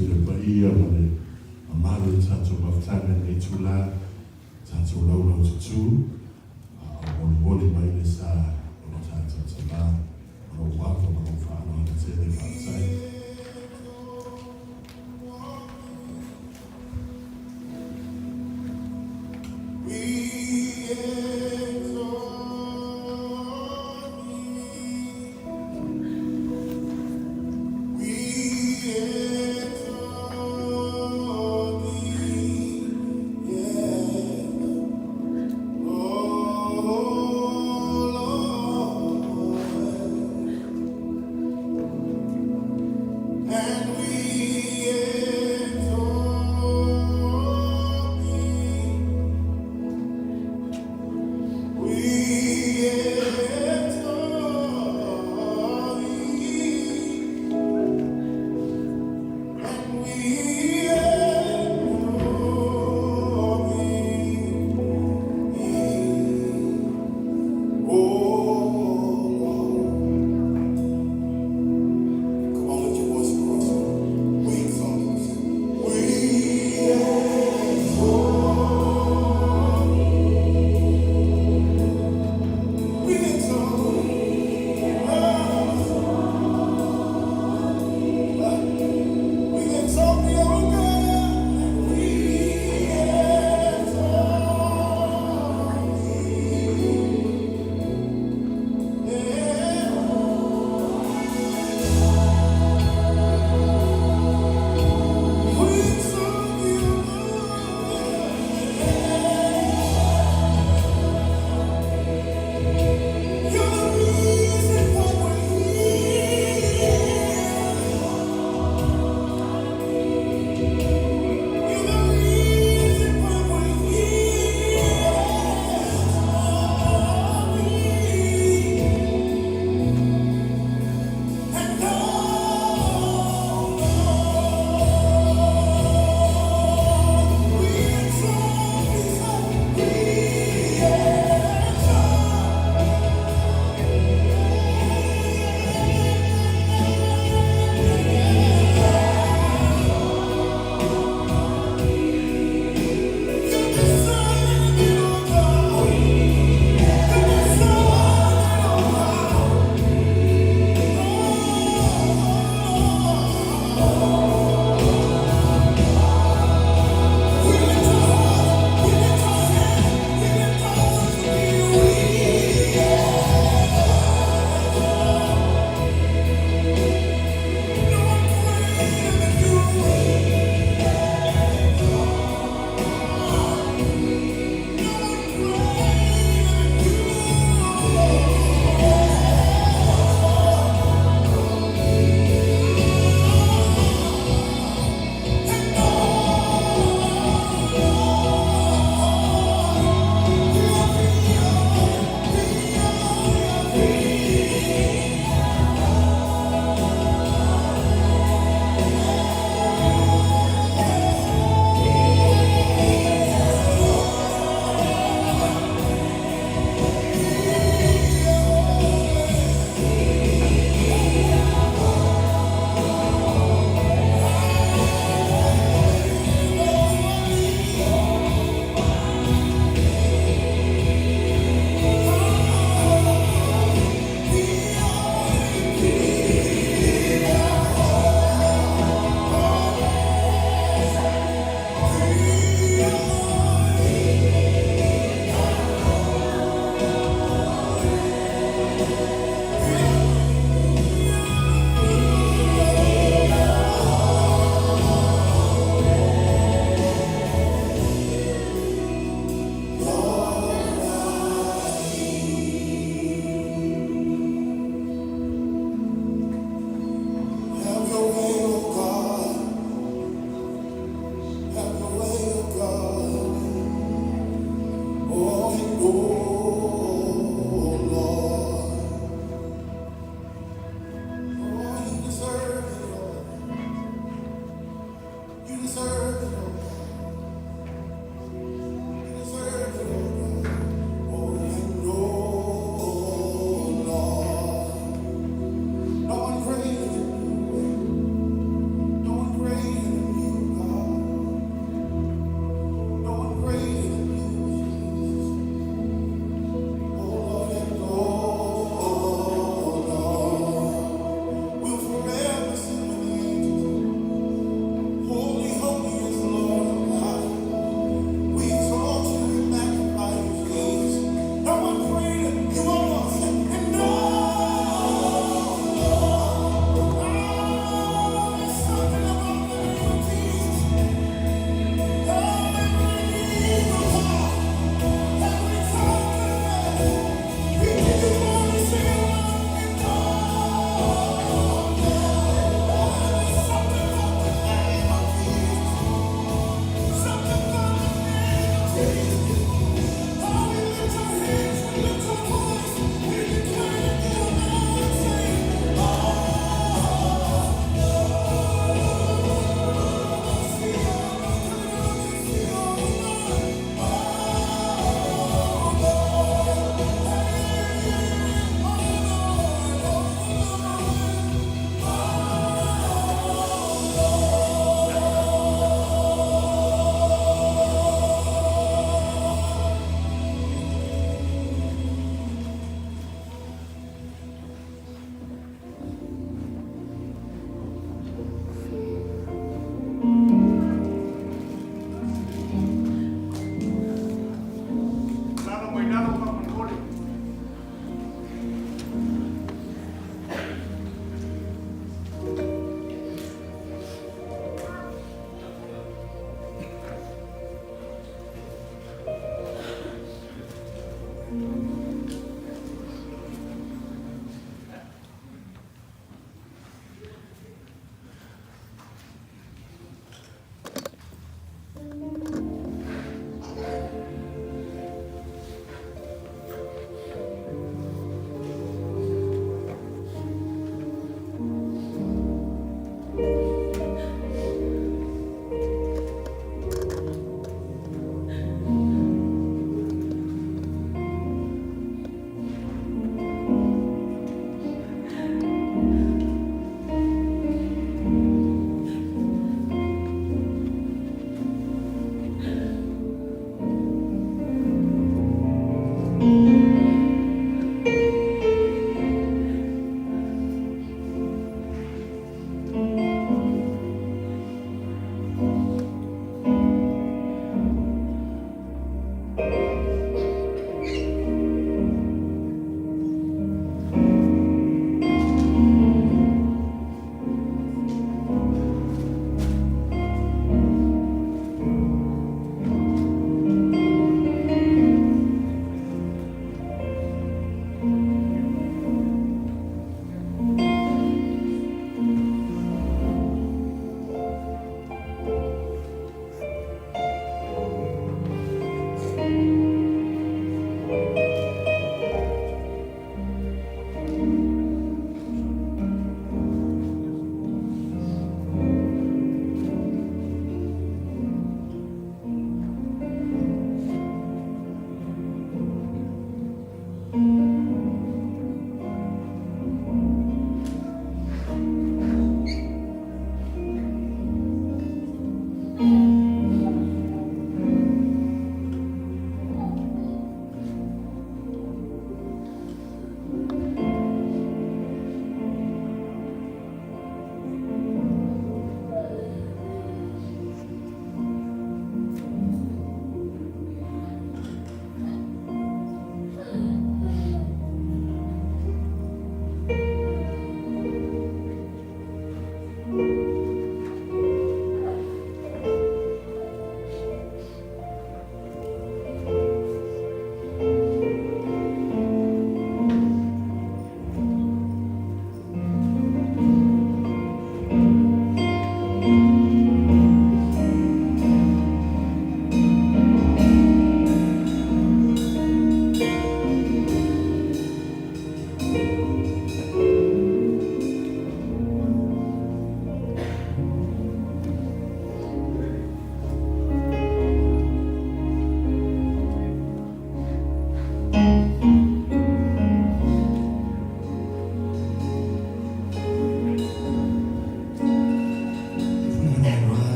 atu i le paia ma le mamalu o le tatou mafutaga i lenei itula, tatou laulau tutu, a o molimoli mai le sa o lo tatou Tama ma lou ava ma lou faaaloalo tele. Faafetai. We exalt thee. We exalt thee. Yeah. Oh, Lord. And we exalt thee. We exalt thee. And we exalt thee. Oh, Lord. Come on, lift your voice across. We exalt you. We exalt. We exalt. We exalt thee, O God. We exalt thee. Yeah. We exalt thee, O God. You're the reason why we're here. You're the reason why we're here. Oh, we and oh, Lord, we exalt thee, we exalt. You deserve it, oh God. You deserve it, oh God. We lift our hearts, we lift our hands, we lift our voice to you. We no one greater than you. No one greater than you. And all we are, Have your way, oh God. Have your way, oh God. Oh, and oh, Lord. Oh, you deserve it all. You deserve it, oh God. You deserve it, oh God. Oh, and oh, Lord. No one greater than you. No one greater than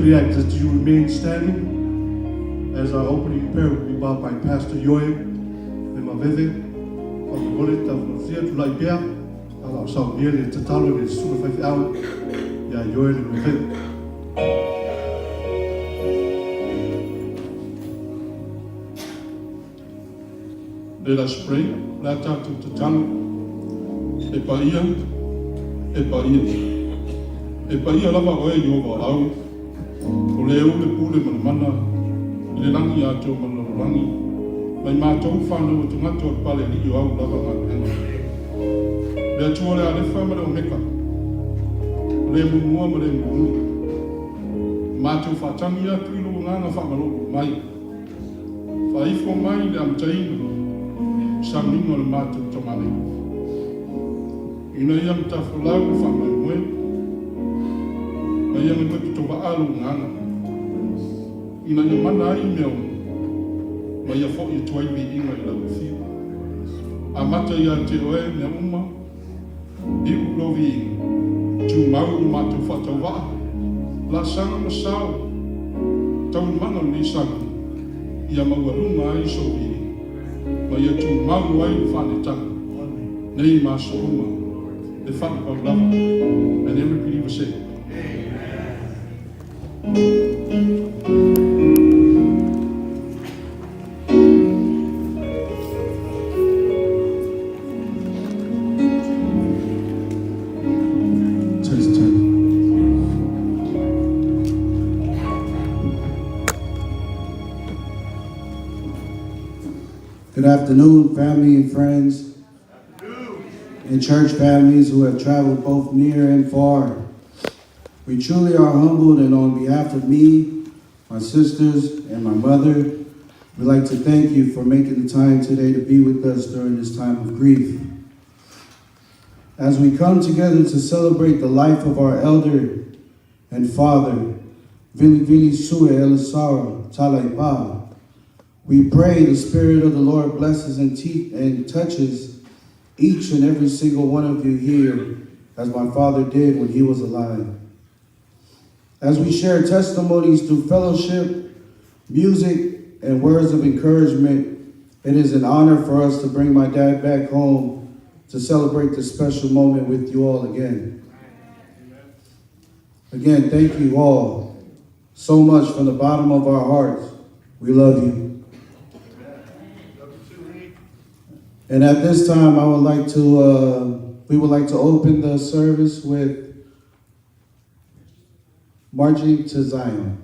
Respectfully ask that you remain standing as our opening prayer will be brought by Pastor Yoe le Maveve. Faamolemole taufanafusia tulai pea a o saunia le tatalo i le susuga faifeau ia Yoe le Maveve. Let us pray. La tatou tatalo. E paia, e paia. E paia lava oe Ieova o au, o le ou le pule ma le mana, i le lagi atoa ma le lalolagi, mai matou fanau o tagata o le Palealii o au lava galuega. Le Atua o le Alefa ma le Omeka, o le muamua ma le mulimuli. Matou faatagi atu i lou agaga faamalolo mai. Faaifo mai le amataina, sauniga o le matou tamalii. Ina ia matafolau le faamoemoe, ma ia galue lou agaga. Ina ia mana ai mea uma, ma ia fo'i atu ai viiga i lau afio. Amata ia te oe mea uma, iu lou viiga, tumau le matou faatauvaa, laasaga ma sao, taualumaga o lenei sauniga, ia maualuga ai sou viiga, ma ia tumau ai le faanetaga, nei ma aso uma, le faavavau lava. And every believer said, Amen. Test, test. Good afternoon, family and friends, and church families who have traveled both near and far. We truly are humbled, and on behalf of me, my sisters, and my mother, we'd like to thank you for making the time today to be with us during this time of grief. As we come together to celebrate the life of our elder and father, Vilivili Sue Elisara Talaipa, we pray the Spirit of the Lord blesses and touches each and every single one of you here, as my father did when he was alive. As we share testimonies through fellowship, music, and words of encouragement, it is an honor for us to bring my dad back home to celebrate this special moment with you all again. Again, thank you all so much from the bottom of our hearts. We love you. And at this time, I would like to, we would like to open the service with Marching to Zion.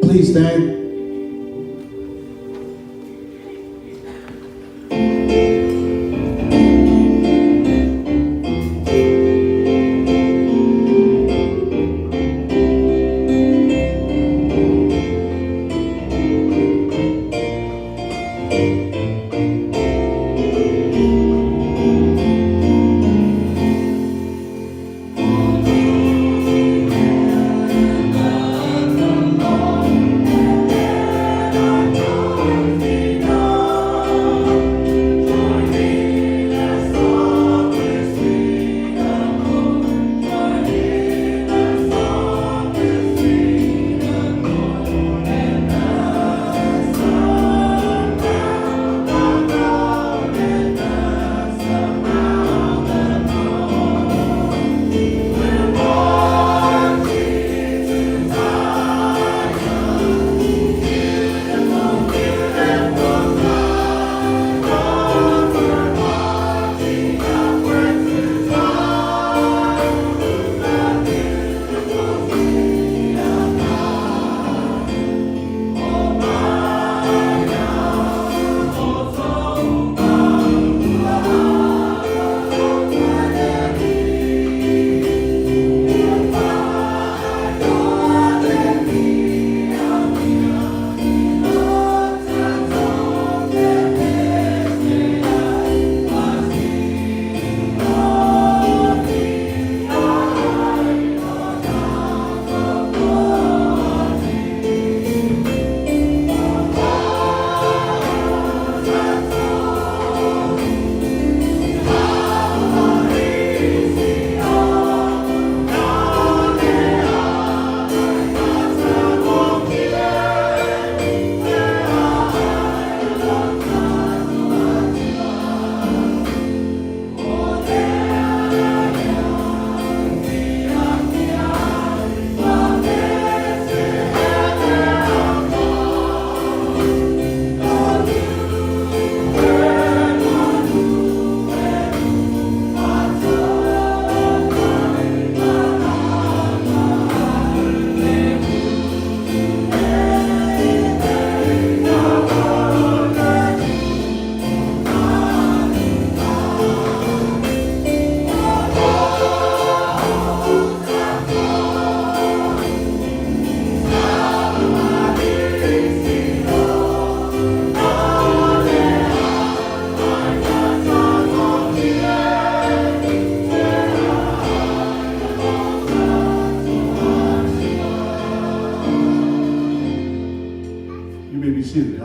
Please stand.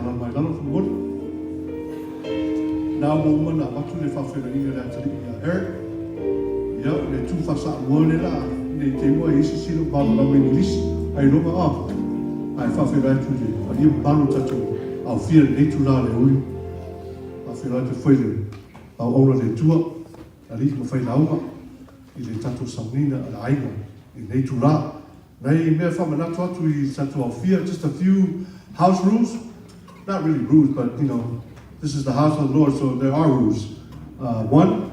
ala mai lalo faamolemole. Na ua uma ona avatu le faafeiloaiga i le atalii ia Eric. Ia, o le tu faa-Samoa lea la ne i te i ua i ai se sili o malamalama i Igilisi, ailoga a. Ae faafeiloai atu i le paia mamalu o tatou aofia i lenei itula o le aoauli. Faafeiloai atu foi i le auauna a le Atua, alii ma failauga i le tatou sauniga a le aiga i lenei itula. Nai mea faamanatu atu i le tatou aofia, just a few house rules, not really rules, but you know, this is the house of the Lord, so there are rules. One,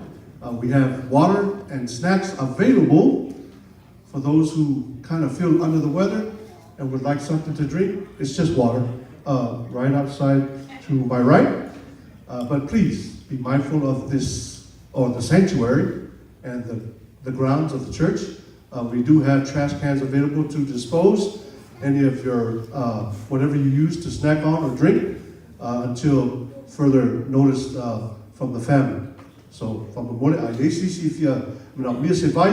we have water and snacks available for those who kind of feel under the weather and would like something to drink. It's just water, right outside to my right. But please be mindful of this, or the sanctuary and the grounds of the church. We do have trash cans available to dispose any of your, whatever you use to snack on or drink until further notice from the family. So, faamolemole, a i ai se isi e fia manaomia se vai,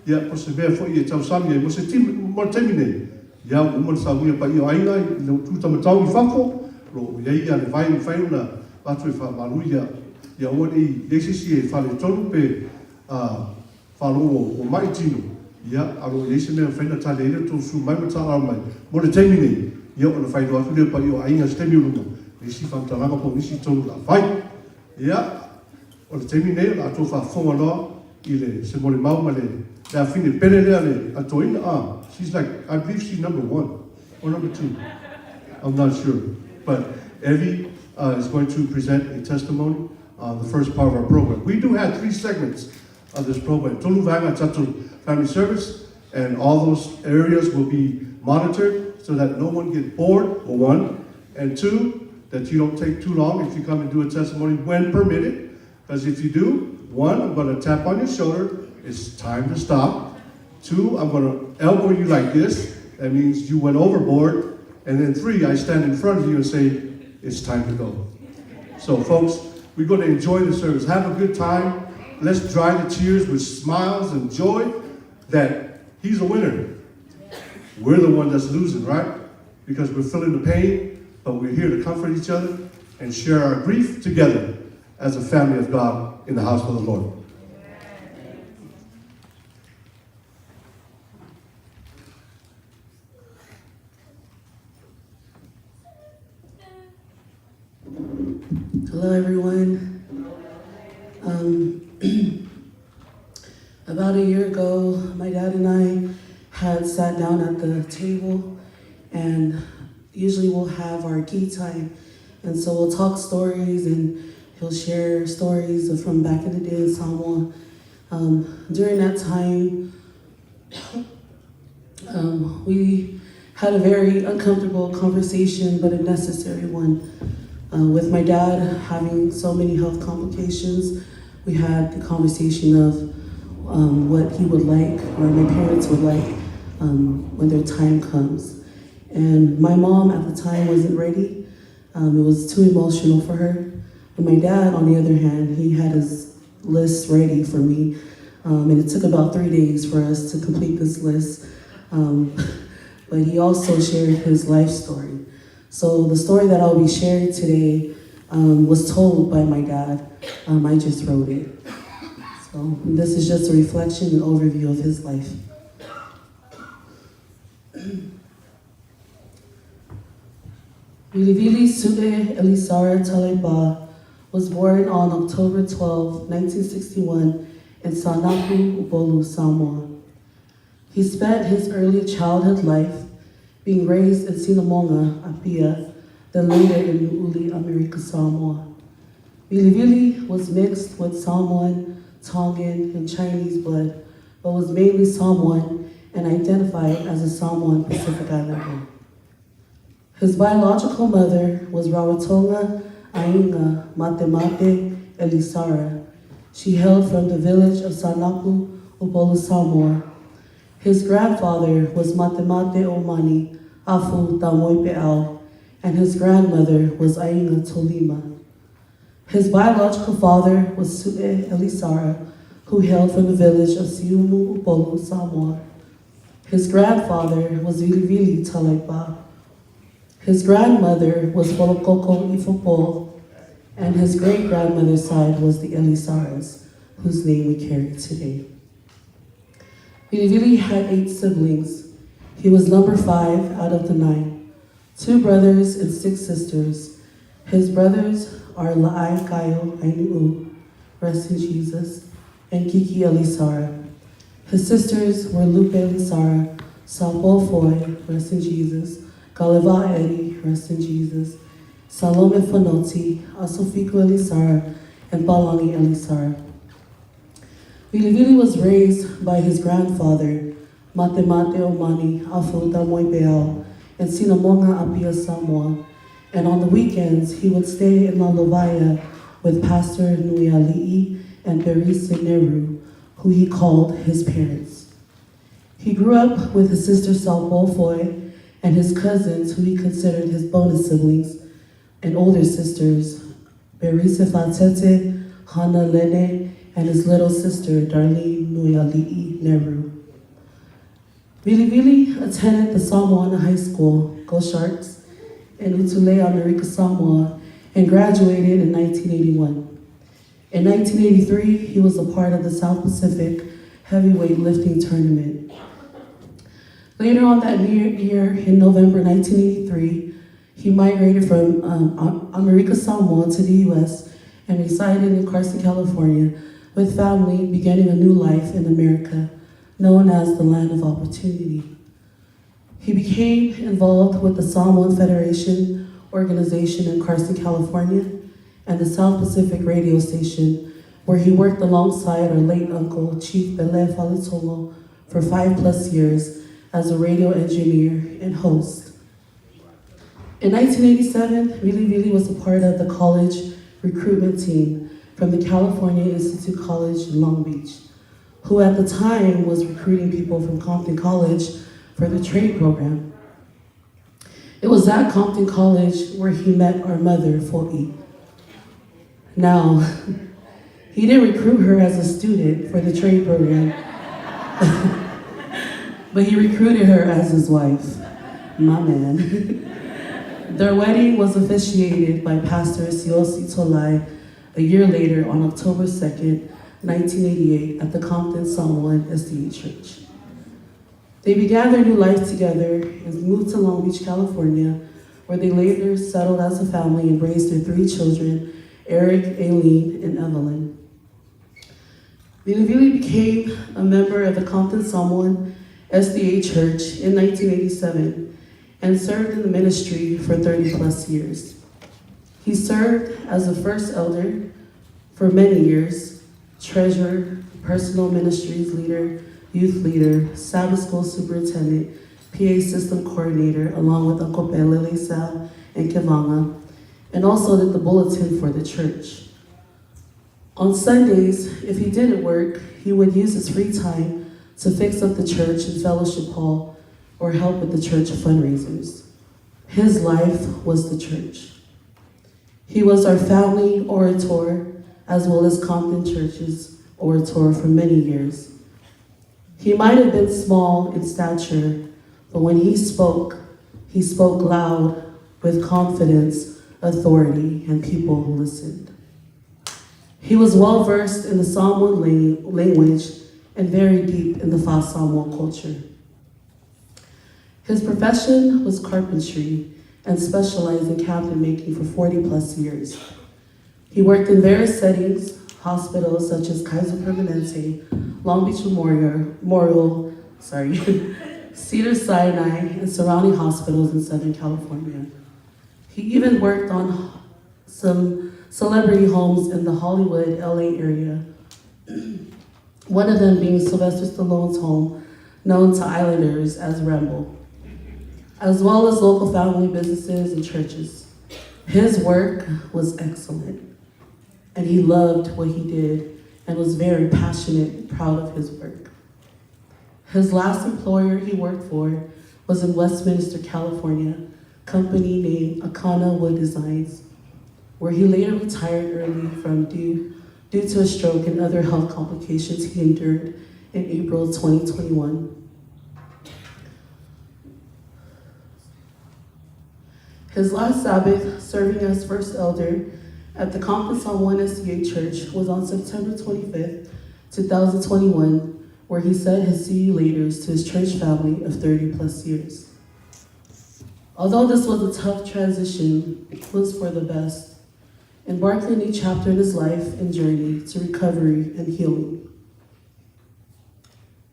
ia, po o se mea foi e tausami ai mo se taimi, mo le taimi nei, ia, ua uma ona saunia paia o aiga i le tu tamatau i fafo, o lo o i ai ia le vai e mafai ona avatu e faamalu ia, ia aua ne i i ai se isi e faaletonu pe, a, faalogo ua mai tino, ia, a o lo o i ai se mea e mafai ona tali ai le tou susu mai ma taalalo mai mo le taimi nei, ia, ona faailoa atu lea paia o aiga i se taimi o luma, nisi faamatalaga po o nisi tonu o le a fai. Ia, o le taimi nei o le a outou faafofoga loa i le se molimau ma le le afine pele lea le a toeaina, ah, she's like, I believe she's number one or number two, I'm not sure. But Evie is going to present a testimony on the first part of our program. We do have three segments of this program. Tolu vaega tatou family service, and all those areas will be monitored so that no one gets bored, for one, and two, that you don't take too long if you come and do a testimony when permitted. Because if you do, one, I'm going to tap on your shoulder. It's time to stop. Two, I'm going to elbow you like this. That means you went overboard. And then three, I stand in front of you and say, it's time to go. So, folks, we're going to enjoy the service. Have a good time. Let's dry the tears with smiles and joy that he's a winner. We're the one that's losing, right? Because we're feeling the pain, but we're here to comfort each other and share our grief together as a family of God in the house of the Lord. Hello, everyone. About a year ago, my dad and I had sat down at the table, and usually we'll have our key time. And so we'll talk stories, and he'll share stories of from back in the day in Samoa. During that time, we had a very uncomfortable conversation, but a necessary one. With my dad having so many health complications, we had the conversation of what he would like, or my parents would like, when their time comes. And my mom at the time wasn't ready. It was too emotional for her. But my dad, on the other hand, he had his list ready for me. And it took about 3 days for us to complete this list. But he also shared his life story. So the story that I'll be sharing today was told by my dad. I just wrote it. So this is just a reflection and overview of his life. Vilivili Su'e Elisara Talaiba was born on October 12, 1961, in Saanapu, Upolu, Samoa. He spent his early childhood life being raised in Sinamonga, Apia, then later in Nu'uli, Amerika, Samoa. Vilivili was mixed with Samoan, Tongan, and Chinese blood, but was mainly Samoan and identified as a Samoan Pacific Islander. His biological mother was Rarotonga Ainga Matemate Elisara. She hailed from the village of Saanapu, Upolu, Samoa. His grandfather was Matemate Omani Afu Tamoipeau, and his grandmother was Ainga Tolima. His biological father was Su'e Elisara, who hailed from the village of Siumu, Upolu, Samoa. His grandfather was Vilivili Talaiba. His grandmother was Folokoko Ifopo, and his great-grandmother's side was the Elisaras, whose name we carry today. Vilivili had 8 siblings. He was number 5 out of the 9, 2 brothers and 6 sisters. His brothers are La'ai Kayo Ainuu, rest in Jesus, and Kiki Elisara. His sisters were Lupe Elisara, Sapo Foy, rest in Jesus, Galeva Eddie, rest in Jesus, Salome Fonoti, Asofiko Elisara, and Balangi Elisara. Vilivili was raised by his grandfather, Mate Mate Omani Afuta Moipeau, in Sinamonga Apia, Samoa, and on the weekends he would stay in Lalovaya with Pastor Nuiali'i and Berisa Neru, who he called his parents. He grew up with his sister Salpo Foy and his cousins, who he considered his bonus siblings, and older sisters, Berisa Fatete, Hana Lene, and his little sister, Darlene Nuiali'i Neru. Vilivili attended the Samoana High School, Go Sharks, in Utulei, Amerika, Samoa, and graduated in 1981. In 1983, he was a part of the South Pacific Heavyweight Lifting Tournament. Later on that year, in November 1983, he migrated from Amerika Samoa to the U.S. and resided in Carson, California, with family, beginning a new life in America, known as the Land of Opportunity. He became involved with the Samoan Federation organization in Carson, California, and the South Pacific Radio Station, where he worked alongside our late uncle, Chief Bele Faletogo, for 5+ years as a radio engineer and host. In 1987, Vilivili was a part of the college recruitment team from the California Institute College in Long Beach, who at the time was recruiting people from Compton College for the trade program. It was at Compton College where he met our mother, Fo'i. Now, he didn't recruit her as a student for the trade program, but he recruited her as his wife. My man. Their wedding was officiated by Pastor Siosi Tolai a year later on October 2nd, 1988, at the Compton Samoan SDA Church. They began their new life together and moved to Long Beach, California, where they later settled as a family and raised their 3 children, Eric, Aileen, and Evelyn. Vilivili became a member of the Compton Samoan SDA Church in 1987 and served in the ministry for 30 plus years. He served as the first elder for many years, treasurer, personal ministries leader, youth leader, Sabbath school superintendent, PA system coordinator, along with Uncle Pelele Sal and Kevanga, and also did the bulletin for the church. On Sundays, if he didn't work, he would use his free time to fix up the church and fellowship hall or help with the church fundraisers. His life was the church. He was our family orator, as well as Compton Church's orator for many years. He might have been small in stature, but when he spoke loud with confidence, authority, and people listened. He was well versed in the Samoan language and very deep in the Fa Samoa culture. His profession was carpentry and specialized in cabinet making for 40 plus years. He worked in various settings, hospitals such as Kaiser Permanente, Long Beach Memorial, Cedars-Sinai, and surrounding hospitals in Southern California. He even worked on some celebrity homes in the Hollywood, LA area, one of them being Sylvester Stallone's home, known to islanders as Rambo, as well as local family businesses and churches. His work was excellent, and he loved what he did and was very passionate and proud of his work. His last employer he worked for was in Westminster, California, company named Akana Wood Designs, where he later retired early from due to a stroke and other health complications he endured in April 2021. His last Sabbath, serving as first elder at the Compton Samoan SDA Church, was on September 25th, 2021, where he said his see you laters to his church family of 30 plus years. Although this was a tough transition, it was for the best, embarking a new chapter in his life and journey to recovery and healing.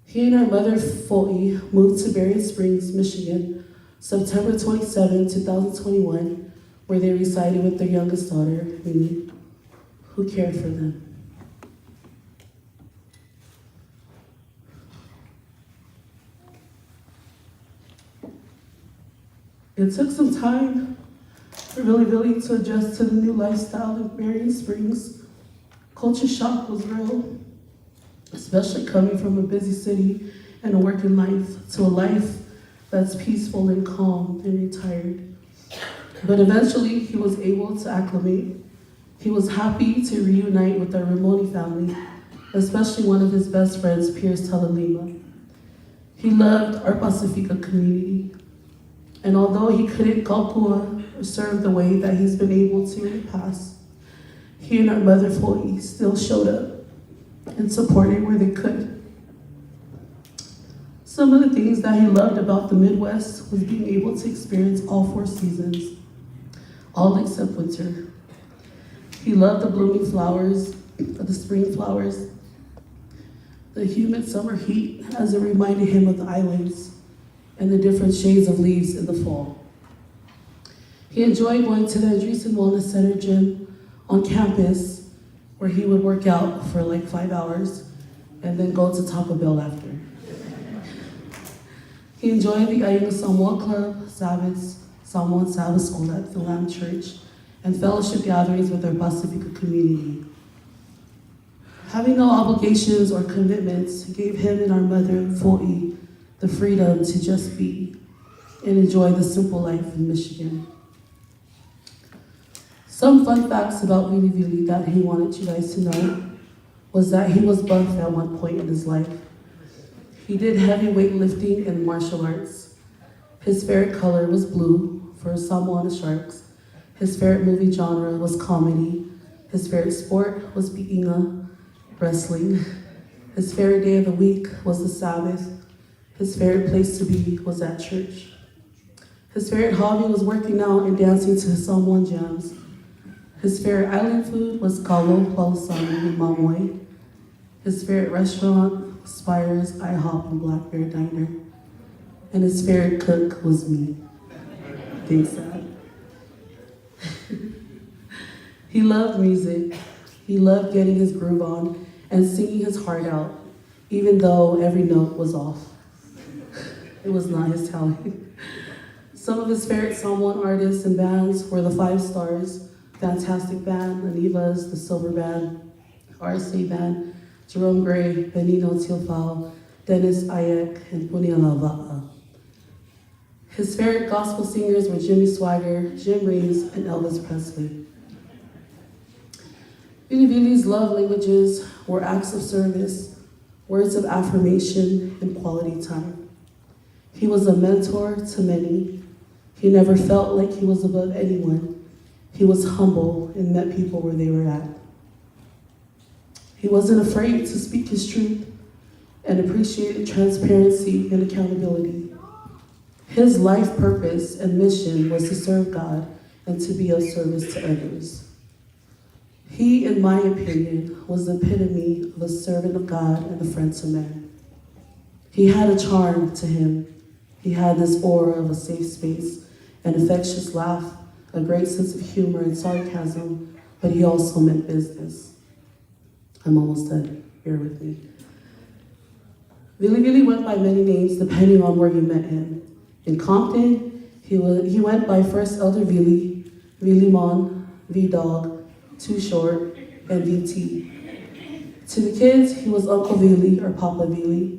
He and our mother, Fo'i, moved to Berrien Springs, Michigan, September 27, 2021, where they resided with their youngest daughter, Mimi, who cared for them. It took some time for Vilivili to adjust to the new lifestyle in Berrien Springs. Culture shock was real, especially coming from a busy city and a working life to a life that's peaceful and calm and retired. But eventually, he was able to acclimate. He was happy to reunite with the Ramoni family, especially one of his best friends, Pierce Talalima. He loved our Pacifica community. And although he couldn't kalkua or serve the way that he's been able to in the past, he and our mother Foi still showed up and supported where they could. Some of the things that he loved about the Midwest was being able to experience all four seasons, all except winter. He loved the blooming flowers, the spring flowers, the humid summer heat as it reminded him of the islands and the different shades of leaves in the fall. He enjoyed going to the Andreessen Wellness Center gym on campus where he would work out for like 5 hours and then go to Taco Bell after. He enjoyed the Aiga Samoa Club, Sabbaths, Samoan Sabbath School at the Lamb Church, and fellowship gatherings with our Pacifica community. Having no obligations or commitments gave him and our mother, Fo'i, the freedom to just be and enjoy the simple life in Michigan. Some fun facts about Vilivili that he wanted you guys to know was that he was buff at one point in his life. He did heavy weightlifting and martial arts. His favorite color was blue for Samoana Sharks. His favorite movie genre was comedy. His favorite sport was pi'inga, wrestling. His favorite day of the week was the Sabbath. His favorite place to be was at church. His favorite hobby was working out and dancing to his Samoan jams. His favorite island food was kalo, palusami, and mamoe. His favorite restaurant was Spires, IHOP, and Black Bear Diner. And his favorite cook was me. Thanks, Dad. He loved music. He loved getting his groove on and singing his heart out, even though every note was off. It was not his talent. Some of his favorite Samoan artists and bands were the Five Stars, Fantastic Band, Anivas, the Silver Band, RSA Band, Jerome Gray, Benino Tiofau, Dennis Ayek, and Puni Alava'a. His favorite gospel singers were Jimmy Swagger, Jim Reeves, and Elvis Presley. Vilivili's love languages were acts of service, words of affirmation, and quality time. He was a mentor to many. He never felt like he was above anyone. He was humble and met people where they were at. He wasn't afraid to speak his truth and appreciated transparency and accountability. His life purpose and mission was to serve God and to be of service to others. He, in my opinion, was the epitome of a servant of God and a friend to man. He had a charm to him. He had this aura of a safe space, an infectious laugh, a great sense of humor and sarcasm, but he also meant business. I'm almost done. Bear with me. Vilivili went by many names depending on where you met him. In Compton, he went by First Elder Vili, Vilimon, V-Dog, Too Short, and VT. To the kids, he was Uncle Vili or Papa Vili.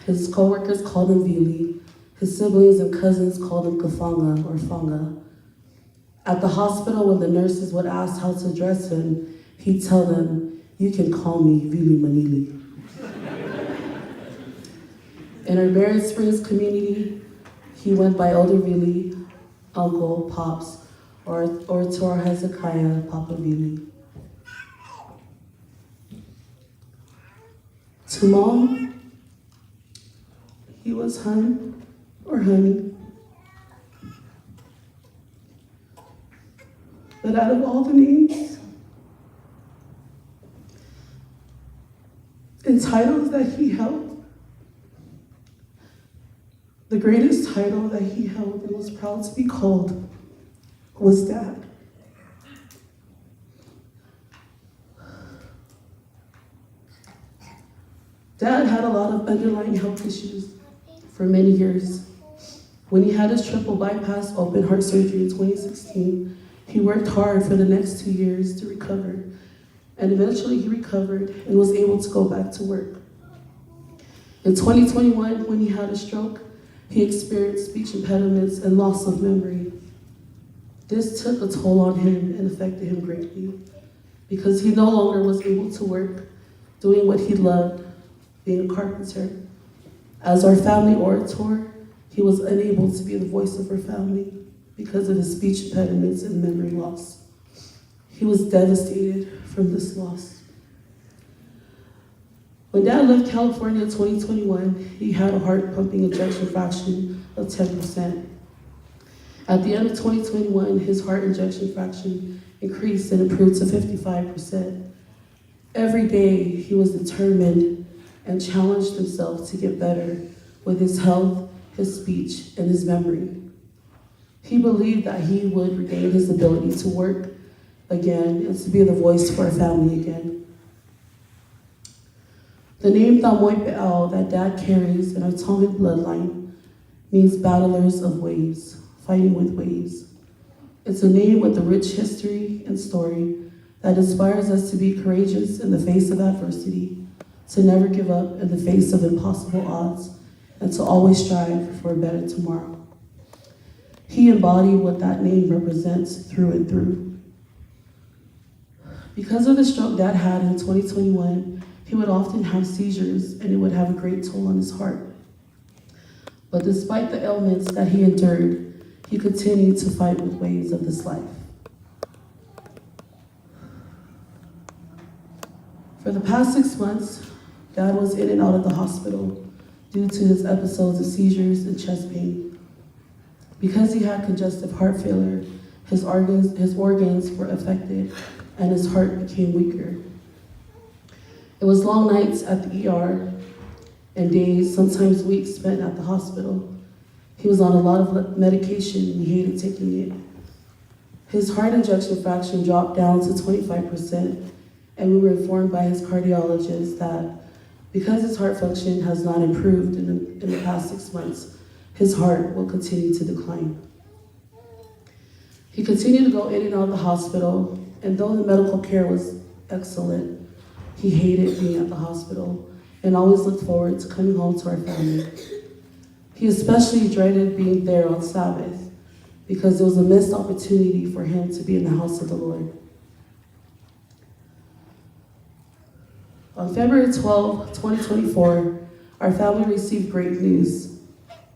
His coworkers called him Vili. His siblings and cousins called him Kafanga or Fanga. At the hospital, when the nurses would ask how to address him, he'd tell them, "You can call me Vili Manili." In our Berrien Springs community, he went by Elder Vili, Uncle, Pops, or, or to our Hezekiah, Papa Vili. To Mom, he was hun or honey. But out of all the names and titles that he held, the greatest title that he held and was proud to be called was Dad. Dad had a lot of underlying health issues for many years. When he had his triple bypass open heart surgery in 2016, he worked hard for the next 2 years to recover. And eventually he recovered and was able to go back to work. In 2021, when he had a stroke, he experienced speech impediments and loss of memory. This took a toll on him and affected him greatly because he no longer was able to work doing what he loved, being a carpenter. As our family orator, he was unable to be the voice of our family because of his speech impediments and memory loss. He was devastated from this loss. When Dad left California in 2021, he had a heart pumping ejection fraction of 10%. At the end of 2021, his heart ejection fraction increased and improved to 55%. Every day, he was determined and challenged himself to get better with his health, his speech, and his memory. He believed that he would regain his ability to work again and to be the voice for our family again. The name Tamoipe'au that Dad carries in our Tongan bloodline means battlers of waves, fighting with waves. It's a name with a rich history and story that inspires us to be courageous in the face of adversity, to never give up in the face of impossible odds, and to always strive for a better tomorrow. He embodied what that name represents through and through. Because of the stroke Dad had in 2021, he would often have seizures and it would have a great toll on his heart. But despite the ailments that he endured, he continued to fight with waves of this life. For the past 6 months, Dad was in and out of the hospital due to his episodes of seizures and chest pain. Because he had congestive heart failure, his organs were affected and his heart became weaker. It was long nights at the ER and days, sometimes weeks, spent at the hospital. He was on a lot of medication and he hated taking it. His heart ejection fraction dropped down to 25%, and we were informed by his cardiologist that because his heart function has not improved in the past 6 months, his heart will continue to decline. He continued to go in and out of the hospital, and though the medical care was excellent, he hated being at the hospital and always looked forward to coming home to our family. He especially dreaded being there on Sabbath because it was a missed opportunity for him to be in the house of the Lord. On February 12, 2024, our family received great news.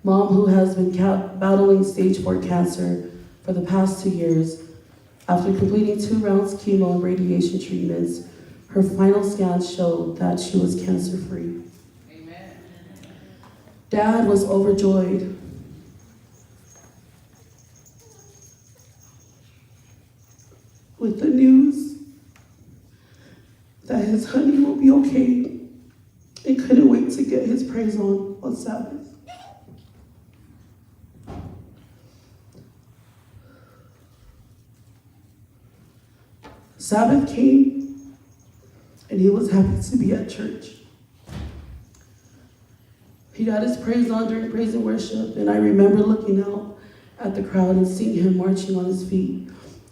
Mom, who has been battling stage 4 cancer for the past 2 years, after completing 2 rounds chemo and radiation treatments, her final scan showed that she was cancer free. Dad was overjoyed. With the news that his honey will be okay and couldn't wait to get his praise on Sabbath. Sabbath came and he was happy to be at church. He got his praise on during praise and worship, and I remember looking out at the crowd and seeing him marching on his feet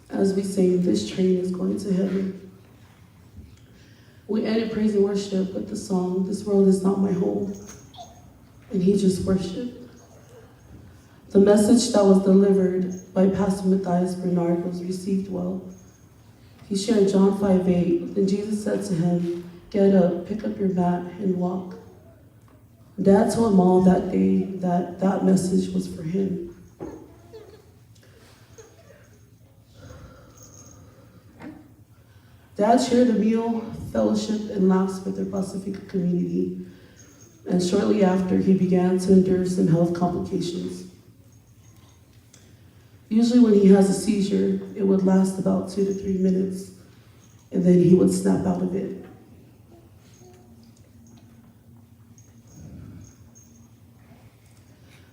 as we sang, "This Train Is Going to Heaven." We ended praise and worship with the song, "This World Is Not My Home," and he just worshiped. The message that was delivered by Pastor Matthias Bernard was received well. He shared John 5:8. Then Jesus said to him, "Get up, pick up your mat, and walk." Dad told Mom that day that that message was for him. Dad shared a meal, fellowship, and laughs with their Pasifika community, and shortly after, he began to endure some health complications. Usually, when he has a seizure, it would last about 2 to 3 minutes, and then he would snap out of it.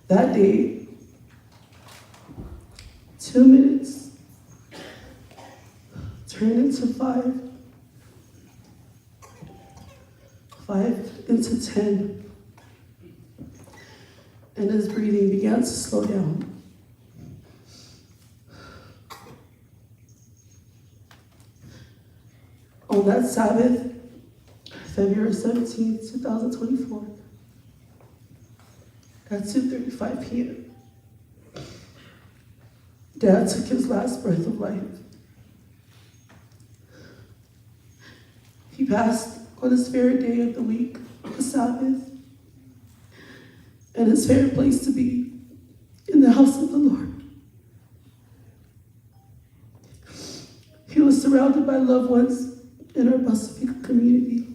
That day, 2 minutes turned into 5, 5 into 10, and his breathing began to slow down. On that Sabbath, February 17, 2024, at 2:35 p.m., Dad took his last breath of life. He passed on his favorite day of the week, the Sabbath, and his favorite place to be, in the house of the Lord. He was surrounded by loved ones in our Pasifika community.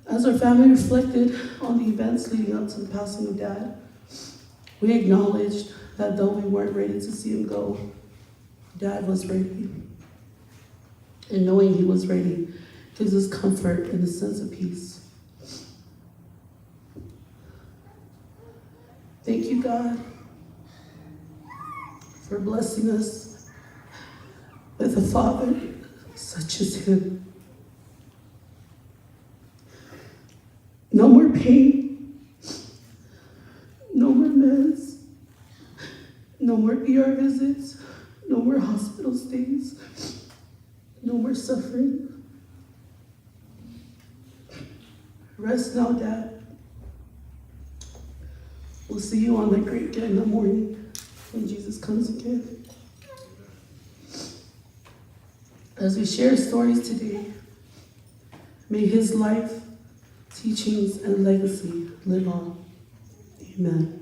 As our family reflected on the events leading up to the passing of Dad, we acknowledged that though we weren't ready to see him go, Dad was ready. And knowing he was ready gives us comfort and a sense of peace. Thank you, God, for blessing us with a father such as him. No more pain, no more meds, no more ER visits, no more hospital stays, no more suffering. Rest now, Dad. We'll see you on the great day in the morning when Jesus comes again. As we share stories today, may his life, teachings, and legacy live on. Amen.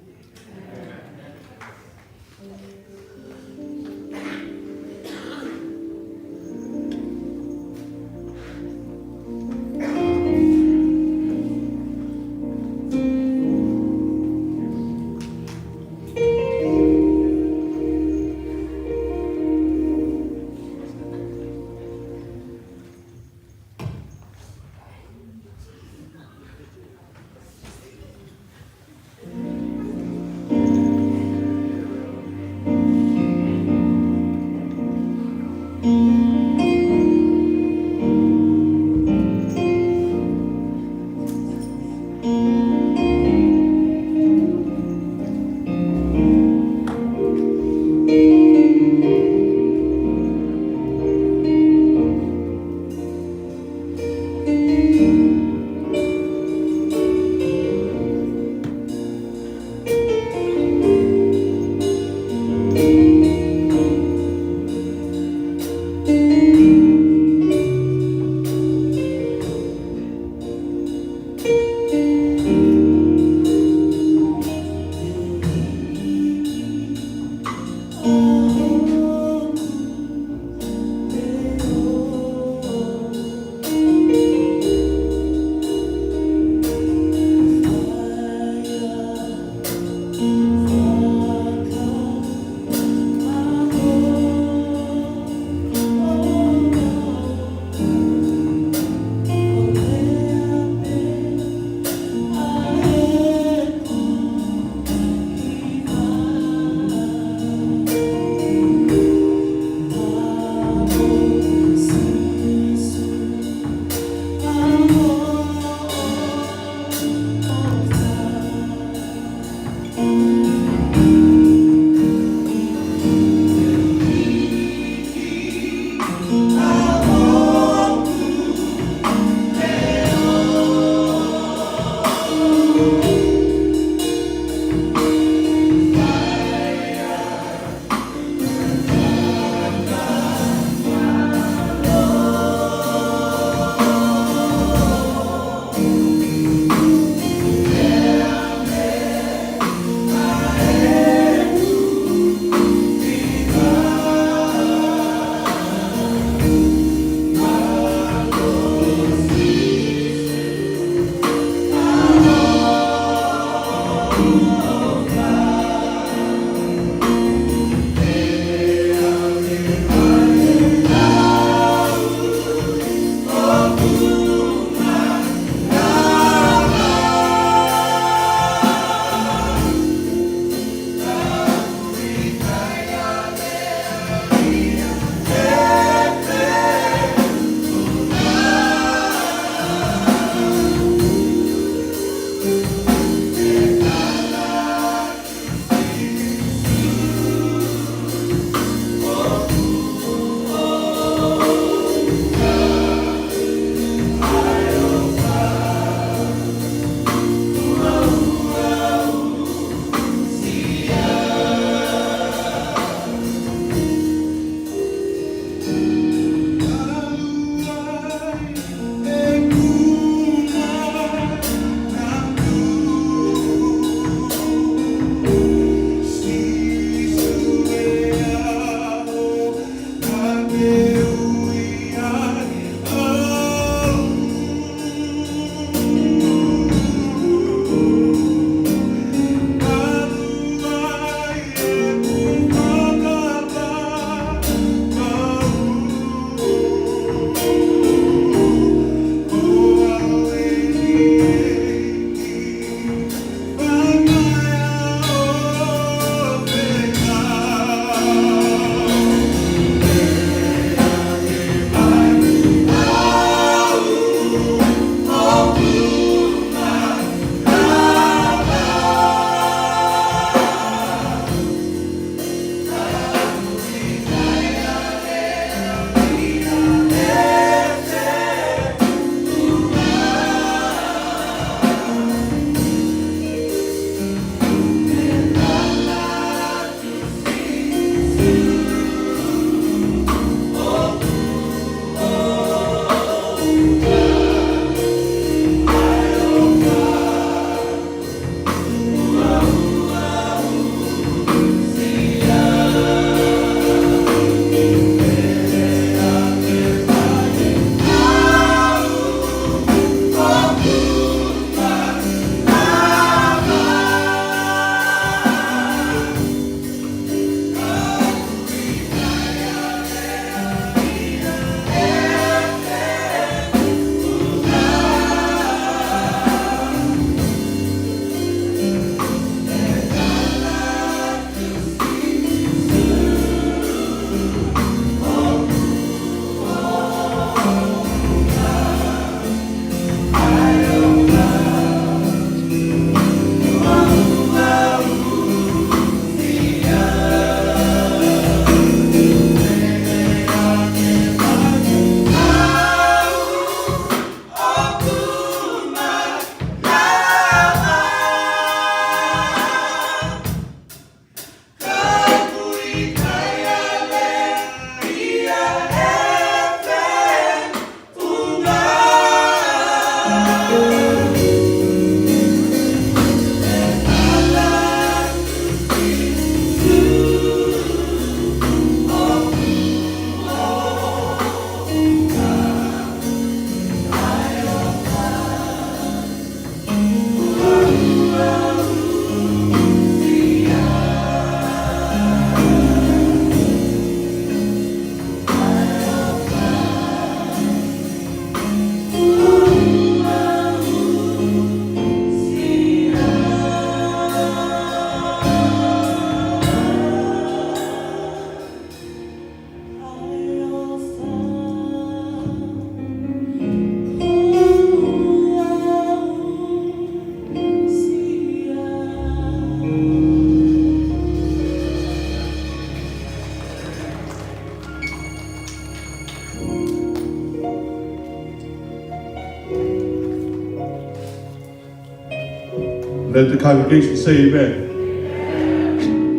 Let the congregation say amen.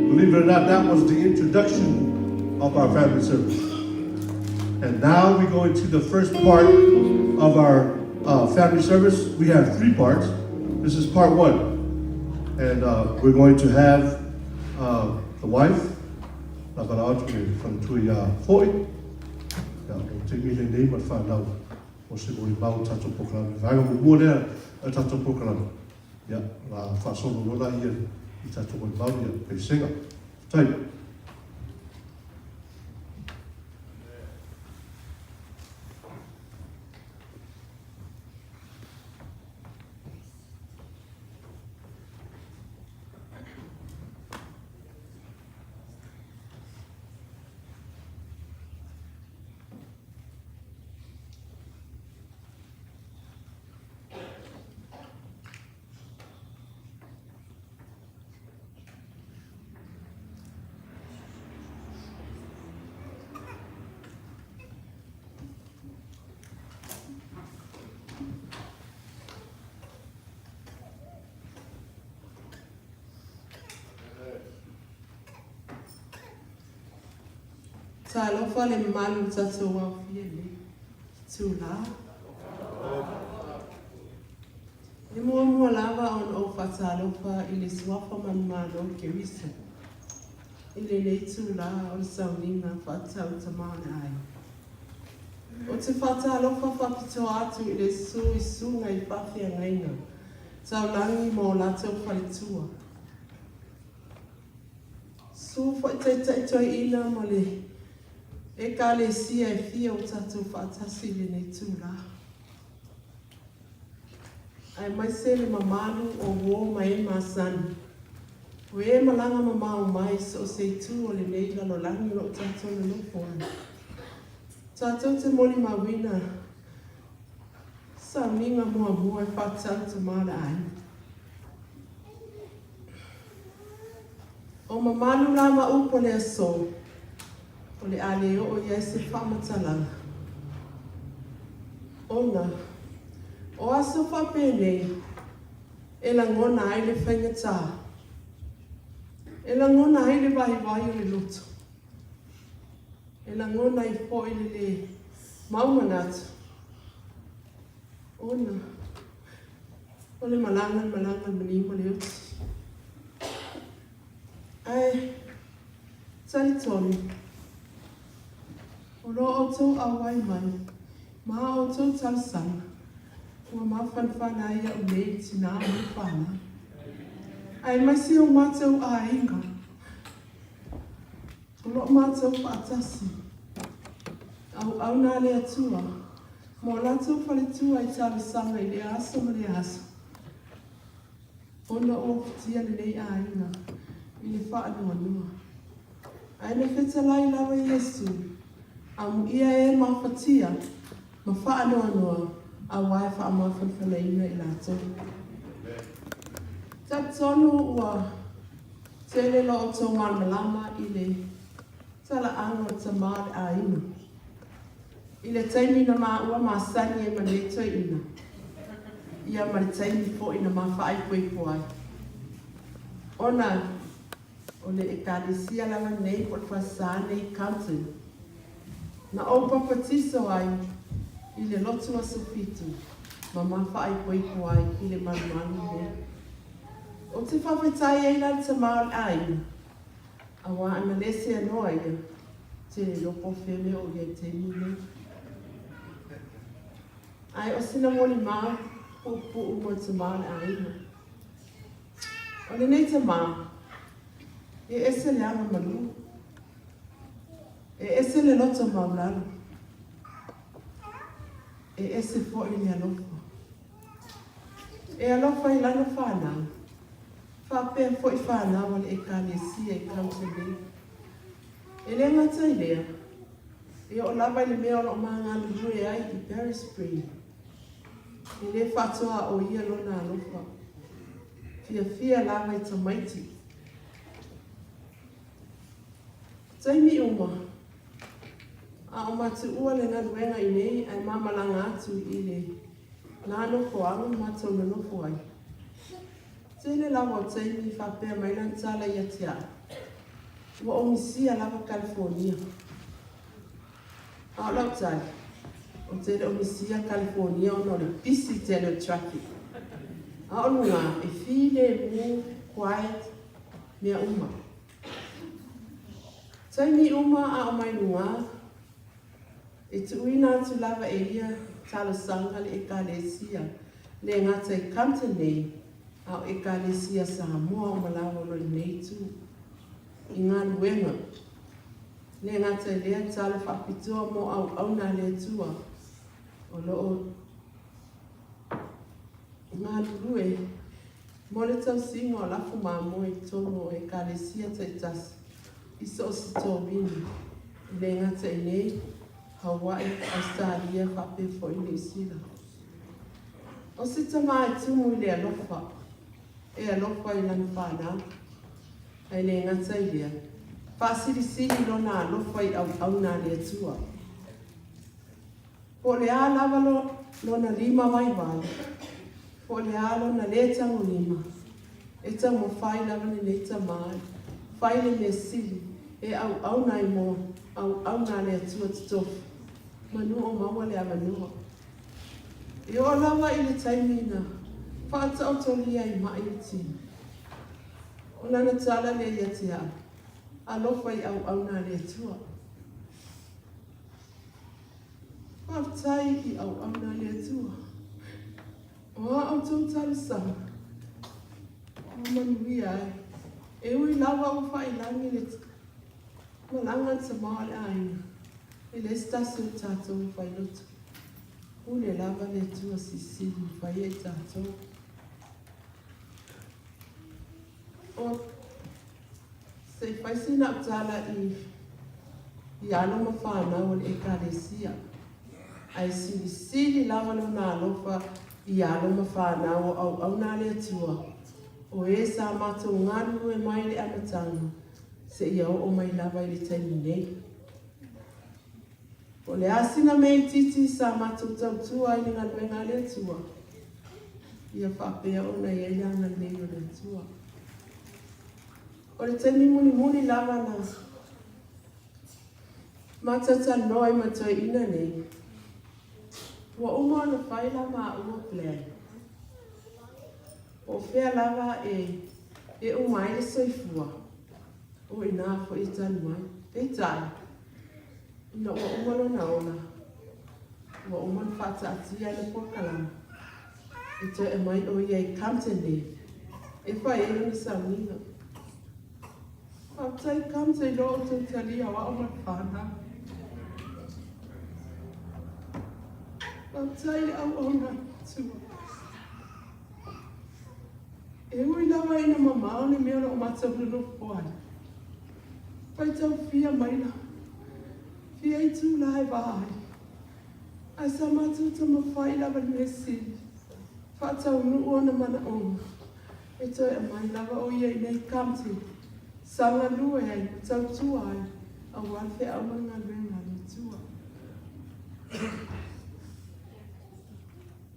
Believe it or not, that was the introduction of our family service. And now we go into the first part of our family service. We have three parts. This is part one. And we're going to have the wife, Lavalatu from Tuia Foi. Ia, o te mile nei ma le whanau o se mori mau tātou pōkalame. Vaega muamua lea o tātou pōkalame. Ia, la whaasolo lola ia i tātou mori mau, ia, peisenga. Tai. Talofa le mamalu o tatou aofia i lenei itula. E muamua lava ona ou faatalofa i le Suafa Manumalo o Keriso i lenei itula o le sauniga faatatau i tama o le aiga. Ou te faatalofa faapitoa atu i le susu i susuga i faafeagaiga taulagi ma o latou faletua. Susu foi Taitai Toeaina ma le Ekalesia e fia o tatou faatasi i lenei itula. Aemaise le mamalu o uo ma e masani, o e malaga mamao mai i so o se itu o lenei lalolagi o lo o tatou nonofo ai. Tatou te molimauina sauniga muamua e faatatau i tama o le aiga. O mamalu la ma upu o le aso, o le a le oo i ai se faamatalaga. Ona, o aso faapenei e lagona ai le faigata, e lagona ai le vaivai o le loto, e lagona ai foi le lē mau manatu, ona o le malaga le malaga a le maliu ma le oti. Ae talitonu, o lo outou auai mai ma a outou talosaga, ua mafanafana ai au nei i le tinā ma le fanau, aemaise o matou aiga o lo o matou faatasi. Auauna a le Atua ma o latou faletua i talosaga i lea aso ma lea aso. Ona ua futia lenei aiga i le faanoanoa. Ae na fetalai lava Iesu, Amuia e mafatia ma faanoanoa aua e faamafanafanaina i latou. Talitonu ua tele lo outou malamalama i le talaaga o le tama o le aiga. I le taimi na maua masani ai ma lenei toeaina, ia ma le taimi foi na ma faaipoipo ai. Ona o le Ekalesia lava lenei po o le Falesa nei i Compton, na ou papatiso ai i le lotu Aso Fitu ma ma faaipoipo ai i le malumalu nei. Ou te faafetai ai la le tama o le aiga, Aua ana le seanoa ia, te le iloa po o fea mea o i ai i le taimi lenei. Ae o sina molimau puupuu mo le tama o le aiga. O lenei tama, e ese le aga malū, e ese le loto maulalo, e ese foi le alofa. E alofa i lana whanau, Faapea foi fanau a le Ekalesia i Compton nei. E le gata i lea, e oo lava i le mea o lo o magalulue ai i Paris Spring. E le faatoa o ia lona alofa. Fiafia lava i tamaiti. Taimi uma, a o matuua le galuega i nei ae ma malaga atu i le la nofoaga matou nonofo ai. Tele lava o taimi faapea mai lana tala ia te au, Ua ou misia lava Kalifonia. A o lau tali, Ou te le o misia Kalifonia ona o le pisi tele o le traffic. A o luga, e filemu, quiet, mea uma. Taimi uma a o mai luga, e tuuina atu lava e ia talosaga le Ekalesia, le gata i Compton nei, a o Ekalesia Samoa uma lava o lo o i lenei itu, i galuega. Le gata i lea, talo faapitoa mo auauna a le Atua o lo o galulue mo le tausiga o lafo mamoe i totonu o Ekalesia taitasi i so o se tovini, e le gata i inei, Hawaii, Ausetalia faapea foi Niu Sila. O se tama e tumu i le alofa, e alofa i lana fanau, ae le gata i lea, faasilisili lona alofa i auauna a le Atua. Po o le a lava lona lima vaivai, po o le a lona lē tagolima, e taumafai lava lenei tama e fai le mea sili e auauna ai mo auauna a le Atua totofi, manu o maua le avanoa. E oo lava i le taimi na faataotolia ai ma'i le tino. O lana tala lea ia te au, Alofa i auauna a le Atua. Faafetai i auauna a le Atua. O a outou talosaga, ua manuia ai. E ui lava ua faailagi le malaga a le tama o le aiga, e leai se tasi o tatou e failoto. Pule lava le Atua Silisili na faia i tatou. O se i fai sina au tala i i alo ma fanau o le Ekalesia, ae silisili lava lona alofa i alo ma fanau o auauna a le Atua, o e sa matou galulue mai i le amataga seia oo mai lava i le taimi nei. Po o le a sina mea itiiti sa matou tautua ai i le galuega a le Atua, ia faapea ona i ai le agalelei o le Atua. O le taimi mulimuli lava na matou talanoa ai ma toeaina nei, ua uma ona fai la maua plan. Po o fea lava e uma ai le soifua, o i ina foi e talu ai. Peitai, ina ua uma lona ola, ua uma ona faataatia ana polokalame e toe aumai o ia i Compton nei e fai ai lona sauniga. Faafetai Compton i lo outou talia o au ma le fanau. Faafetai le auauna a le Atua. E ui lava ina mamao le mea o lo o matou nonofo ai, faitau fia maila, fia itula e va ai, ae sa matou taumafai lava i le mea sili, faataunuu ona manaoga, e toe aumai lava o ia i nei kamti, sa galue ai ma tautua ai aua le feau ma le galuega a le Atua.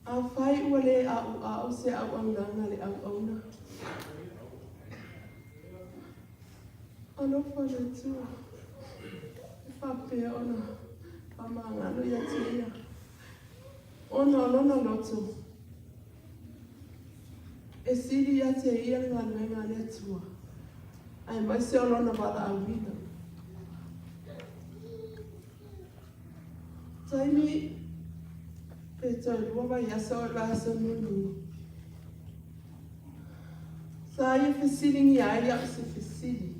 Afai ua le ʻauʻau se auaunaga a le auauna, alofa le Atua e faapea ona faamagalo ia te ia, ona o lona loto e sili ia te ia le galuega a le Atua, aemaise o lona valaauina. Taimi pe toe lua vaiaso o le vaiaso mulimuli. Sa ia fesiligia ai au se fesili.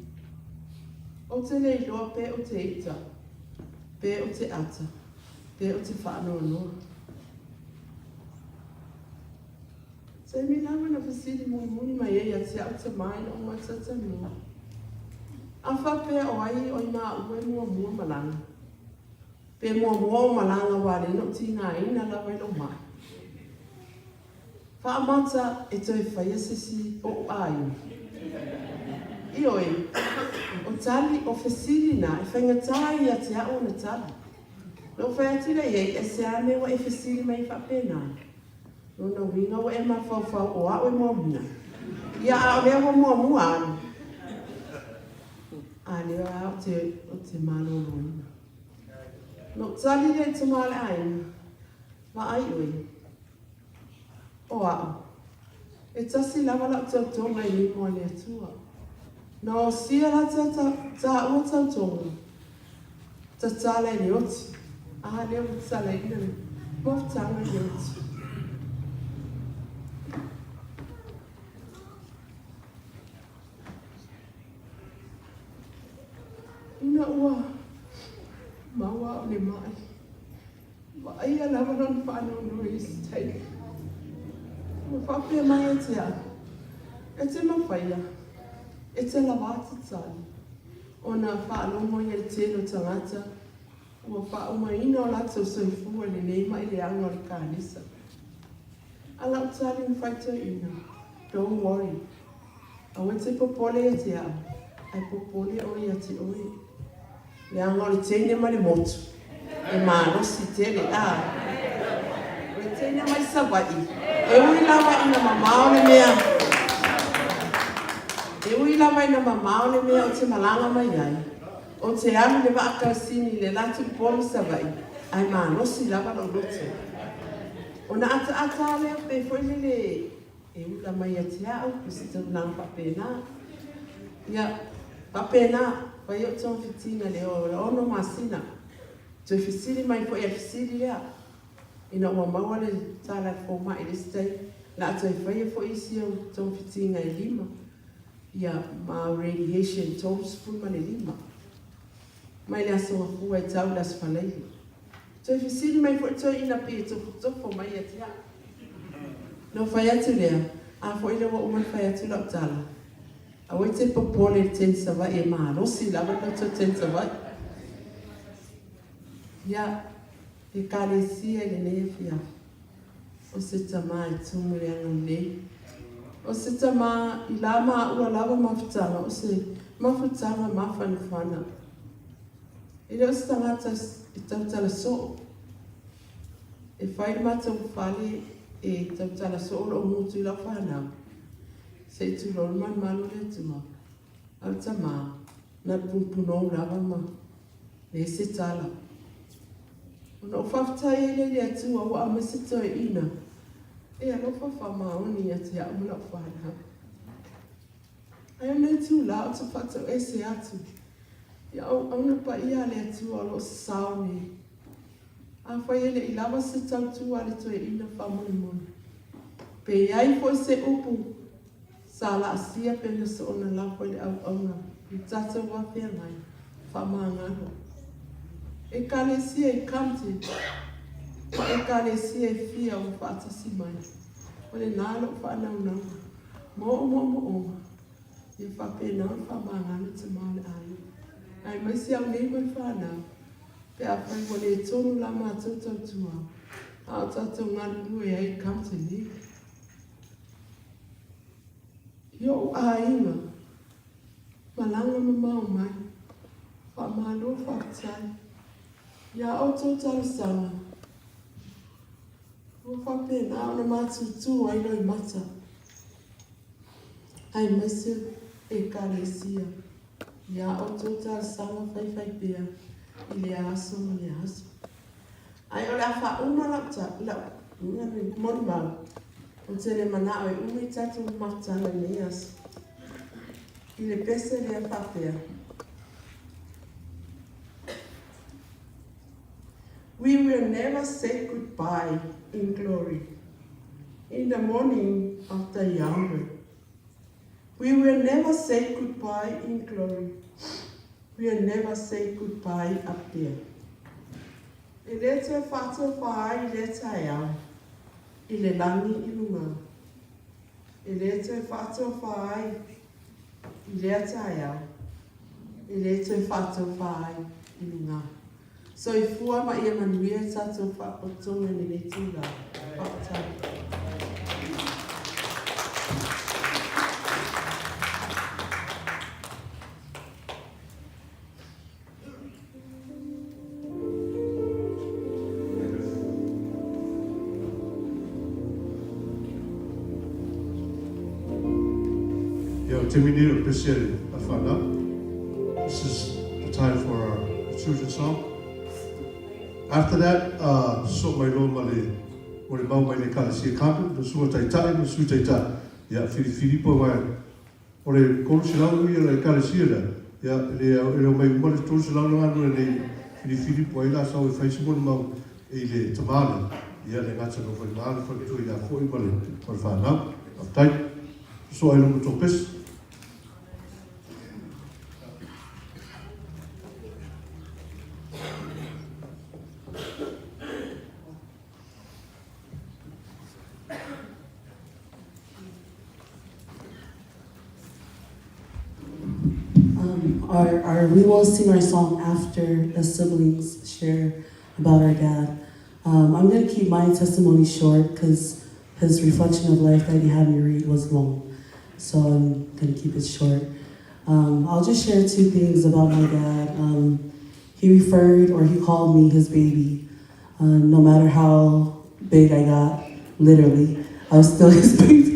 Ou te le iloa pe ou te ita, pe ou te ata, pe ou te faanoanoa. Taimi lava na fesili mulimuli mai ai ia te au tama i lou matatanoa. A faapea o ai o i maua e muamua malaga? Pe muamua ou malaga ua alai na ou tigaina lava i lou mai. Faamata e toe faia se isi ou aiga. Ioe, o tali, o fesili na e faigata ai ia te au ona tali. Na ou fai atu lea i ai, e se a mea ua e fesili mai ai faapena? Lona uiga ua e mafaufau o au e muamua. Ia, a o lea ua muamua alu. A lea lava ou te, ou te maloloina. Na ou tali lea i tama o le aiga, Vaai oe, o au, e tasi lava lau tautoga i lima o le Atua. Na osia la ta, taua tautoga, tatala i le oti. A lea ua tatalaina le mafutaga i le oti. Ina ua maua au i le mai, vaaia lava lona faanoanoa i isi taimi. Ua faapea mai ia te au, E te mafaia, e te lawa te tali, ona faalogo ia i le tele o tagata ua faaumaina o latou soifua i lenei mai leaga o le kanesa. A lau tali na faitoeaina, Don't worry. Aua e te popole ia te au, ae popole oe ia te oe. Leaga o le teine mai le motu, e malosi tele, a. O le teine mai Savaii, e ui lava ina mamao le mea, e ui lava ina mamao le mea ou te malaga mai ai, ou te alu i le vaa kalasini i le alu atu i Upolu i Savaii, ae malosi lava lou loto. Ona ataata lava lea pei foi lele e ula mai ia te au, o se tulaga faapena. Ia, faapena, fai ou togafitiga i le 6 masina, toe fesili mai foi a le fesili lea, ina ua maua le tala a le fomai i le isi taimi, o le a toe faia foi isi au togafitiga e lima, ia, ma au radiation 35, mai le Aso Gafua e tau i le Aso Faraile. Toe fesili mai foi toeaina pei e tofotofo mai ia te au. Na ou fai atu lea, A foi lea ua uma ona fai atu lau tala, aua e te popole i le teni Savaii e malosi lava le matou teni Savaii. Ia, Ekalesia i lenei afiafi, o se tama e tumu i le agalelei, o se tama i la maua lava mafutaga, o se mafutaga mafanafana. E le o se tagata e tautala soo. E fai le matou fale e tautala soo lou gutu i lau fanau. Se i tulou le malumalu o le Atua. A o le tama, na o le punupunou lava ma leai se tala. Ona ou faafetai ai lea i le Atua ua aumai se toeaina e alofa faamaoni ia te au ma lau fanau. Ae o lenei itulā ou te faatoese atu i auauna paia a le Atua o lo o sasao nei. Afai e le i lava se tautua a le toeaina faamolemole, pe i ai foi se upu sa laasia pe na soona lafo i le auauna i le tatou wā feagai, faamagalo. Ekalesia i Compton ma Ekalesia e fia ua faatasi mai, o lena lou faanaunauga. Ma ou moomooga, ia faapena ona faamagalo tama o le aiga. Aemaise au nei ma le fanau, pe afai ua le tonu la matou tautua, a o tatou galulue ai i Compton nei. I ou aiga, malaga mamao mai, faamalo faafetai i a outou talosaga, Ua faapena ona matutu ai loimata, aemaise Ekalesia, i a outou talosaga faifai pea i lea aso ma lea aso. Ae o le a faauma lau ta, lau molimau, ou te le manao e umi tatou mafutaga i lenei aso, i le pese lea faapea. We will never say goodbye in glory in the morning of the younger. We will never say goodbye in glory. We will never say goodbye up there. E le toe faatofa ai i lea taeao i le lagi i luga. E le toe faatofa ai i lea taeao. E le toe faatofa ai i luga. Soifua ma ia manuia le tatou faapotopotoga i lenei itula. Faafetai. taimi lenei o le pese a le fanau. This is the time for our children's song. After that, sosoo mai loa ma le o le mau mai le Ekalesia Carpet, le susuga taitai ma le sui taitai, ia, filifili po aua o le 300 ia le Ekalesia lea, ia, e le, e le omai uma le 300 na galulue nei filifili po o ai o le a sau e fai se molimau i le tamā lea, ia, le gata nofo i ina le faletua ia foi ma le, ma le fanau. Faafetai. Sosoo ai loa ma tou pese. Our, we will sing our song after the siblings share about our dad. I'm going to keep my testimony short because his reflection of life that he had me read was long. So I'm going to keep it short. I'll just share two things about my dad. He referred or he called me his baby. No matter how big I got, literally, I was still his baby.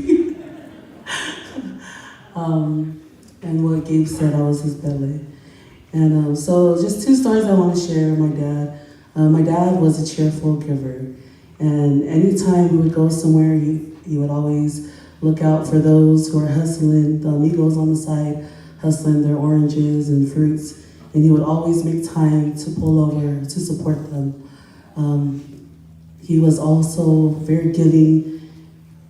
And what Gabe said, I was his pele. And so just two stories I want to share with my dad. My dad was a cheerful giver. And anytime we would go somewhere, he would always look out for those who are hustling, the amigos on the side, hustling their oranges and fruits. And he would always make time to pull over to support them. He was also very giving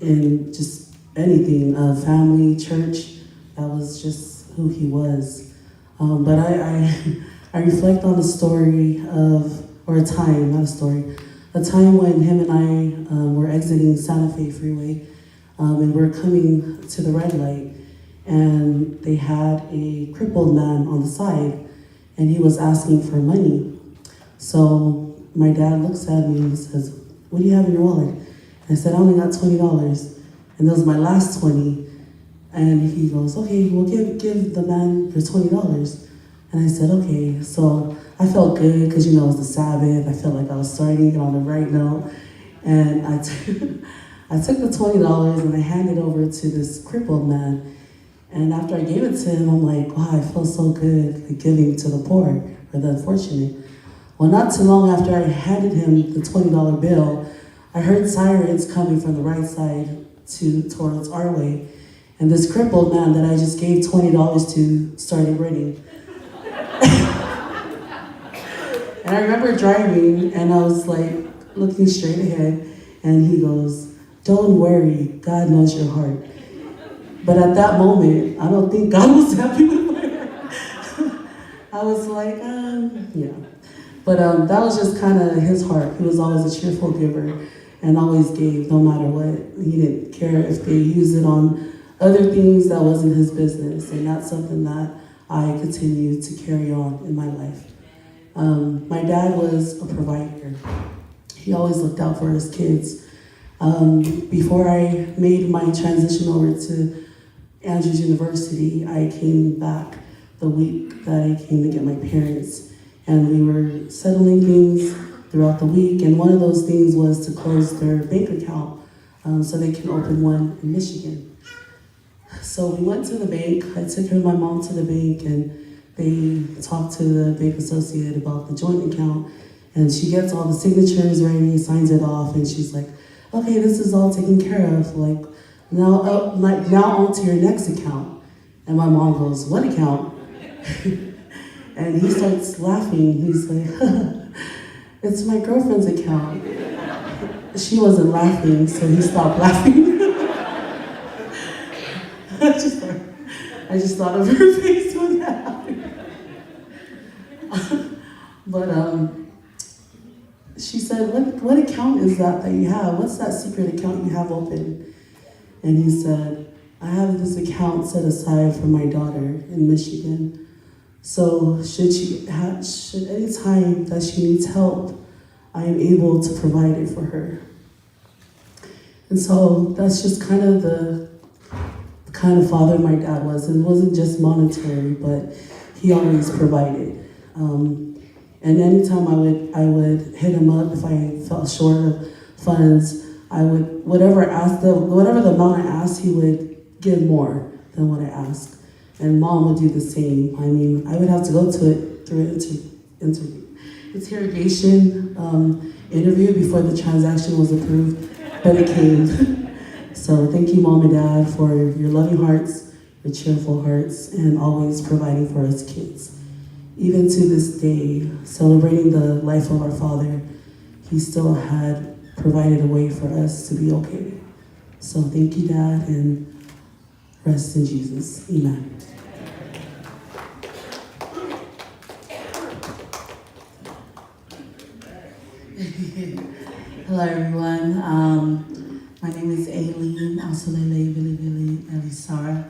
in just anything, family, church. That was just who he was. But I reflect on the story of, or a time, not a story, a time when him and I were exiting Santa Fe Freeway, and we're coming to the red light, and they had a crippled man on the side, and he was asking for money. So my dad looks at me and says, "What do you have in your wallet?" And I said, "I only got $20. And that was my last 20. And he goes, "Okay, well, give the man your $20. And I said, "Okay." So I felt good because, it was the Sabbath. I felt like I was starting it on the right note. And I took the $20 and I handed it over to this crippled man. And after I gave it to him, I'm like, wow, I feel so good, like giving to the poor or the unfortunate. Well, not too long after I handed him the $20 bill, I heard sirens coming from the right side towards our way. And this crippled man that I just gave $20 to started running. And I remember driving, and I was like looking straight ahead, and he goes, "Don't worry, God knows your heart." But at that moment, I don't think God was happy with my heart. I was like, yeah. But that was just kind of his heart. He was always a cheerful giver and always gave no matter what. He didn't care if they used it on other things. That wasn't his business. And that's something that I continue to carry on in my life. My dad was a provider. He always looked out for his kids. Before I made my transition over to Andrews University, I came back the week that I came to get my parents, and we were settling things throughout the week, and one of those things was to close their bank account so they can open one in Michigan. So we went to the bank. I took her and my mom to the bank, and they talked to the bank associate about the joint account, and she gets all the signatures ready, signs it off, and she's like, "Okay, this is all taken care of. Like, now on to your next account." And my mom goes, "What account?" And he starts laughing. He's like, "It's my girlfriend's account." She wasn't laughing, so he stopped laughing. I just thought of her face when that happened. But she said, what account is that you have? What's that secret account you have open?" And he said, "I have this account set aside for my daughter in Michigan. So should any time that she needs help, I am able to provide it for her." And so that's just kind of the kind of father my dad was. And it wasn't just monetary, but he always provided. And anytime I would hit him up if I fell short of funds, I would, whatever I asked, the, whatever the amount I asked, he would give more than what I asked. And mom would do the same. I mean, I would have to go to it through an interrogation interview before the transaction was approved, but it came. So thank you, mom and dad, for your loving hearts, your cheerful hearts, and always providing for us kids. Even to this day, celebrating the life of our father, he still had provided a way for us to be okay. So thank you, Dad, and rest in Jesus. Amen. Hello, everyone. My name is Aileen Asolele Vilivili Elisara.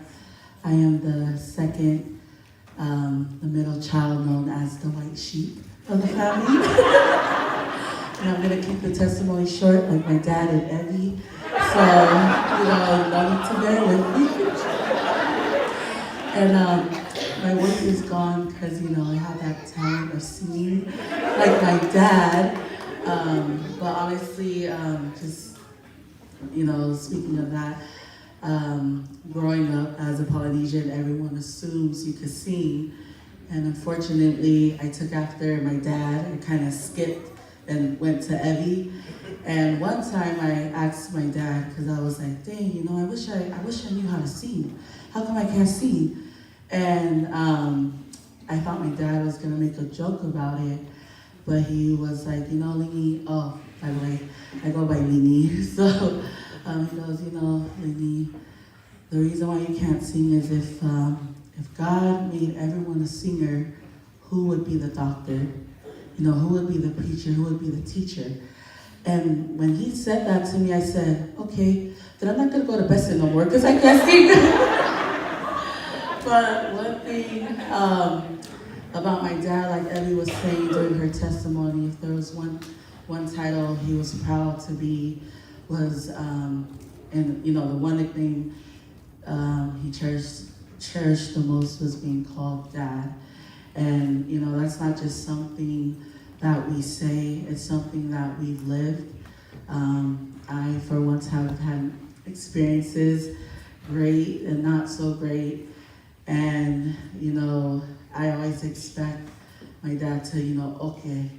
I am the second, the middle child known as the white sheep of the family. And I'm going to keep the testimony short, like my dad and Evie. So, no need to bear with me. And my voice is gone because, I have that talent of singing like my dad. But honestly, just, speaking of that, growing up as a Polynesian, everyone assumes you could sing. And unfortunately, I took after my dad and kind of skipped and went to Evie. And one time I asked my dad, because I was like, dang, I wish I knew how to sing. How come I can't sing? And I thought my dad was gonna make a joke about it, but he was like, Lini, oh, by the way, I go by Lini. So he goes, Lini, the reason why you can't sing is if God made everyone a singer, who would be the doctor? Who would be the preacher? Who would be the teacher? And when he said that to me, I said, okay, then I'm not gonna go to Besson no more because I can't sing. But one thing about my dad, like Ellie was saying during her testimony, if there was one title he was proud to be was, and the one nickname he cherished the most was being called Dad. And that's not just something that we say, it's something that we've lived. I, for once, have had experiences, great and not so great. And, I always expect my dad to, okay,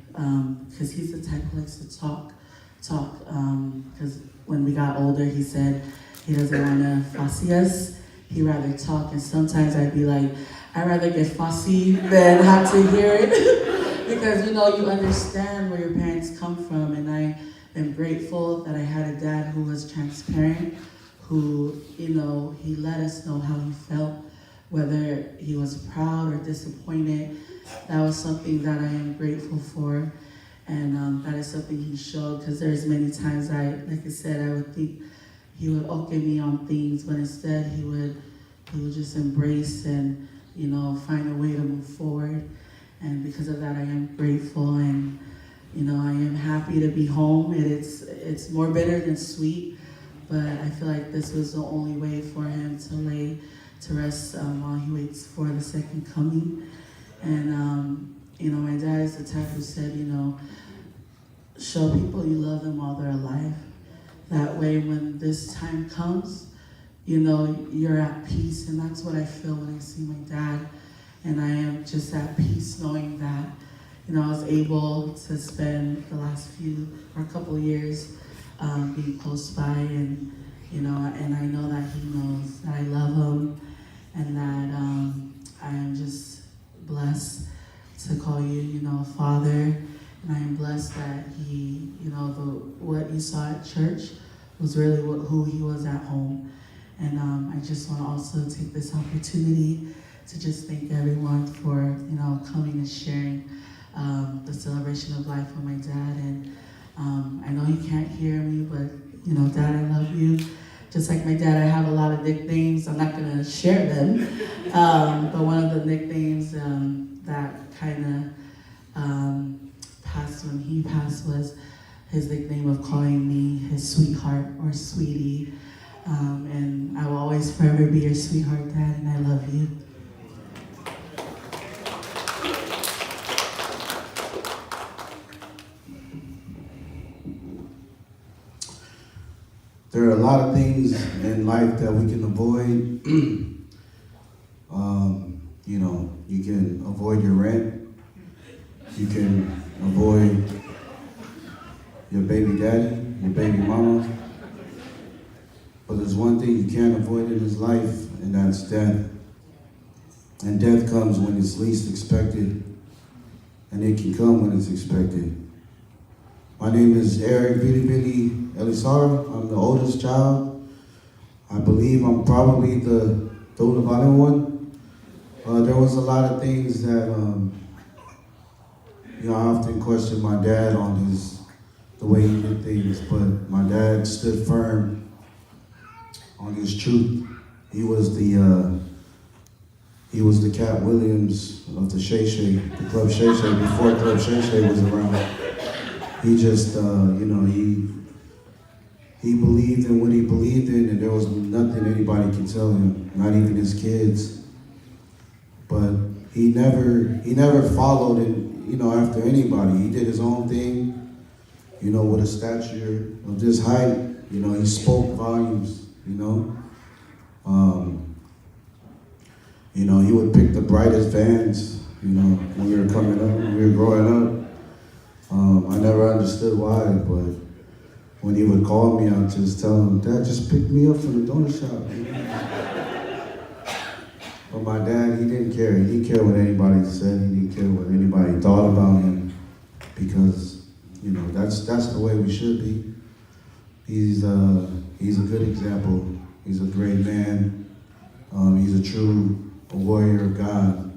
because he's the type who likes to talk. Because when we got older, he said he doesn't want to fussy us. He'd rather talk. And sometimes I'd be like, I'd rather get fussy than have to hear it. Because, you understand where your parents come from. And I am grateful that I had a dad who was transparent, who, he let us know how he felt, whether he was proud or disappointed. That was something that I am grateful for. And that is something he showed, because there's many times like I said, I would think he would okay me on things, but instead he would just embrace and, find a way to move forward. And because of that, I am grateful, and, I am happy to be home. It's more bitter than sweet, but I feel like this was the only way for him to lay to rest while he waits for the second coming. And, my dad is the type who said, show people you love them while they're alive. That way, when this time comes, you're at peace. And that's what I feel when I see my dad. And I am just at peace knowing that, I was able to spend the last few or couple years being close by. And, and I know that he knows that I love him, and that I am just blessed to call you, father. And I am blessed that he, what you saw at church was really who he was at home. And I just want to also take this opportunity to just thank everyone for, coming and sharing the celebration of life with my dad. And I know you can't hear me, but, Dad, I love you. Just like my dad, I have a lot of nicknames. I'm not gonna share them. But one of the nicknames that kind of passed when he passed was his nickname of calling me his sweetheart or sweetie. And I will always forever be your sweetheart, Dad, and I love you. There are a lot of things in life that we can avoid. can avoid your rent. You can avoid your baby daddy, your baby mama. But there's one thing you can't avoid in this life, and that's death. And death comes when it's least expected, and it can come when it's expected. My name is Eric Bilibili Elisara. I'm the oldest child. I believe I'm probably the Dolavale one. There was a lot of things that, you know, I often question my dad on the way he did things, but my dad stood firm on his truth. He was the Cat Williams of the Shay Shay, the Club Shay Shay, before Club Shay Shay was around. He just, you know, he believed in what he believed in, and there was nothing anybody could tell him, not even his kids. But he never followed in, you know, after anybody. He did his own thing, you know, with a stature of this height. You know, he spoke volumes, you know. You know, he would pick the brightest vans, you know, when we were coming up, when we were growing up. I never understood why, but when he would call me, I'd just tell him, Dad, just pick me up from the donut shop. You know? But my dad, he didn't care. He didn't care what anybody said. He didn't care what anybody thought about him, because, you know, that's the way we should be. He's a good example. He's a great man. He's a true warrior of God.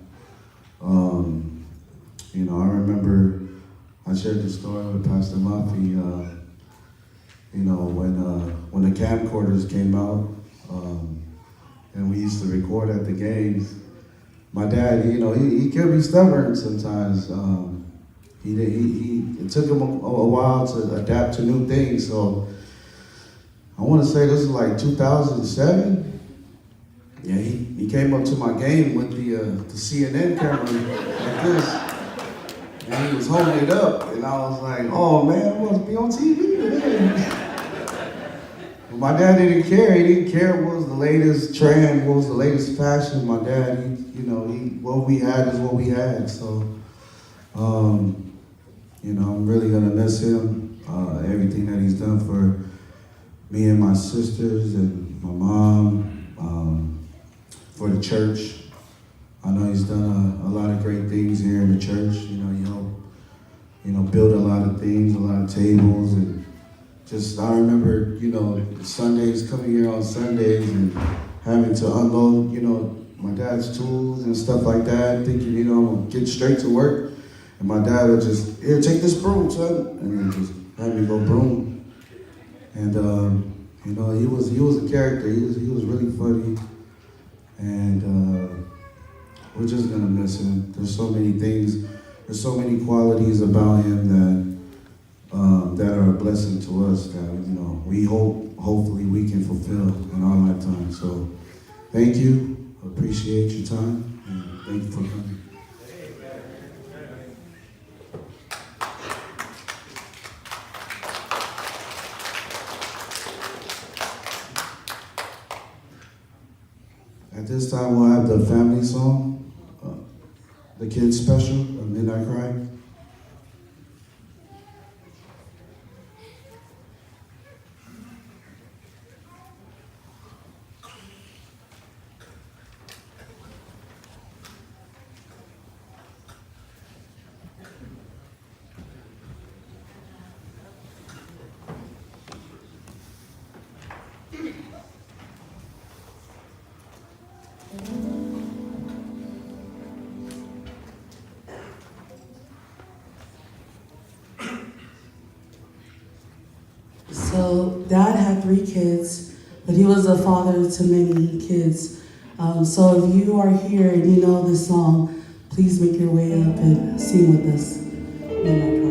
You know, I remember I shared the story with Pastor Mafi. You know, when the camcorders came out, and we used to record at the games, my dad, you know, he could be stubborn sometimes. It took him a while to adapt to new things. So I want to say this is like 2007. Yeah, he came up to my game with the CNN camera like this. And he was holding it up, and I was like, oh man, I want to be on TV today. But my dad didn't care. He didn't care what was the latest trend, what was the latest fashion. My dad, he, you know, what we had is what we had. So, you know, I'm really gonna miss him. Everything that he's done for me and my sisters and my mom, for the church. I know he's done a lot of great things here in the church. You know, he helped, you know, build a lot of things, a lot of tables, and just, I remember, you know, Sundays, coming here on Sundays and having to unload, you know, my dad's tools and stuff like that, thinking, you know, I'm gonna get straight to work. And my dad would just, here, take this broom, son, and then just have me go broom. And, you know, he was a character. He was really funny. And we're just gonna miss him. There's so many things, there's so many qualities about him that that are a blessing to us that, you know, we hopefully we can fulfill in our lifetime. So thank you, appreciate your time, and thank you for coming. At this time, we'll have the family song, the kids special, of Midnight Cry. So Dad had 3 kids, but he was a father to many kids. So if you are here and you know this song, please make your way up and sing with us. Midnight Cry.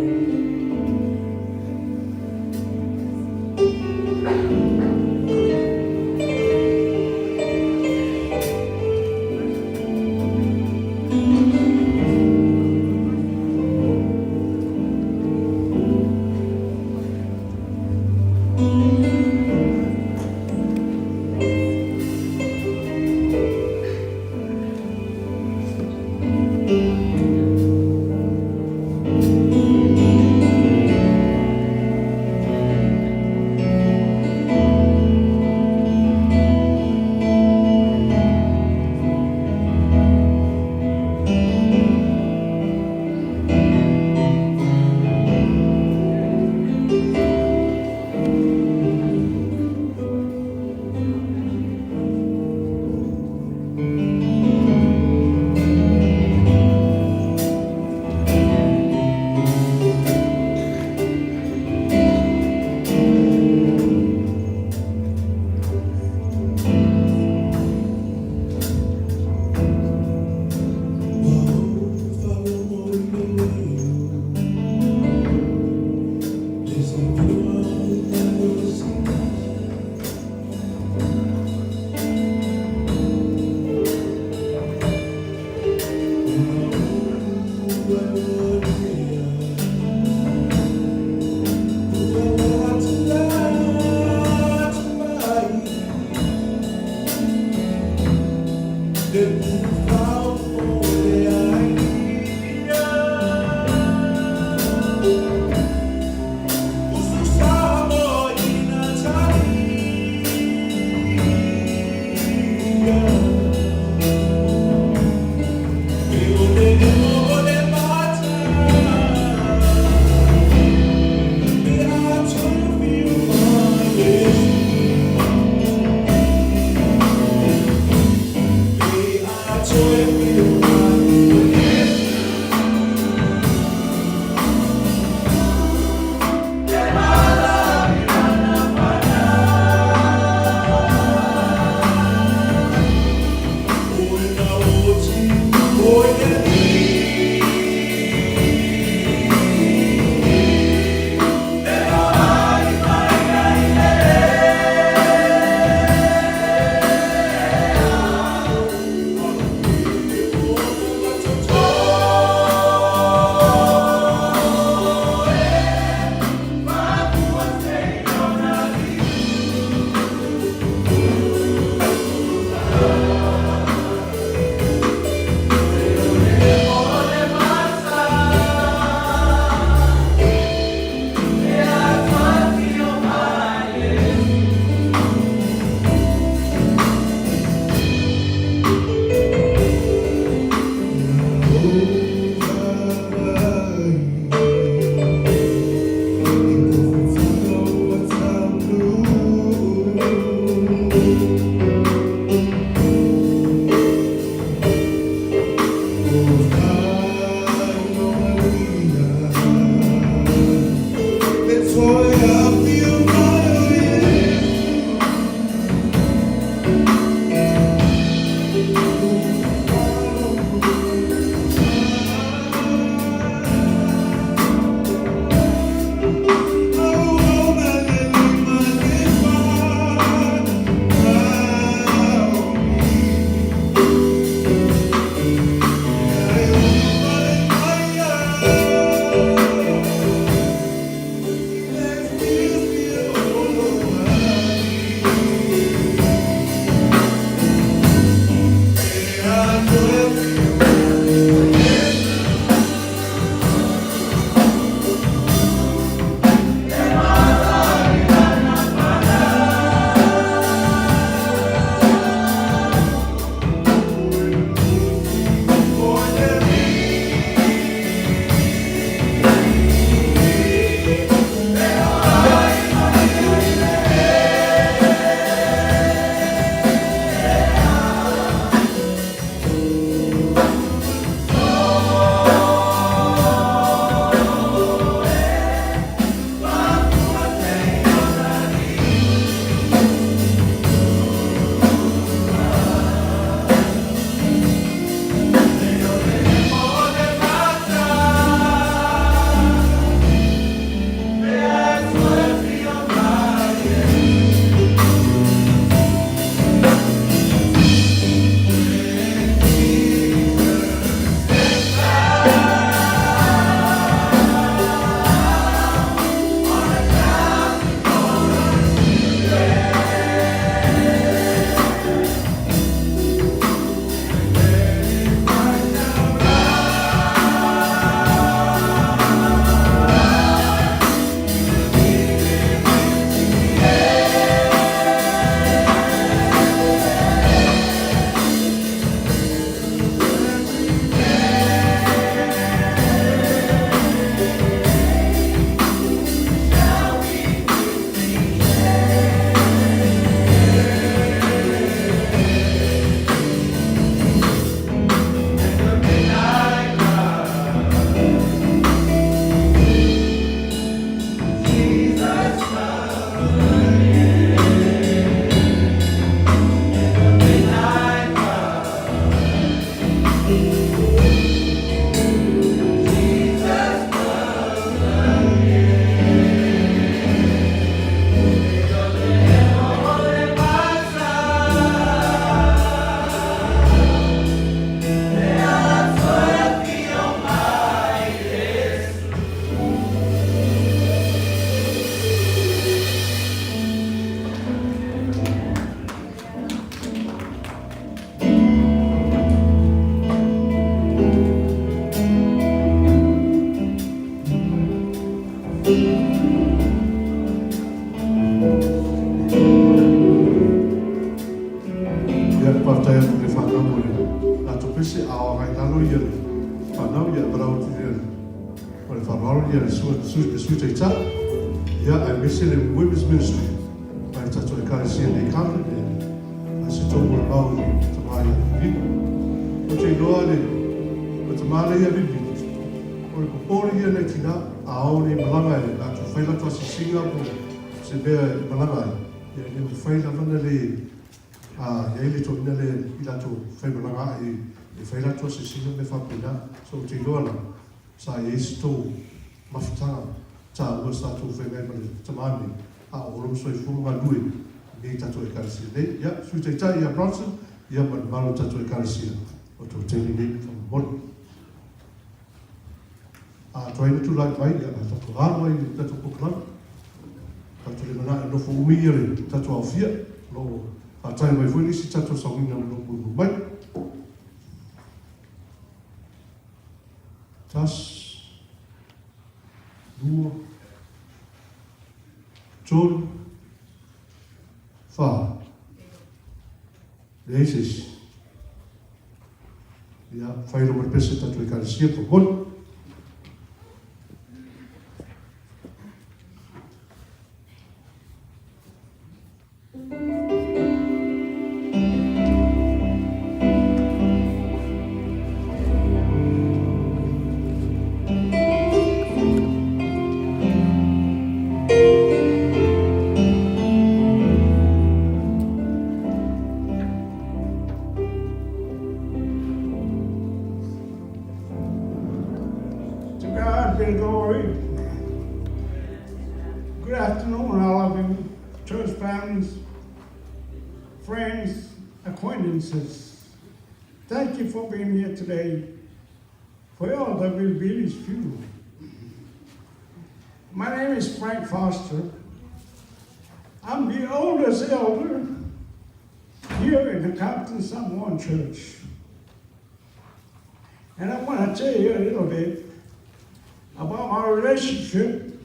Ia, faafetai atu i le fanau mo le latou pese, a o agai i lalo ia le fanau, ia valaau atu ia ma le faaaloalo ia le Sui Taitai, ia aemaise le Women's Ministry mai le tatou Ekalesia nei Compton, e fai se tou molimau i le tama ia Vili. Ou te iloa le o le tama lea ia Vili, o le popole ia nai tina a o nei malaga e latou fai latou asiasiga po o se mea e malaga ai, ia e le mafai lava ona le a i ai le toeaina lea i latou faimalaga ae e fai latou asiasiga ma mea faapena. So ou te iloa la, sa i ai se tou mafutaga taua sa tou feagai ma le tama nei, a o ola ma soifua ma galue i nei tatou Ekalesia nei. Ia, Sui Taitai ia Bronson, ia ma le mamalu o le tatou Ekalesia o tou taimi nei faamolemole. A tuai na tulai mai, ia, a tatou alu ai i le tatou polokalame. Tatou le manao e nofo umi ia le tatou aofia, o lo o faatali mai foi nisi tatou sauiga o lo o mulimuli mai. Tasi, lua, tolu, fa. Leai se isi. Ia, fai lo mai pese tatou Ekalesia faamolemole. To God be the glory. Good afternoon, all of you, church families, friends, acquaintances. Thank you for being here today for Elder Bilili's funeral. My name is Frank Foster. I'm the oldest elder here in the Compton Samoan Church. And I want to tell you a little bit about my relationship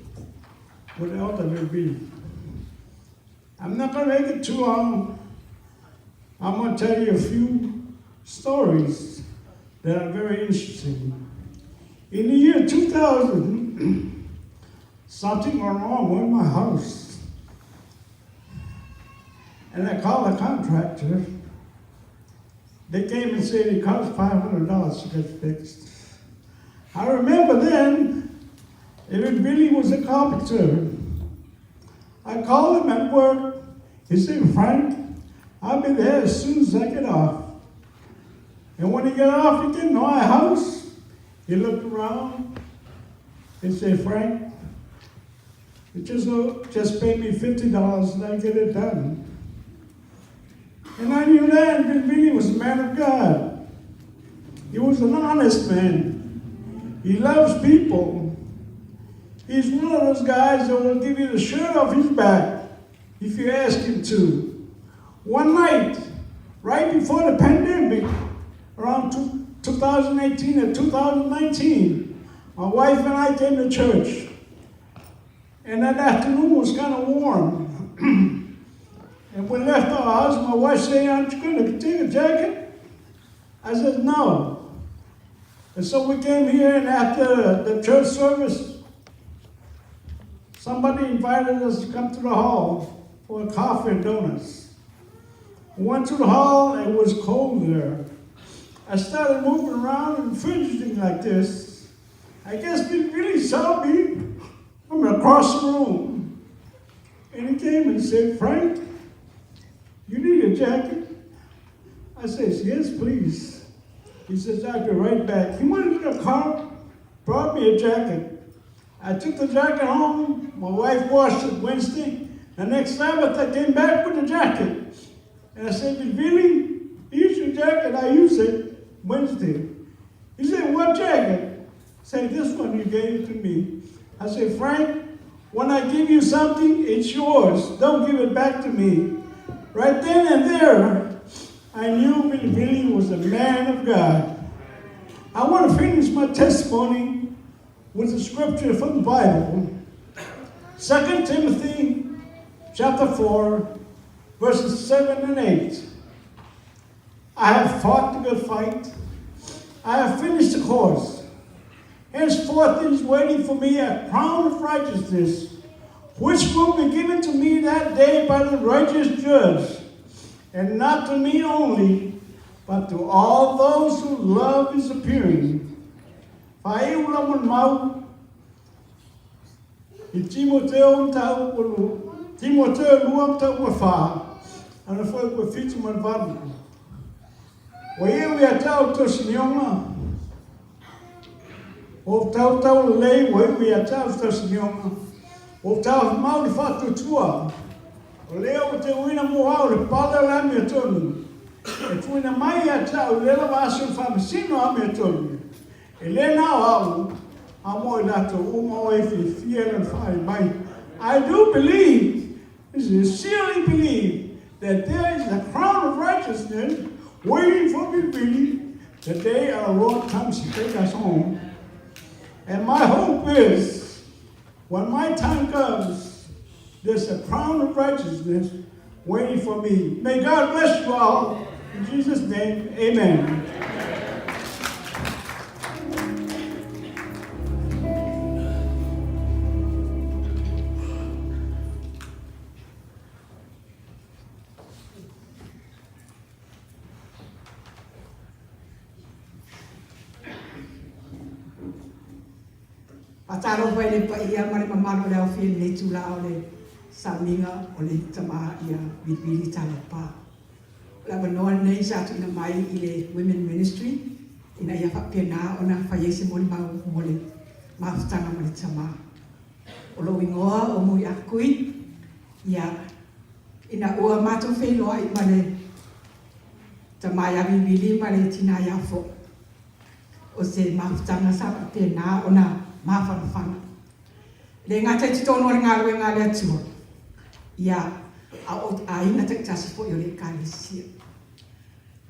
with Elder Bilili. I'm not going to make it too long. I'm going to tell you a few stories that are very interesting. In the year 2000, something went wrong with my house. And I called a contractor. They came and said it cost $500 to get fixed. I remember then, even Billy was a carpenter. I called him at work. He said, Frank, I'll be there as soon as I get off. And when he got off, he came to my house. He looked around. He said, Frank, you just pay me $50 and I get it done. And I knew then that Billy was a man of God. He was an honest man. He loves people. He's one of those guys that will give you the shirt off his back if you ask him to. One night, right before the pandemic, around 2018 or 2019, my wife and I came to church. And that afternoon was kind of warm. And we left our house. My wife said, aren't you going to take a jacket? I said, no. And so we came here, and after the church service, somebody invited us to come to the hall for coffee and donuts. We went to the hall, it was cold there. I started moving around and fidgeting like this. I guess he really saw me from across the room. And he came and said, Frank, you need a jacket? I says, yes, please. He says, I'll be right back. He went into the car, brought me a jacket. I took the jacket home. My wife washed it Wednesday. The next Sabbath, I came back with the jacket. And I said, Billy, here's your jacket. I use it Wednesday. He said, what jacket? I said, this one you gave to me. I said, Frank, when I give you something, it's yours. Don't give it back to me. Right then and there, I knew Billy was a man of God. I want to finish my testimony with a scripture from the Bible. 2 Timothy chapter 4, verses 7 and 8. I have fought the good fight. I have finished the course. Henceforth is waiting for me a crown of righteousness, which will be given to me that day by the righteous judge, and not to me only, but to all those who love his appearing. Faaiu lau molimau i Timoteo mataupu lu, Timoteo 2 mataupu e 4, ana fuaiupu e 7 ma le 8. Ua iu ia te au tausinioga, ua ou tautau lelei ua iu ia te au tausinioga, ua ou taofimau le faatuatua, o lea ua teuina mo au le pale o le amiotonu, e tuuina mai ia te au i le lava aso i le faamasino amiotonu, e le na o au, a mo i latou uma o e fiafia i lona faaali mai. I do believe, sincerely believe, that there is a crown of righteousness waiting for me really the day our Lord comes to take us home. And my hope is, when my time comes, there's a crown of righteousness waiting for me. May God bless you all. In Jesus' name, amen. Faatalofa i le paia ma le mamalu o le aofia i lenei itula o le sauniga o le tama ia Vilivili Talepa. O le avanoa lenei sa tuuina mai i le Women Ministry ina ia faapena ona fai ai se molimau mo le mafutaga ma le tama. O lou igoa o Mui Akui, ia, ina ua matou feiloai ma le tama ia Vilivili ma le tina ia Fo'i, o se mafutaga sa faapena ona mafanafana. E le gata i totonu o le galuega a le Atua, ia, a o aiga taitasi foi o le Ekalesia.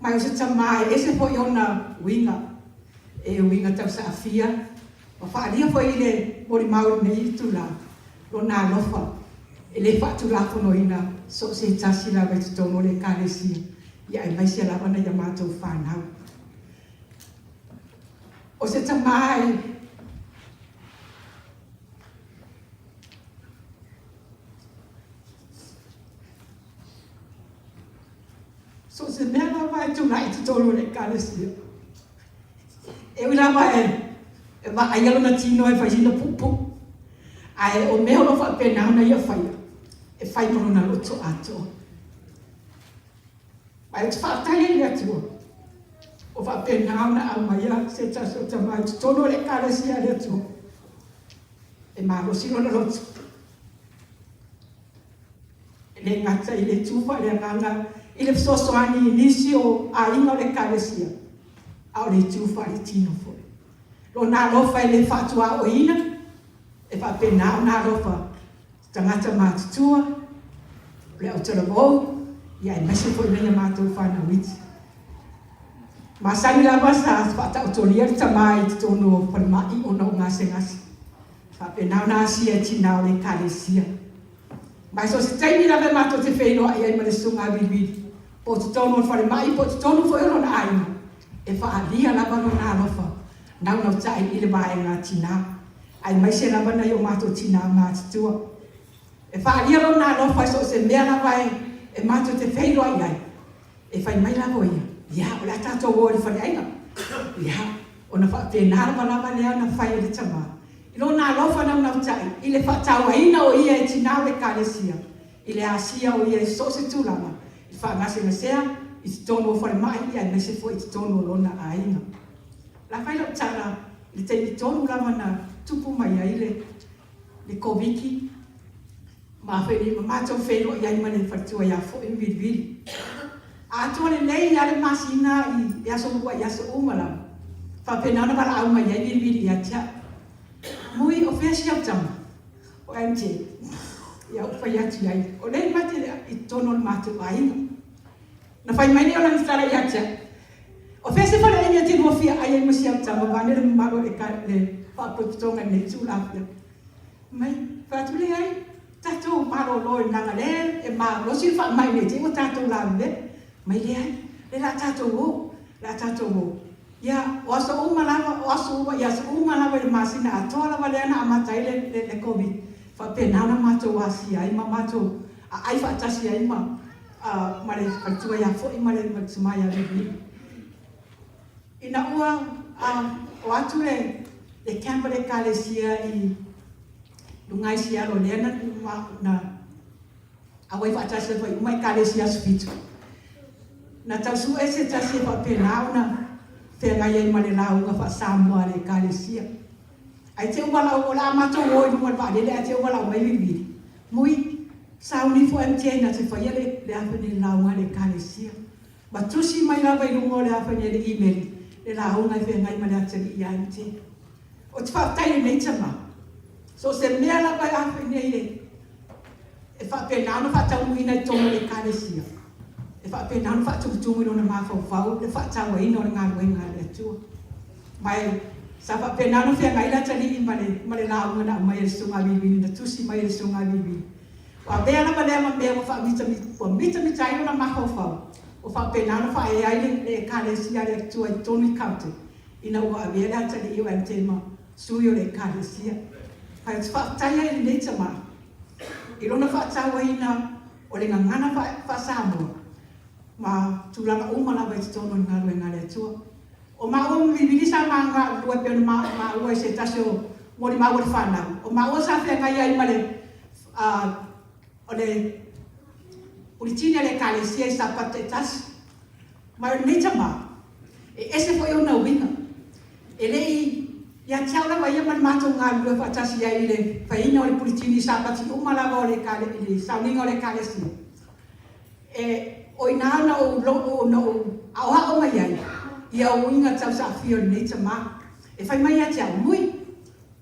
Mai o se tama e ese foi ona uiga, e uiga tausaafia, ma faaalia foi i le molimau i lenei itula, lona alofa e le faatulafonoina so o se tasi lava i totonu o le Ekalesia, ia aemaise lava nai a matou fanau. O se tama e So o se mea lava e tulai i totonu o le Ekalesia. E ui lava e, e vaaia lona tino e fai sina puupuu, ae o mea o lo o faapena ona ia faia, e fai ma lona loto atoa. Ae ou te faafetai ai i le Atua, ua faapena ona aumaia se tasi o tama i totonu o le Ekalesia a le Atua, e malosi lona loto. E le gata i le tu faaleagaga i le fesoasoani i nisi o aiga o le Ekalesia, a o le itu faaletino foi. Lona alofa e le faatuaoina, e faapena ona alofa tagata matutua, o le autalavou, ia aemaise foi nai a matou fanau iti. Masani lava sa faataotolia le tama i totonu o falemai ona o gasegase. Faapena ona asia e tina o le Ekalesia. Ma so o se taimi lava e matou te feiloai ai ma le Susuga a Vilivili, po o totonu o le falemai po o totonu foi o lona aiga, e faaalia lava lona alofa naunautai i le vaega a tina, aemaise lava nai o matou tina matutua. E faaalia lona alofa i so o se mea lava e matou te feiloai ai, e fai mai lava o ia, Ia, o le a tatou o i le faleaiga. Ia, ona faapena lava lava lea ona fai e le tama, i lona alofa naunautai i le faatauaina o ia e tina o le Ekalesia, i le asia o ia i so o se tulaga, i le faagasegasea i totonu o falemai aemaise foi i totonu o lona aiga. La fai lau tala i le taimi tonu lava na tupu mai ai le le Koviti ma ma matou feiloai ai ma le faletua ia Fo'i ma Vilivili. A atoa lelei lava le masina i aso lua i aso uma lava, faapena ona valaau mai ai Vilivili ia te au. Mui, o fea si au tama? O MJ. Ia ou fai atu i ai, o lea e mate i totonu o le matou aiga. Na fai mai lea o lana tala ia te au, O fea se faleaiga e te lua fia ai ai ma si au tama vaeane le mamalu o le Faalapotopotoga i lenei itula afiafi? Mai, fai atu, Leai, tatou malolo i leaga lea e malosi le faamai ne i te i ua tatou lavevea. Mai, Leai, lea o le a tatou o, le a tatou o. Ia, o aso uma lava, o aso uma, i aso uma lava i le masina atoa lava lea na amata ai le, le, le Covid, faapena ona matou asia ai ma matou aai faatasi ai ma, uh, ma le faletua ia Fo'i ma le, ma le tama ia Viliili. Ina ua uh, o atu le, le camp a le Ekalesia i luga i Sialo lea na, na auai faatasi atu ai uma Ekalesia Aso Fitu. Na tau sue se tasi e faapena ona feagai ai ma le lauga faa-Samoa a le Ekalesia. Ae te ua lau, o le a matou o i luga o le vaalele ae te ua lau mai Vilivili. Mui, sauni fo MTA na te faia le, le afe nei lauga a le Ekalesia. Ma tusi mai lava i luga o le afe nei le imeli le lauga e feagai ma le atalii ia MT. Ou te faafetai i lenei tama. So o se mea lava e afe nei e, e faapena ona faataunuuina i totonu o le Ekalesia, e faapena ona faatumutumu i lona mafaufau le faatauaina o le galuega a le Atua. Ma e sa faapena ona feagai le atalii ma le, ma le lauga na aumai e le Susuga a Vilivili, na tusi mai e le Susuga a Vilivili. Ua avea lava lea ma mea ua faamitamita, ua mitamita ai lona mafaufau, ua faapena ona faaea ai le, le Ekalesia a le Atua i totonu i Carlton, ina ua avea le atalii o MJ ma sui o le Ekalesia. Ae ou te faafetai ai i lenei tama i lona faatauaina o le gagana faa-Samoa ma tulaga uma lava i totonu o le galuega a le Atua. O maua ma Vivili sa ma galulue pei ona maua i se tasi o molimau a le fanau. O maua sa feagai ai ma le o le Puletini a le Ekalesia i Sapatu taitasi. Ma o lenei tama, e ese foi ona uiga. E le i ia te au lava ia ma le matou galulue faatasi ai i le faiina o le Puletini i Sapati uma lava o le i le sauniga o le Ekalesia. E, o i ina na ou ona ou aoao mai ai ia uiga tausaafia o lenei tama. E fai mai ia te au, Mui,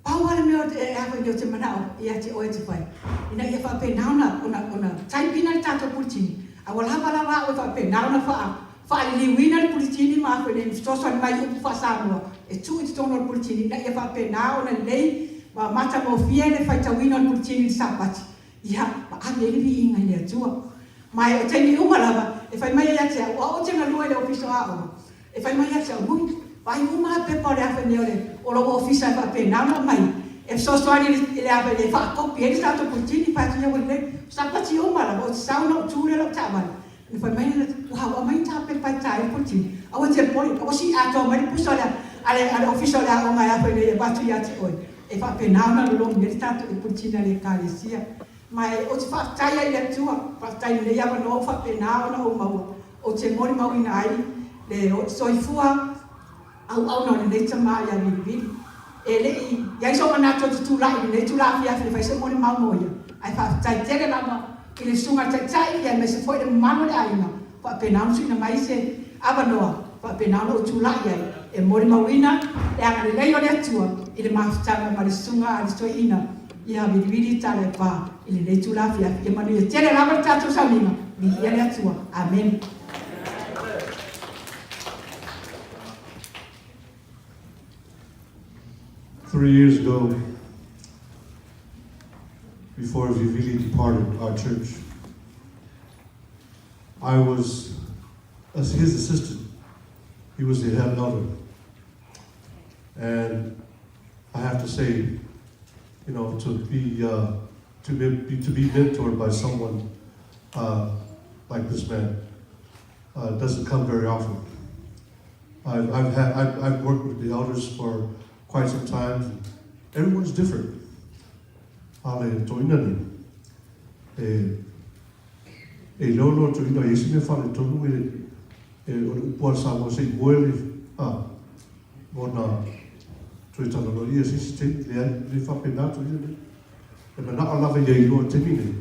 Pau lava le mea e a foi nei ou te manao ia te oe e te fai, ina ia faapena ona, ona, ona type ina le tatou puletini, a ua lava lava au e faapena ona faa, faaliliuina le puletini ma a foi nei fesoasoani mai i upu faa-Samoa e tuu i totonu o le puletini ina ia faapena ona lelei ma matagofie le faitauina o le puletini i le Sapati, ia, ma ave ai le viiga i le Atua. Ma e o taimi uma lava e fai mai ai ia te au, o au ou te galue i le Ofisa o Aoga, E fai mai ia te au, Mui, vaai uma lava pepa o le afe nei o le o lou ofisa e faapena ona aumai e fesoasoani i le afe nei e faakopi ai le tatou puletini. Fai atu ia ua lelei. O Sapati uma lava ou te sau ona ou tu lea i lau taavale. Ona fai mai lea, Ua, ua aumai ni ta pepa e ta ai le puletini. Aua e te popole, ua sii atoa mai le pusa o le a le a le ofisa o le aoga e afe nei e avatu ia te oe. E faapena ona lolomi ai le tatou puletini a le Ekalesia. Ma e ou te faafetai ai i le Atua, faafetai i lenei avanoa ua faapena ona ou maua, ou te molimauina ai le soifua auauna o lenei tama ia Vilivili. E le i i ai sou manatu ou te tulai i lenei itula afiafi e fai se molimau mo ia, ae faafetai tele lava i le Susuga i le Taitai aemaise foi le mamalu o le aiga ua faapena ona tuuina mai se avanoa faapena ona ou tulai ai e molimauina le agalelei o le Atua i le mafutaga ma le Susuga a le Toeaina ia Vilivili Talepa i lenei itula afiafi. Ia manuia tele lava le tatou sauniga. Viia le Atua. Amene. 3 years ago, before Vivili departed our church, I was as his assistant. He was the head elder. And I have to say, to be mentored by someone like this man doesn't come very often. I've, I've had I've, I've worked with the elders for quite some time. Everyone's different. Ale toeaina ni. E lolo toeaina i isi mea faaletonu e o le upu a Samoa se i moe le a ona toe talanoa ia se isi taimi leai le faapena toeaina nei. E manao lava ia iloa taimi nei,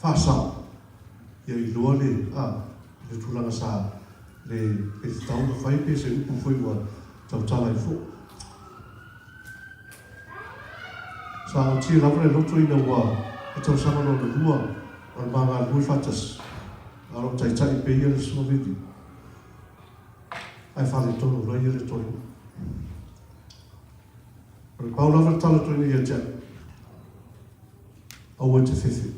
faasao, ia iloa le a le tulaga sa le e tatau ona fai pe se upu foi ua tautala ai foʻi. Sa aotia lava le loto ina ua e tausaga lona lua o le ma galulue faatasi, a o loo taitai pea ia le Susuga Vili. Ae faaletonu loa ia le toeaina. O le pau lava le tala toeaina ia te au. Aua e te fefe.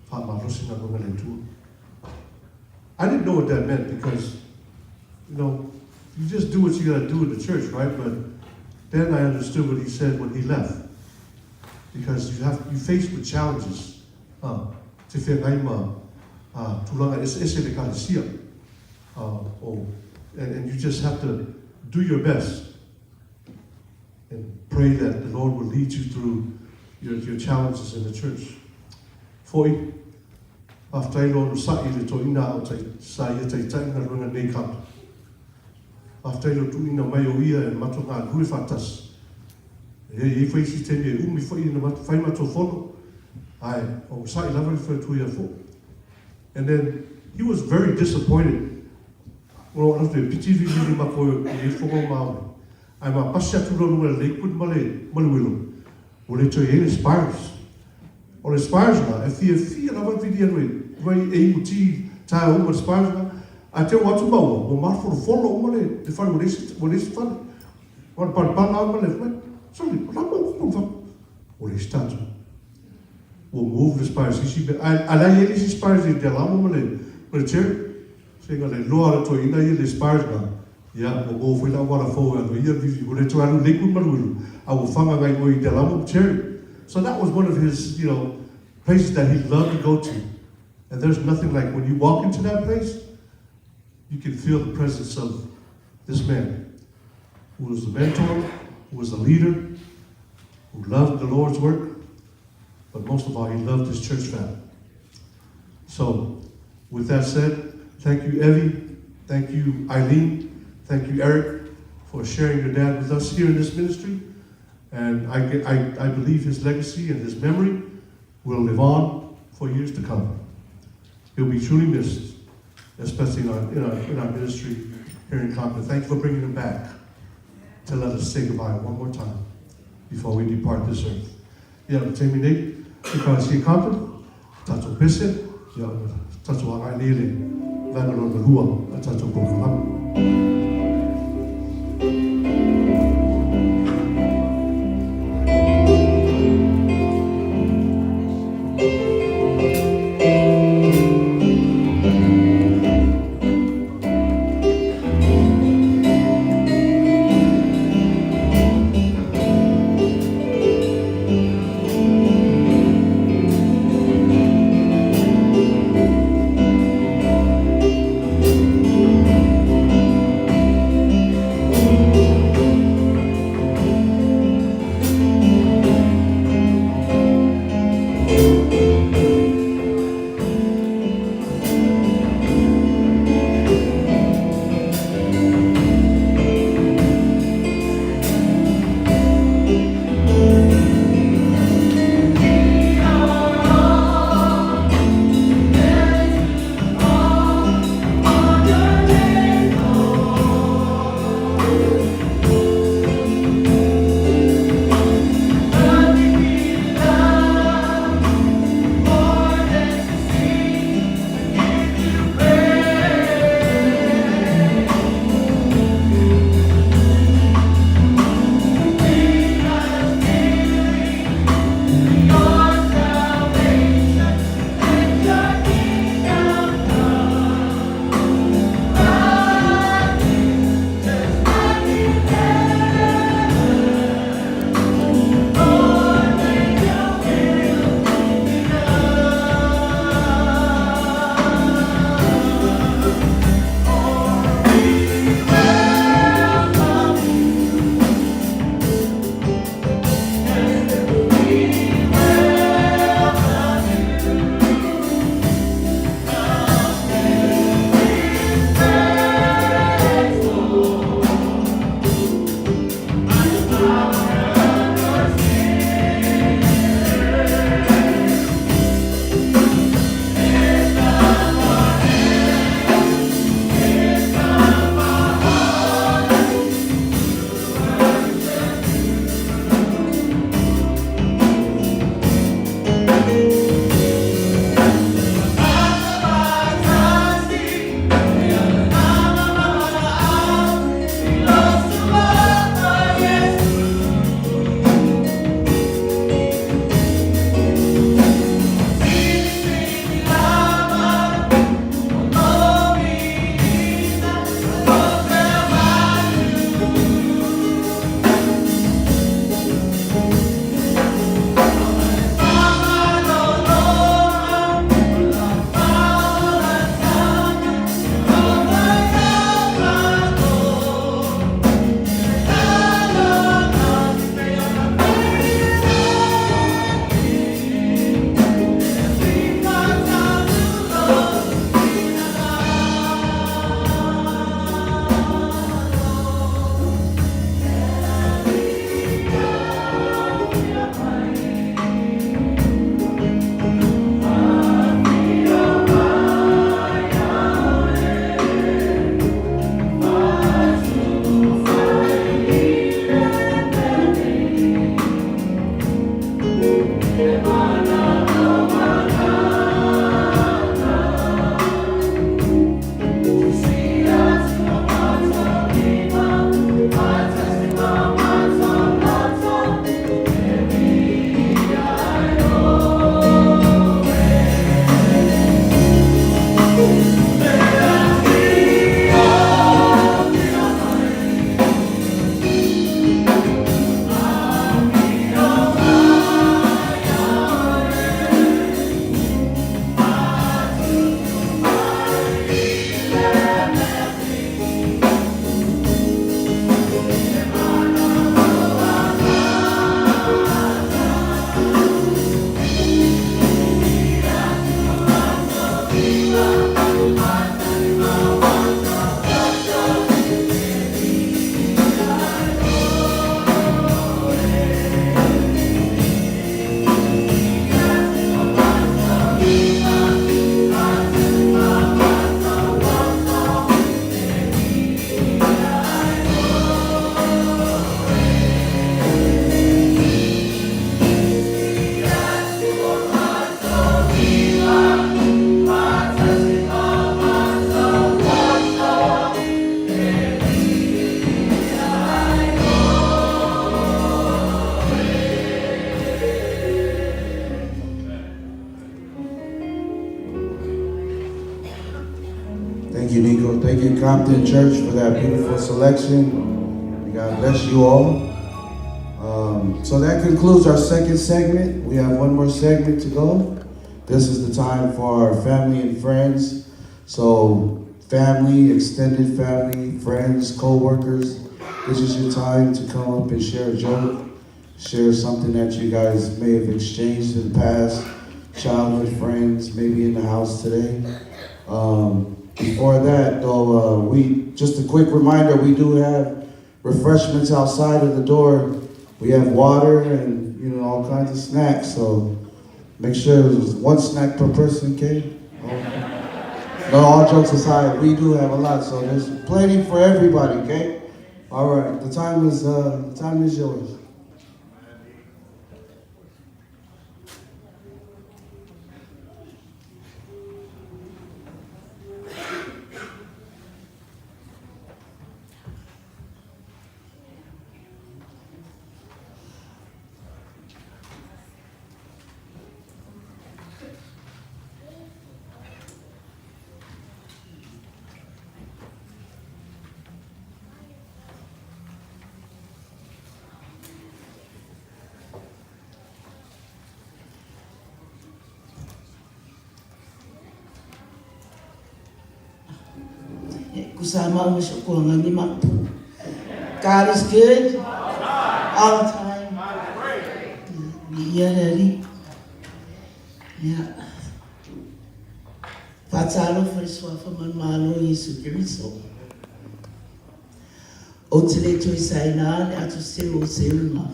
Faamalosi galuega a le Atua. I didn't know what that meant because, you know, you just do what you gotta do in the church, right? But then I understood what he said when he left. Because you have you face with challenges. Uh, te whengai ma uh, tulaga eseese le ekalesia. Uh, oh, and, and you just have to do your best and pray that the Lord will lead you through your, your challenges in the church. Fo'i, faafetai le onosai i le toeaina a o tai, sa ia taitai galuega nei kapa. Faafetai le tuuina mai o ia e matou galulue faatasi. E i ai foi isi taimi e umi foi ina matou fai matou fono, ae onosai lava le faletua ia Fo'i. And then he was very disappointed Ua atu e piti vilivili matou i nei fono ma aumai. Ae ma pasi atu loa luga i le Lakewood ma le ma le Willow, ua le toe i ai le Spires. O le Spires la, e fiafia lava le vili anu e vai e inu ti taeao uma le Spires la, ae te oo atu maua, ua mafolofolo uma le le fale ua leai se ua leai se fale. Ua le palapala lava ma le fai mai, Sole, o le a le mau kupu na fai? Ua leai se tatou. Ua move le Spires i isi mea. Ae ae la e i ai le isi Spires i Delamo ma le ma le Cherry. Seiga le iloa a le toeaina ia le Spires na, ia, ua maua foi le auala fou e alu ai ia Vivi, ua le toe alu i Lakewood ma Luelu, a ua faga ngai oe i Delamo ma Cherry. So that was one of his, you know, places that he loved to go to. And there's nothing like when you walk into that place, you can feel the presence of this man, who was a mentor, who was a leader, who loved the Lord's work, but most of all, he loved his church family. So, with that said, thank you, Evie. Thank you, Eileen. Thank you, Eric, for sharing your dad with us here in this ministry. And I, I, I believe his legacy and his memory will live on for years to come. He'll be truly missed, especially in our, in our, in our ministry here in Compton. Thank you for bringing him back to let us say goodbye one more time before we depart this earth. Ia, o le taimi nei, Ekalesia Compton, tatou pese, ia, tatou agai nei i le vaega lona lua a tatou polokalame. you. Thank you, Compton Church, for that beautiful selection. May God bless you all. So that concludes our second segment. We have one more segment to go. This is the time for our family and friends. So, family, extended family, friends, co-workers, this is your time to come up and share a joke, share something that you guys may have exchanged in the past, childhood friends, maybe in the house today. Before that, though, we just a quick reminder, we do have refreshments outside of the door. We have water and all kinds of snacks, so make sure there's one snack per person, okay? Oh. No, all jokes aside, we do have a lot, so there's plenty for everybody, okay? All right, the time is yours. God is good all the time. Yeah, Daddy. Yeah. Fatalo for swafa man malo Yesu Kristo. O te le toi saina le atu se o se unga.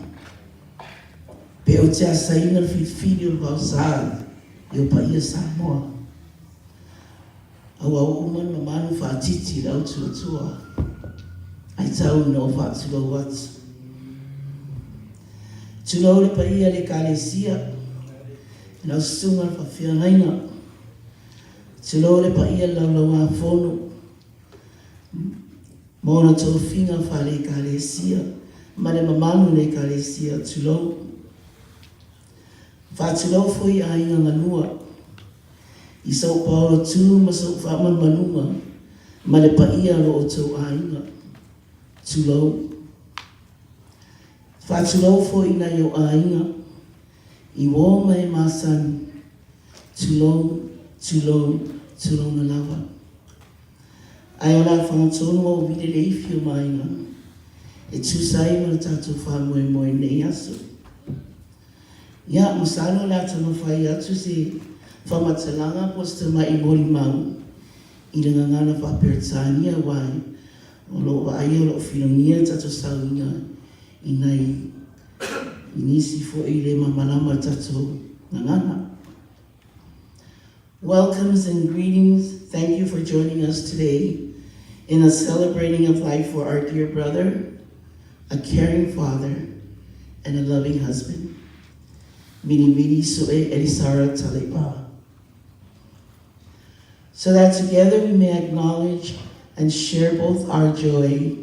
Pe o te asaina le filifili o le vaosa i o paia Samoa. Aua o umanu manu whaatiti le au tuatua. Ai tau no whaatulau atu. Tulau le paia le kalesia. Lau sunga le whawhiangaina. Tulau le paia lau lau afono. Mōna tōwhinga whale kalesia. Male mamanu le kalesia tulau. Whaatulau foi a inga nganua. I sau paolo tū ma sau whaaman manunga. Male paia lo o tau ainga. Tulau. Whaatulau foi ina i o ainga. I wō mai masani. Tulou, tulou, tulou na lava. Ai o la whangatonu o vile le ifi o mainga. E tūsai ma le tātou whamoe moe nei aso. Ia, masalo le ata mawhai atu se whamatalanga po se mai mori mau. I le ngangana whaperetania wai. O lo wa ai o lo whirongia tātou sauinga. I nei i nisi fo i le mamalama tātou ngangana. Welcomes and greetings. Thank you for joining us today in a celebrating of life for our dear brother, a caring father, and a loving husband. Mini Mini Sue Elisara Taliba. So that together we may acknowledge and share both our joy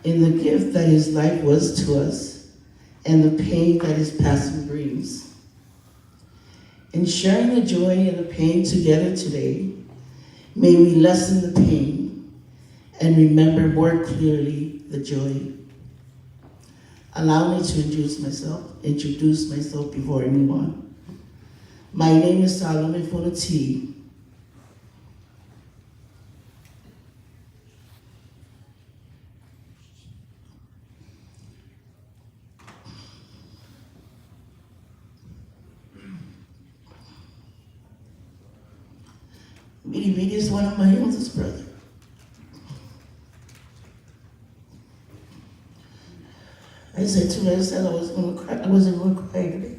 in the gift that his life was to us and the pain that his passing brings. In sharing the joy and the pain together today, may we lessen the pain and remember more clearly the joy. Allow me to introduce myself before I move on. My name is Salome Fonoti. Miri is one of my oldest brothers. I said to myself I was going to cry. I wasn't going to cry today.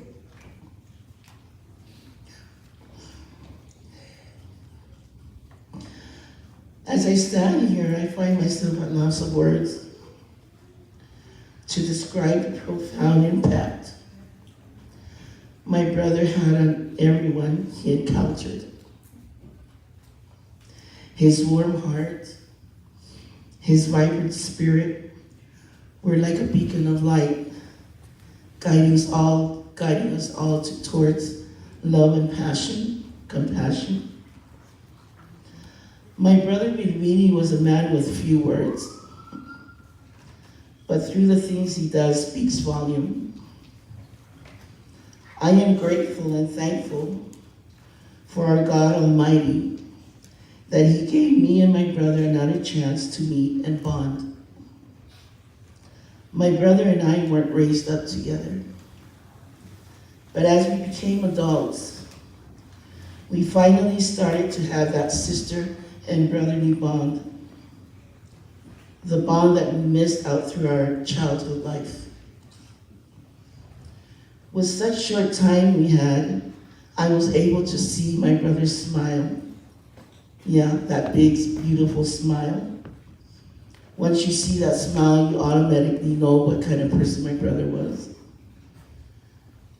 As I stand here, I find myself at loss of words to describe the profound impact my brother had on everyone he encountered. His warm heart, his vibrant spirit were like a beacon of light, guiding us all towards love and passion, compassion. My brother Vilivili was a man with few words, but through the things he does speaks volume. I am grateful and thankful for our God Almighty that he gave me and my brother another chance to meet and bond. My brother and I weren't raised up together, but as we became adults, we finally started to have that sister and brotherly bond, the bond that we missed out through our childhood life. With such short time we had, I was able to see my brother smile. Yeah, that big, beautiful smile. Once you see that smile, you automatically know what kind of person my brother was.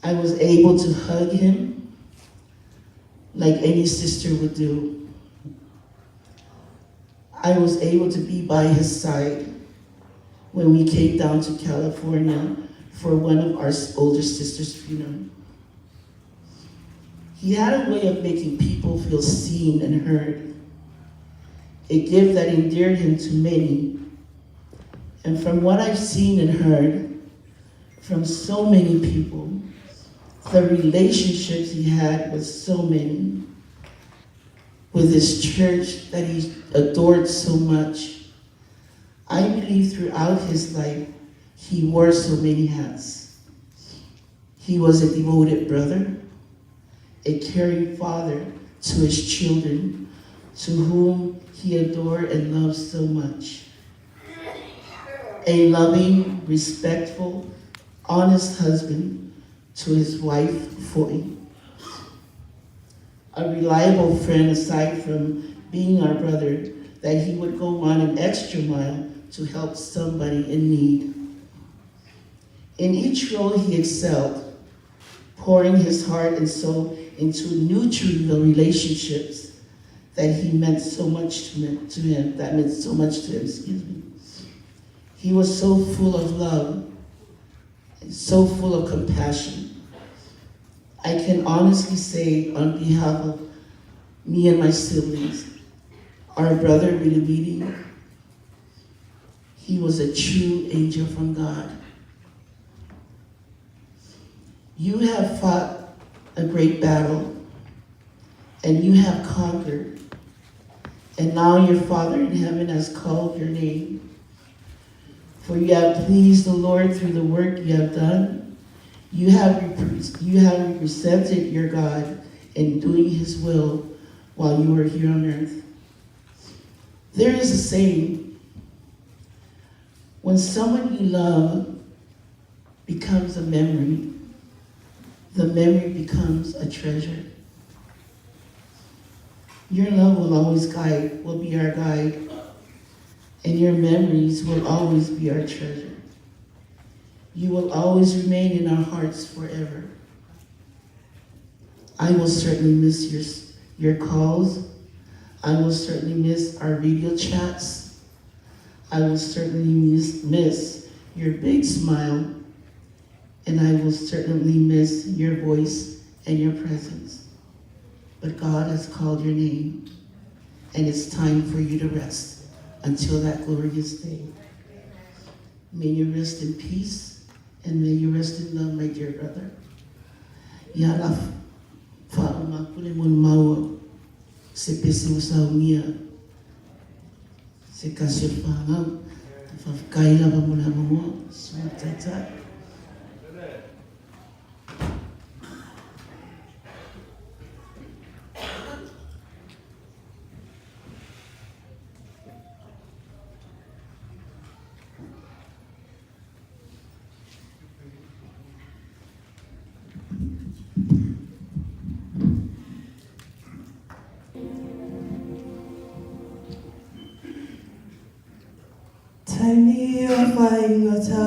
I was able to hug him like any sister would do. I was able to be by his side when we came down to California for one of our older sister's funeral. He had a way of making people feel seen and heard, a gift that endeared him to many. And from what I've seen and heard from so many people, the relationships he had with so many, with his church that he adored so much, I believe throughout his life, he wore so many hats. He was a devoted brother, a caring father to his children, to whom he adored and loved so much. A loving, respectful, honest husband to his wife, Foy. A reliable friend aside from being our brother, that he would go on an extra mile to help somebody in need. In each role he excelled, pouring his heart and soul into nurturing the relationships that he meant so much to him, that meant so much to him, excuse me. He was so full of love and so full of compassion. I can honestly say on behalf of me and my siblings, our brother Vilivili, he was a true angel from God. You have fought a great battle and you have conquered. And now your Father in heaven has called your name. For you have pleased the Lord through the work you have done. You have represented your God in doing his will while you were here on earth. There is a saying, when someone you love becomes a memory, the memory becomes a treasure. Your love will always guide, will be our guide, and your memories will always be our treasure. You will always remain in our hearts forever. I will certainly miss your calls. I will certainly miss our video chats. I will certainly miss your big smile, and I will certainly miss your voice and your presence. But God has called your name, and it's time for you to rest until that glorious day. May you rest in peace, and may you rest in love, my dear brother. Ia la fa'aumakule mo le maua, se pese o saunia, se kasi o le whangau, te whawhikai lava mo le amoa, sua taitai. Taimi o whaingata.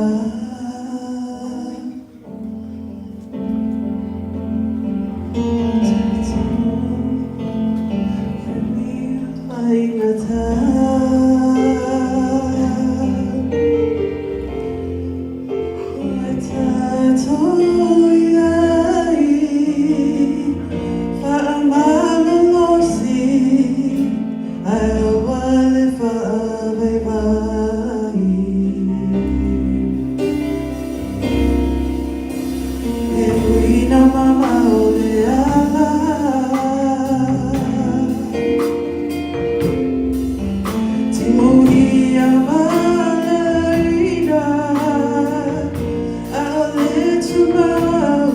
Taimi o whaingata. Ua tātou iai, whaamalolosi, ai ina mamao le ala. Timuhia malaina, a'ole tumau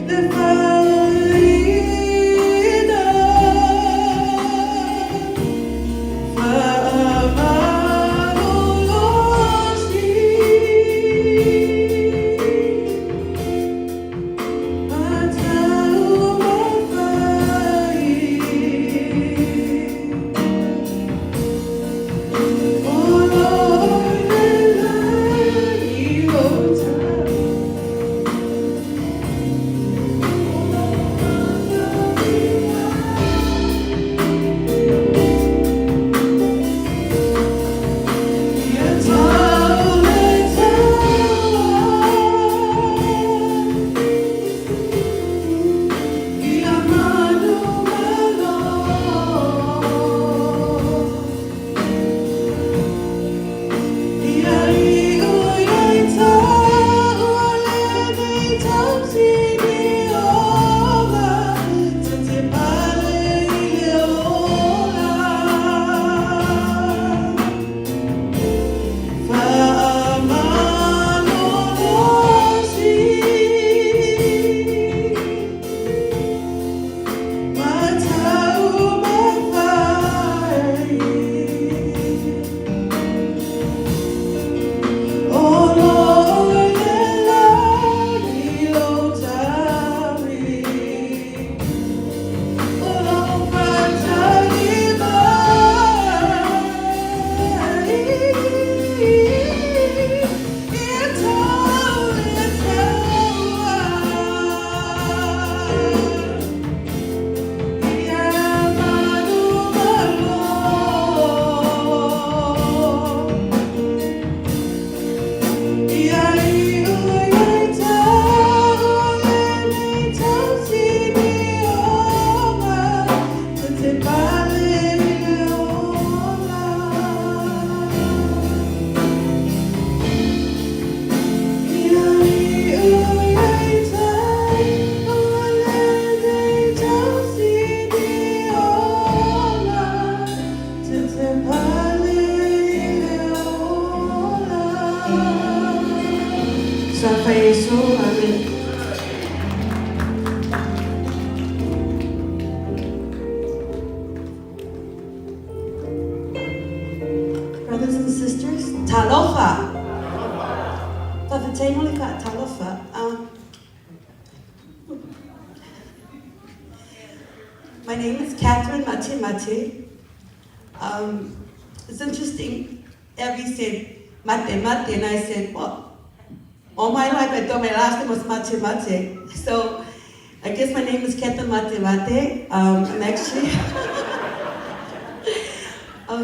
le fa'aina. Amen. Brothers and sisters, talofa. Fa'afetai mo le fa'atalofa. My name is Catherine Matimati. It's interesting, Abby said, Mate Mate, and I said, well, all my life I thought my last name was Mate Mate. So I guess my name is Catherine Matimati. I'm actually...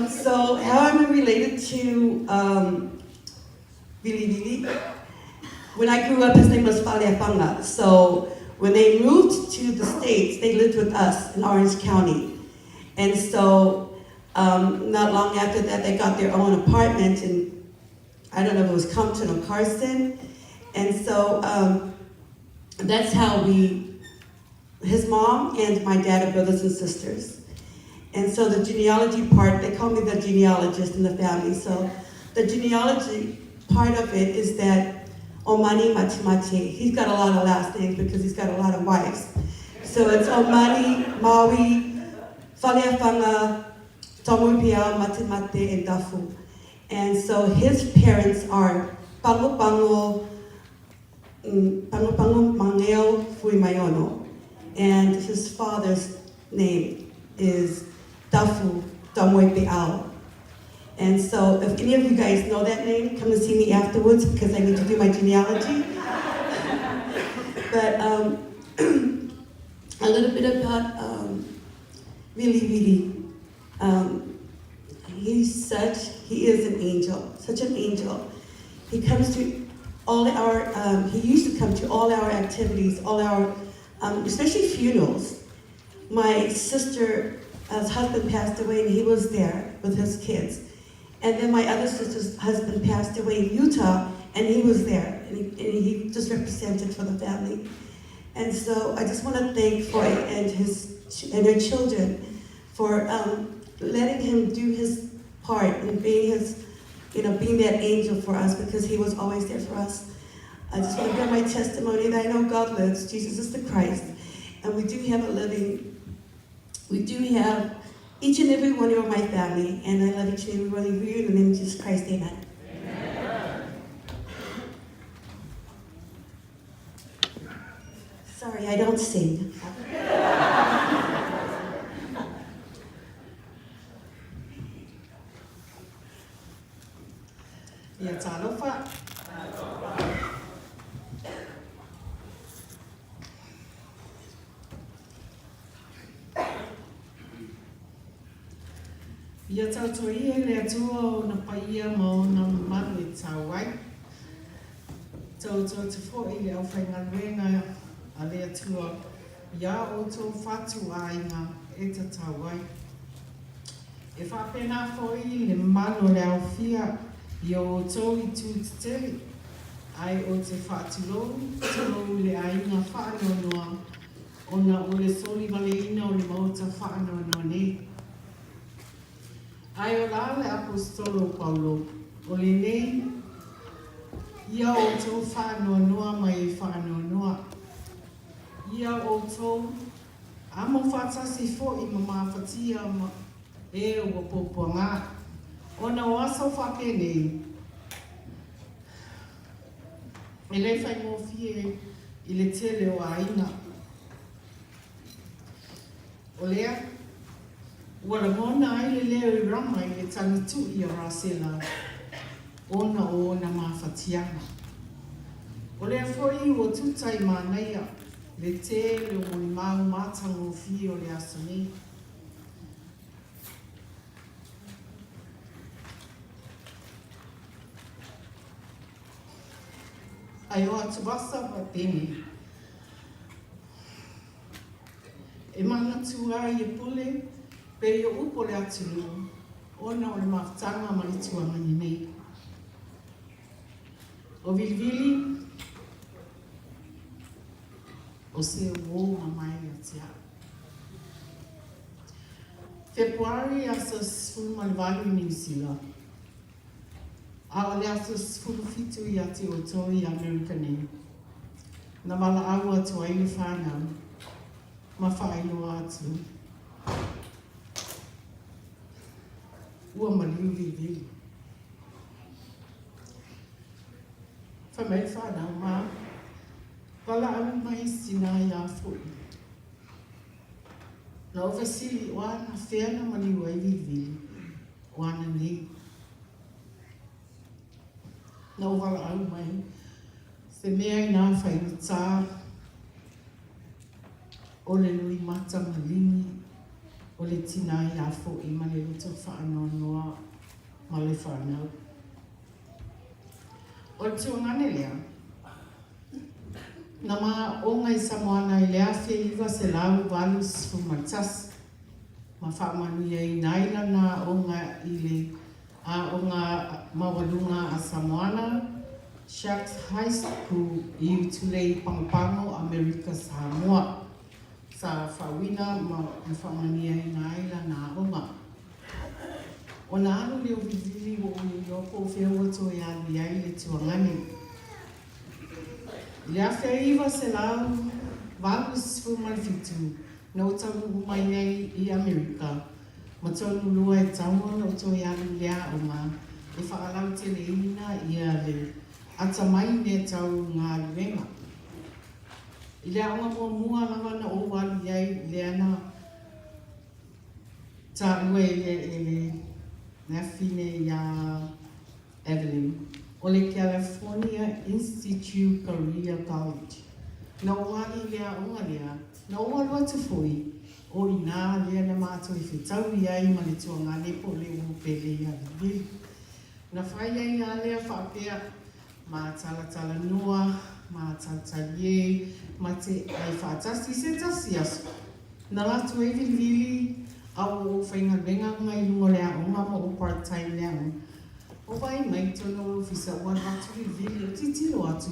So how am I related to Vilivili? When I grew up, his name was Faleafanga. So when they moved to the States, they lived with us in Orange County. And so not long after that, they got their own apartment in, I don't know if it was Compton or Carson. And so that's how his mom and my dad are brothers and sisters. And so the genealogy part, they call me the genealogist in the family. So the genealogy part of it is that Omani Matimati, he's got a lot of last names because he's got a lot of wives. So it's Omani, Maui, Faleafanga, Tomoipia, Matimate, and Dafu. And so his parents are Pango Pango, Pango Pango Mangeo Fuimayono. And his father's name is Dafu Tomoipeao. And so if any of you guys know that name, come to see me afterwards because I need to do my genealogy. But a little bit about Vilivili. He is an angel, such an angel. He comes to all our, he used to come to all our activities, all our, especially funerals. My sister's husband passed away and he was there with his kids. And then my other sister's husband passed away in Utah and he was there. and he just represented for the family. And so I just want to thank Foy and her children for letting him do his part and being his, you know, being that angel for us because he was always there for us. I just want to bear my testimony that I know God lives, Jesus is the Christ, and we do have a living, we do have each and every one of my family, and I love each and every one of you in the name of Jesus Christ, amen. Sorry, I don't sing. Ia talofa. Ia tautoia e le Atua ona paia ma ona mamalu e tau ai. Tauto atu foi i le aufaigaluega a le Atua i ā outou fatuaiga e tatau ai. E faapena foi le mamalu o le aofia i o outou itu tetele, ae ou te faatulou, tulou le aiga faanoanoa ona o le solivaleina o le Maota faanoanoa nei. Ae o la le Aposetolo o Paulo, o lenei ia outou faanoanoa mai e faanoanoa, ia outou amo faatasi foi ma mafatia ma e ua puapuagā, ona o aso faapenei, e le faigofie i le tele o aiga. O lea, ua lagona ai le leo i Rama i le tagituʻi a Rasela ona o ona mafatiaga. O lea foi ua tuta i manaia le tele o molimau matagofie o le aso nei. Ae o Atuvasa Pateni. E manatu ai e pule pei o upu o le atunuu ona o le mafutaga ma le tuagani nei. O Vilivili, o se uō mamae ia te au. Fepuari aso 18 i Niu Sila, a o le aso 17 ia te outou i Amerika nei, na valaau atu ai le whanau ma faailoa atu ua maliu Vilivili. Fai mai le whanau ma valaau mai sina ia fo'i. Na ou fesili o a na fea na maliu ai Vilivili o ana nei. Na ou valaau mai se mea i nā faigata o le loimata maligi o le tinā ia fo'i ma le loto faanoanoa ma le whanau. O le tuagane lea, na ma oga i Samoana i le 1981 ma faamanuiaina ai lana aoga i le Aoga Maualuga a Samoana, Sharks High School i Utulei i Pagopago, Amerika Samoa. Sa faauuina ma na faamanuiaina ai lana aoga. Ona alu lea o Vilivili ua ou le iloa po o fea ua toe alu i ai le tuagane. I le 1987, na ou taunuu mai ai i Amerika, ma tonu lua e tatau ona ou toe alu i le aoga e faalauteleina ia le atamai i mea tau galuega. I le aoga muamua lava na ou alu i ai lea na taua e le afafine iā Evelyn, o le California Institute Career College. Na ou alu i le aoga lea, na ou alu atu foi, o i inā lea na matou i fetaui ai ma le tuagane po o le uo pele iā Vilivili. Na fai ai lava lea faapea, ma talatalanoa, ma talitalie, ma te ai faatasi i se tasi aso. Na alu atu ai Vilivili a ua ou faigaluega ai i luga o le aoga ma ou part time i le aoga. O vaai mai tonu o le ofisa ua alu atu Vilivili o tilotilo atu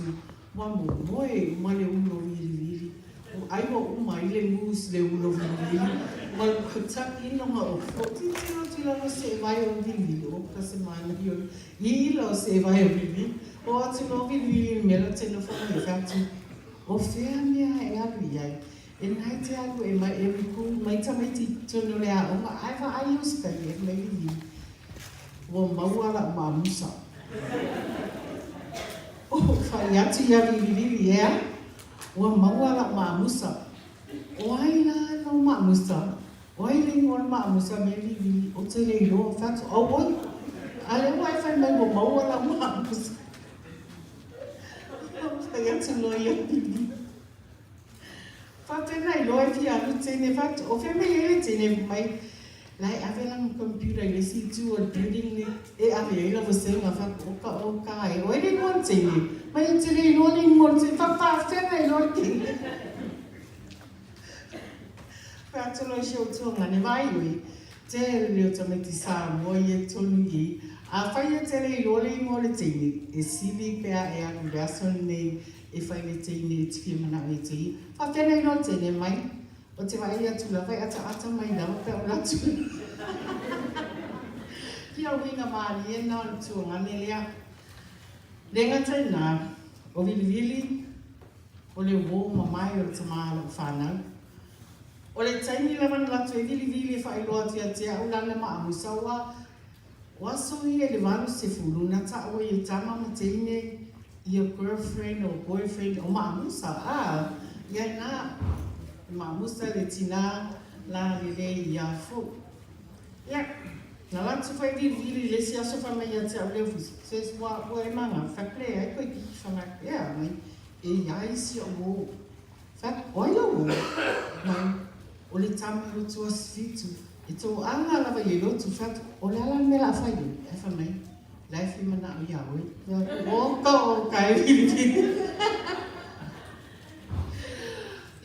ua momoe uma le ulu o Vilivili o ai ua uma ai le moose le ulu o Vilivili ma le taginoga o fo tilotilo atu i lalo o seevae o Vilivili oka se manaia o le ila o seevae o Vilivili oo atu loa Vilivili i le mea lea ou te nofo mai ai fai atu o fea mea e alu i ai e na e te alu e mai e recruit mai tamaiti i totonu o le aoga ae vaai Ausetalia fai mai Vilivili Ua maua la'u maamusa. Ou fai atu ia Vilivili, Ea, ua maua la'u maamusa. O ai la lou maamusa? O ai le igoa o le maamusa me Vilivili? Ou te le iloa. Fai atu, Auoi, a lea ua e fai mai ua maua lau maamusa. Ou fai atu loa ia Vilivili. Faapena iloa e fia alu teine fai atu, o fea mea i ai le teine fai mai, la e ave lana computer i le isi itu o le building le e ave ai lau vasega fai atu, oka o ka e, o ai le igoa o le teine? Mai ou te le iloa le igoa o le teine, faafefea iloa le teine? Fai atu loa i si ou tuagane, vaai oe, tele o tamaiti Samoa ia i totonu i i, afai e te le iloa le igoa o le teine, e sili pe a e alu i le aso lenei e fai le teine e te fia manao e te ia. Faapea nei loa le teine mai, o te vaai atu lava e ataata mai lava pe a ou alu atu. Ia uiga malie na o le tuagane lea. Le gata i na, o Vilivili, o le uo mamae o le tama a lou fanau. O le taimi lava na latou ai Vilivili e faailoa atu ia te au lana maamusa ua O aso ia i le 80 na taua ai e tama ma teine ia girlfriend or boyfriend o maamusa a ia ina e maamusa le tina la lelei ia fou. Ia na latu fai vilivili i le isi aso fai mai ia te au le ofisa says ua ua e manga fai atu leai koe ki fai mai atu ea mai e iai si ou uo fai atu o ai lou uo mai o le tama lotu aso 7 E toaga lava i e lotu fatu, o le a la le mea o le a fai ai? Ae fai mai, la e fia manao iā oe. Oka oka e Vilivili.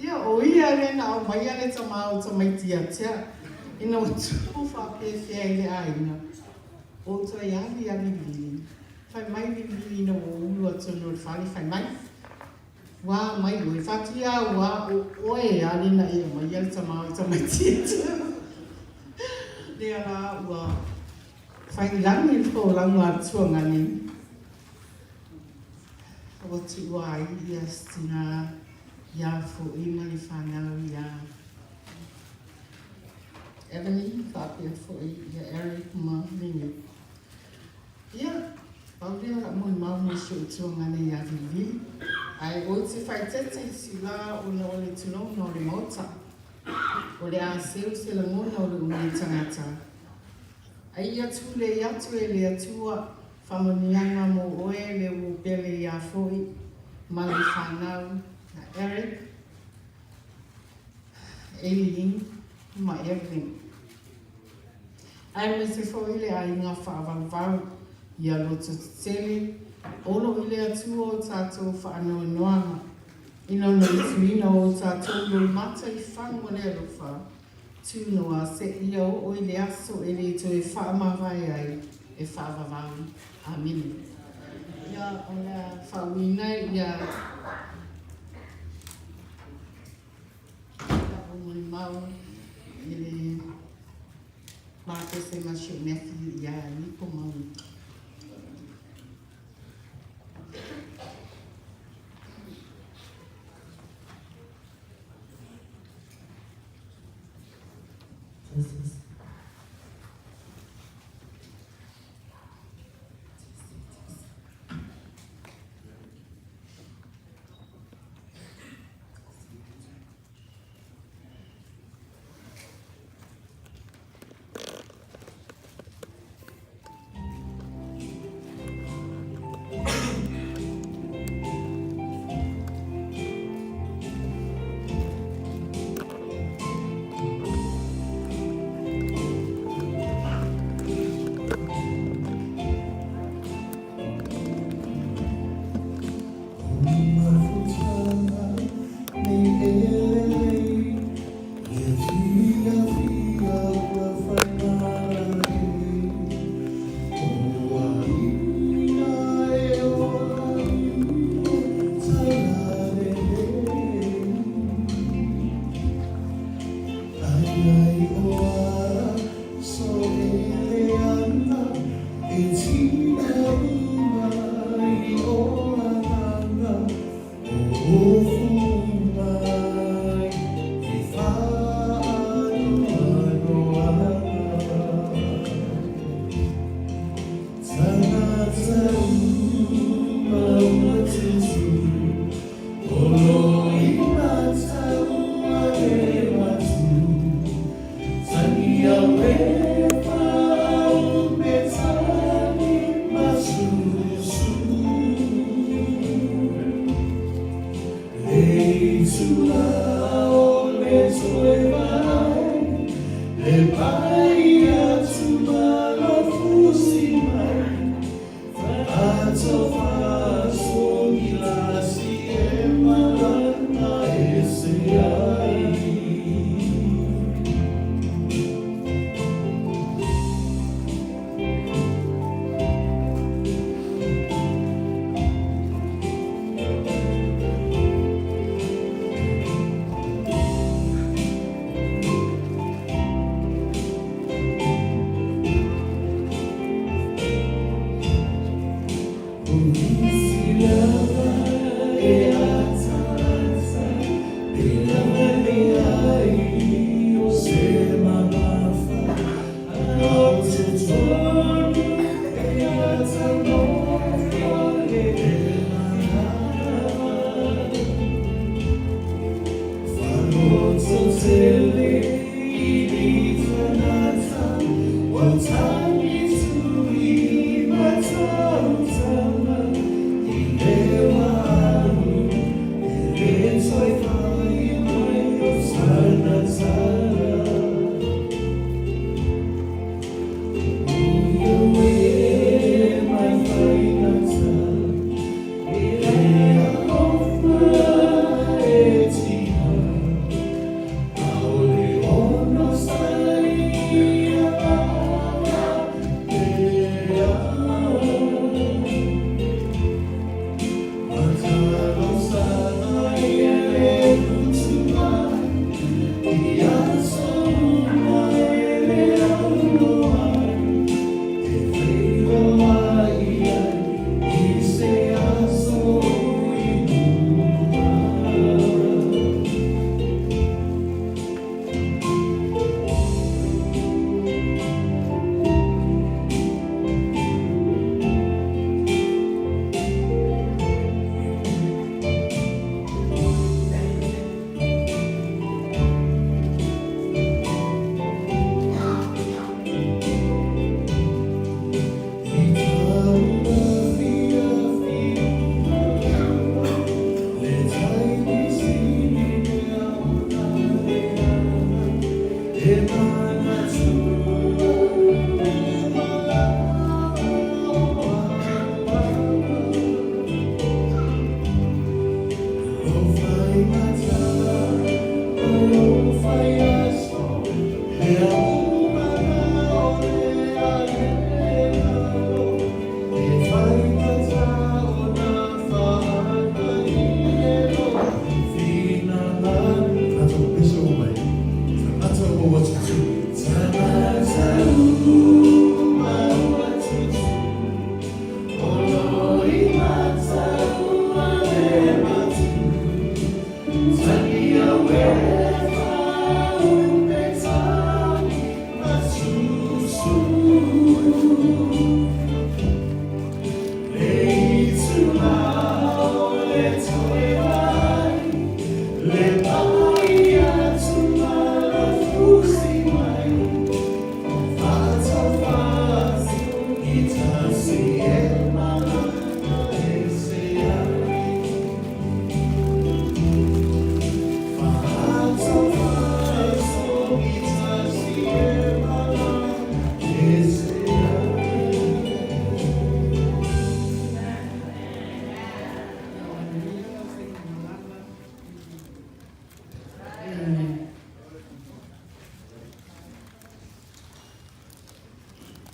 Ia, o ia lea na aumaia le tama o tamaiti ia te au, ina ua tupu faapefea i le aiga, o outou e alu ia Vilivili. Fai mai Vilivili ina ua ulu atu o le fale, fai mai, Ua mai oe, whatia ua o oe ale na e aumaia le tama o tamaiti e te au. Lea la ua whai lani le folauga a le tuagane. Ua tuua ai ia sina ia fo'i ma le whanau ia Ebony, whapea fo'i ia Eric ma Mimi. Ia, pau lea o la'u molimau mo si ou tuagane ia Vilivili, ae ou te faaeteete i si la ona o le tulouna o le Maota. O le a seu se lagona o lo'u nei tagata. A ia tulei atu e le Atua faamanuiaga mo oe le ua pele ia fo'i ma le fanau ia Eric, Eileen ma Evelyn. Aemaise foi le aiga faavauvau ia loto tetele o lo i le Atua o tatou faanoanoaga, ina ona utuina o tatou loimata i fagu o le alofa, tu noa seia oo i le aso e le toe faamavae ai e faavavau. Amene. Ia, o le a faauiina ia la'u molimau i le Mapese ma si ou nephew iā Niko Maui. Jesus.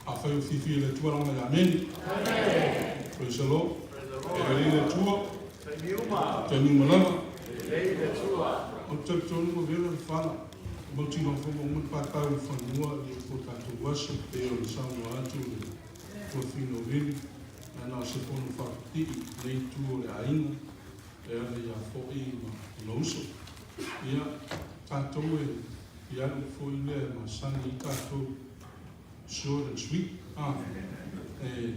Afai o fiafia i le Atua lagona ia Amene. Praise the Lord. E lelei le Atua. Taimi uma lava. Ou te talitonu ua vela le fala. Ua mautinoa foi ua uma ona paepae o le fanua i ko tatou aso pei ona saunoa atu le Tuafina o Vili, ae na o se fono faapipii i lenei itu o le aiga. e ala ia Fo'i ma ona uso. Ia, tatou e i alu foi lea e masani ai tatou, short and sweet, a, e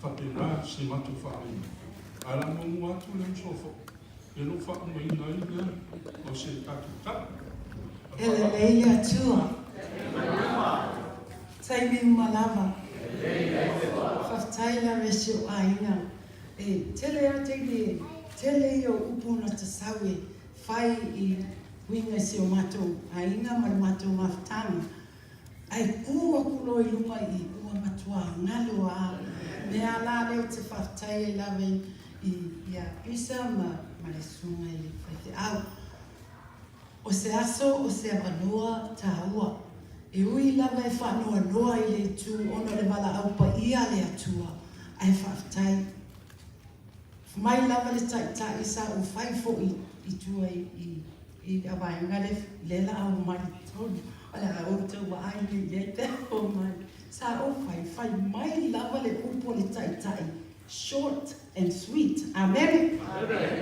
faapena si matou faaaliga. Ae o le a muamua atu le uso a Fo'i, ia ona ou faaumaina ai lea o se tatou tala. Ma le E faaaloalo. lelei le Atua. Taimi uma lava. Faafetai lava i si ou aiga. E tele lava taimi e tele ia o upu na tasau e fai i uiga i si o matou aiga ma le matou mafutaga. Ae ku aku loa i luga i i ua matua galo lava. Mea la lea ou te faafetai ai lava i ia Bisa ma le susuga i le faifeau. O se aso o se avanoa tāua. E ui lava e faanoanoa i le itu ona o le valaau paia a le Atua, ae faafetai. Mai lava le Taitai sa ou fai foi i tua i i le vaega lea lea la a omai i totonu, o le a outou vaai nei i ai pe a omai. Sa ou fai, fai mai lava le upu a le Taitai, short and sweet. Amene?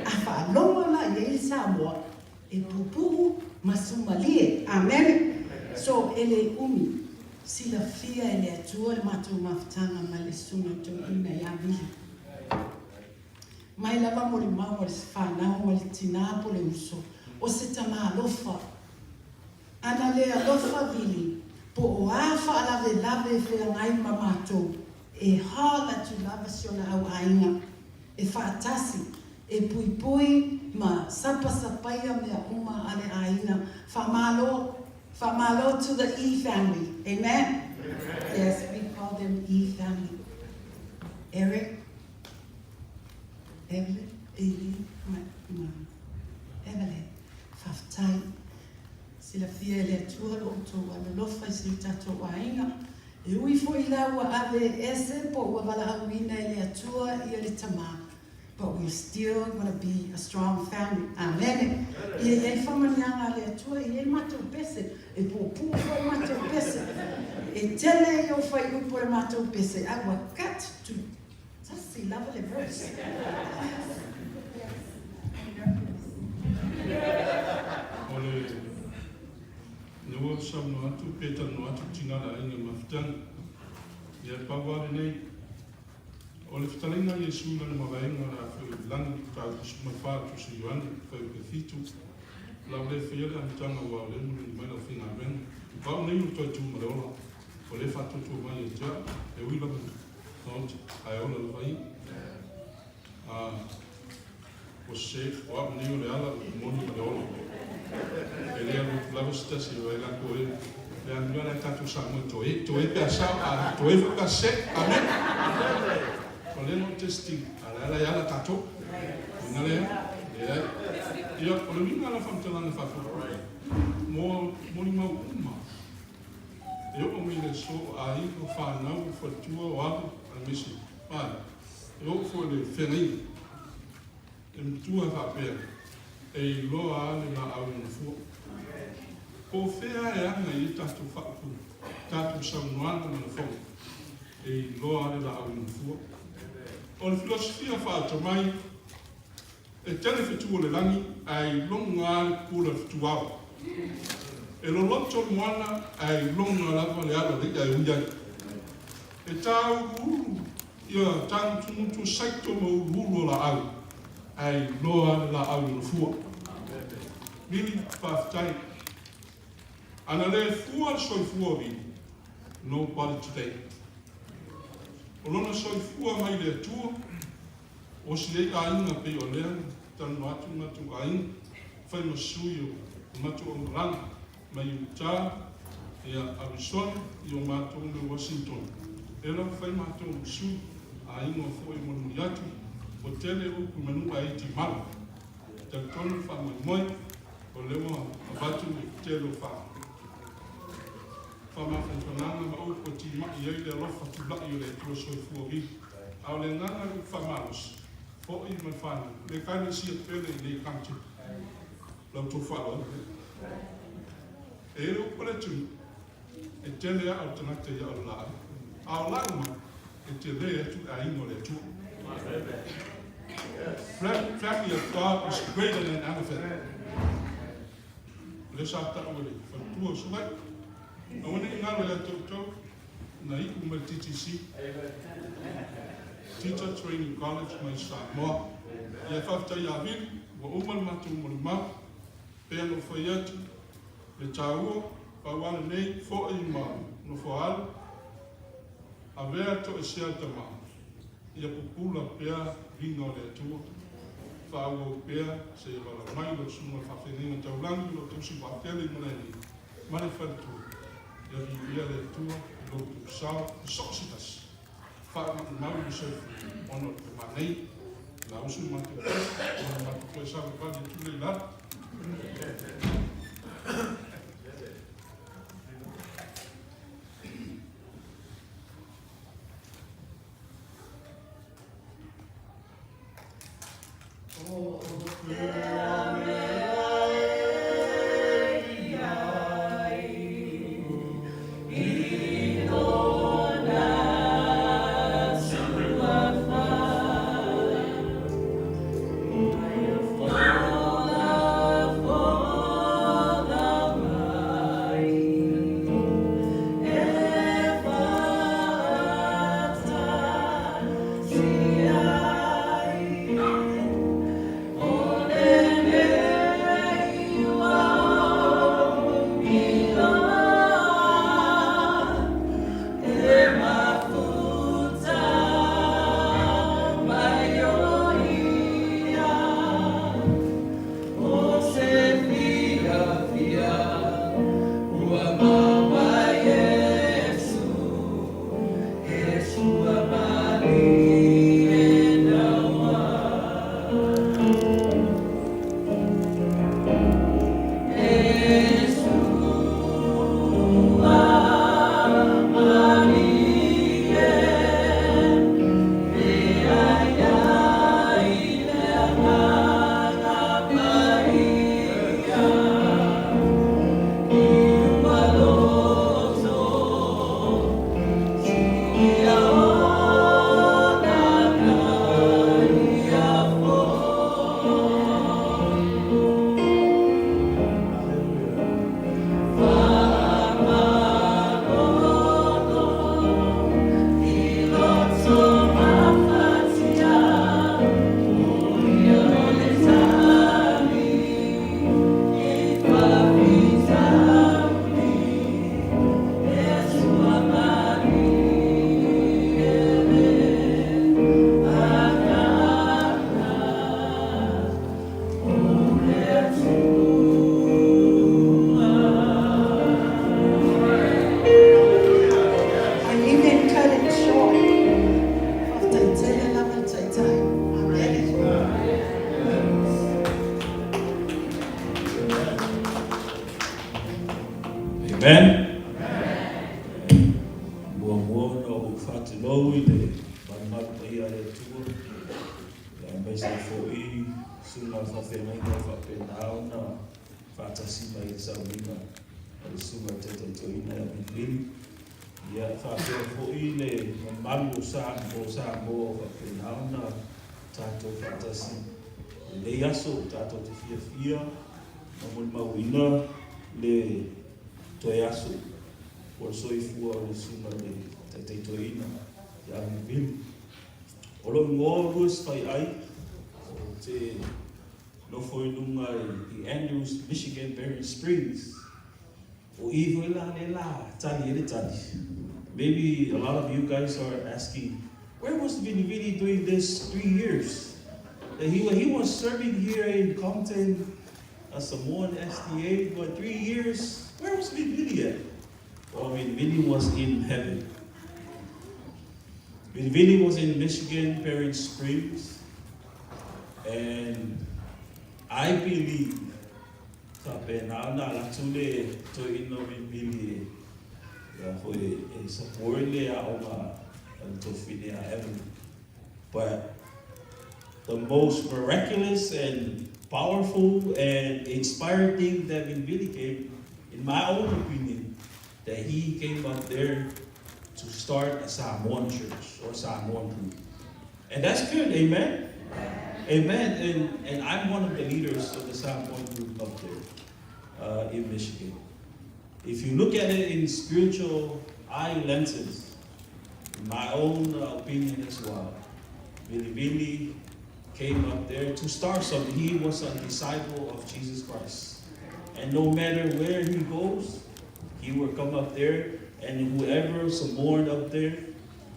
A faalogo la i ai le Samoa, E pupuu ma sumalie. Amene. So, e le umi, silafia e le Atua le matou mafutaga mai le Susuga Toeaina ia Vili. Mai lava molimau a le fanau ma le tina po le uso, o se tama alofa. Ana le alofa Vili, po o a faalavelave e feagai ma matou, e hard atu lava si ona au aiga e faatasi e puipui ma sapasapaia mea uma a le aiga. Faamalo, faamalo to the E family. Amen? Yes, we call them E family. Eric, Evelyn, Eileen, ma, ma Evelyn. Faafetai. Silafia e le Atua lo outou alolofa i si o tatou aiga. E ui foi la ua ave ese po ua valaauina e le Atua ia le tama, but we're still gonna be a strong family. Amene. Ia i ai faamanuiaga a le Atua, e i ai matou pese, e puupuu foi matou pese. E tele ia o fuaiupu o le matou pese, ae ua cut to tasi lava le verse. O le Ina ua saunoa atu pe talanoa atu tina le aiga i Mafutani, ia e pau lava lenei. O le fetalaiga a Iesu i lana mavaega o le a foi i lagi, mataupu 14 Tusi Ioane, fuaiupu 7, O le a ou le faia le amataga aua o lea e mulimuli mai lau faigaluega. O au nei o le toe tu ma le ola, o lea e faatuatua mai ia te au, e ui lava ina oti, ae ola lava ia. A, ua sese, o au nei o le ala, o le moni ma le ola. E le alu atu lava se tasi o ai lakou e le alu la e tatou Samoa e toe, toe pe a sao, a toe foi pe a sese. Amen. O lea na ou testing, a le ala e ala tatou. Ina lea, leai. Ia, o le uiga la faamatalaga faafuafua, mo molimau uma, e oo mai le aso o aiga, o fanau, o faletua, o alo, aemaise, ai, E oo foi le feagaiga, e matua faapea, e iloa lava le laau i ona fua. Po o fea e aga i ai tatou faaupuga, tatou saunoaga ma lafoga, e iloa lava le laau i ona fua. O le filosofia faatamai, e tele fetu o le lagi ae iloga lava le pupula o le fetuao. E loloto le moana ae iloga lava le ala o le i'a e ui ai. E tāuluulu ia tāmutumutu saito ma uluulu o laau, ae iloa le laau i ona fua. Vili, faafetai. Ana le fua le soifua o Vili, nobody today. O lona soifua mai le Atua, o si ai aiga pei o lea na talanoa atu matou aiga, fai ma sui o matou aumalaga mai Utah, ia Arizona, i o matou me Washington. Lea lava fai matou ma sui, aiga o foi mulimuli atu, ua tele upu i manu ae iti mala. Talitonu le faamoemoe, o lea ua avatu le tele o faamafanafanaga ma upu e timai ai le alofa tulai o le Atua Soifua Vili. A o le agaga i le upu faamalosi, foi ma le fanau, le Ekalesia pele i nei country. La outou faaaloalo. E i ai le upu a le atunuu, e tele aa o le tagata i aa o le laau, a o lau mau, e tele atu le aiga o le Atua. Family of God is greater than anything. O lea sa ta'u e le faletua o Savaii. Aua ne i galo ia te outou, na i'u mai le TTC, Teacher Training College mai Samoa. Ia faafetai ia Vili, ua uma le matou molimau, pei ona ou fai atu, le taua, pau lava lenei, fo'i ma Nofoaalo, avea toesea tama, ia pupula pea viiga o le Atua, faaauau pea seia valaau mai lau susuga i le faafeagaiga taulagi o lo o tausi vaatele i Malaenei ma le faletua. Ia viia le Atua i lo outou sao i so o se tasi. Faamaumau le soifua ona o le tama nei. O le a usu le matou pese ona matou toe savavali atu lea i lalo. And you didn't cut it short. Faafetai tele lava le Taitai. Amene. Amen. Muamua ona ou faatulou i le malumalu paia a le Atua, aemaise foi susuga i faafeagaiga o faapena ona faatasi mai i le sauniga a le Susuga i le Taitai Toeaina ia Vilivili. Ia, faapea foi le mamalu o Samoa o faapena ona tatou faatasi i lenei aso, tatou te fiafia ma molimauina le toe aso o le soifua o le Susuga i le Taitai Toeaina ia Vilivili. O lou igoa o Louis Faiai, ou te nofo i luga i Andrews, Michigan, Berrien Springs. O i foi la lea la tali ai le tali. Maybe a lot of you guys are asking, where was Vilivili during this 3 years? That he was serving here in Compton, a Samoan SDA, but 3 years, where was Vilivili at? Well, Vilivili was in heaven. Vilivili was in Michigan, Berrien Springs, and I believe faapena ona alu atu le toeaina o Vilivili e ia foi e support le aoga a le tofine a Evan. But the most miraculous and powerful and inspired thing that Vilivili came, in my own opinion, that he came up there to start a Samoan church or Samoan group. And that's good, amen? Amen. And I'm one of the leaders of the Samoan group up there in Michigan. If you look at it in spiritual eye lenses, in my own opinion as well, Vilivili came up there to start something. He was a disciple of Jesus Christ. And no matter where he goes, he will come up there, and whoever Samoan up there,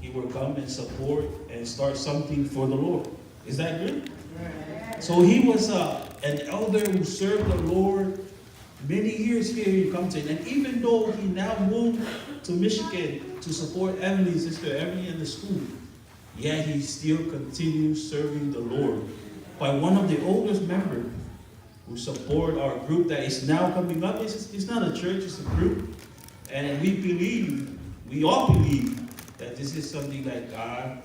he will come and support and start something for the Lord. Is that good? So he was an elder who served the Lord many years here in Compton. And even though he now moved to Michigan to support Emily, Sister Emily, and the school, yet he still continues serving the Lord. By one of the oldest members who support our group that is now coming up. It's not a church, it's a group. And we believe, we all believe, that this is something that God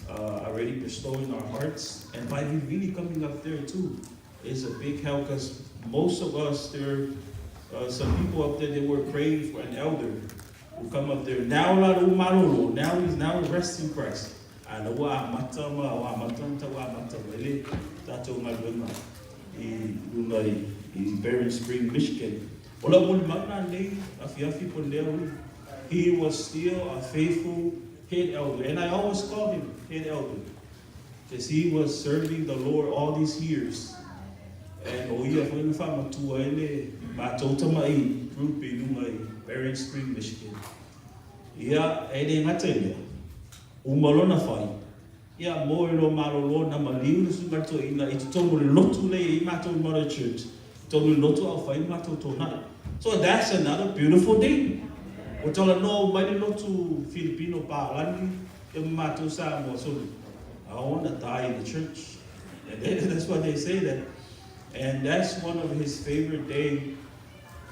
already bestowed in our hearts. And by we really coming up there too, is a big help, because most of us, there some people up there, they were praying for an elder who come up there. Now, now he's now resting in Christ. Ala wa mata ma wa mata ta wa mata wele tato ngalunga i lunga i Berrien Spring, Michigan. Ola moli mauna nei afi afi po leo. He was still a faithful head elder. And I always called him head elder, because he was serving the Lord all these years. And o ia foi na whamatua ele mātou mai group i lunga i Berrien Spring, Michigan. Ia, e le ngata ia, umalona whai. Ia, mo e lo malolo na maliu na sungato ina i tonu le lotu le i mātou mother church. Tonu le lotu au whai mātou tōnai. So that's another beautiful thing. O tola no mai le lotu Filipino pa lani, e mātou sa mo so I want to die in the church. And that's what they say that. And that's one of his favorite day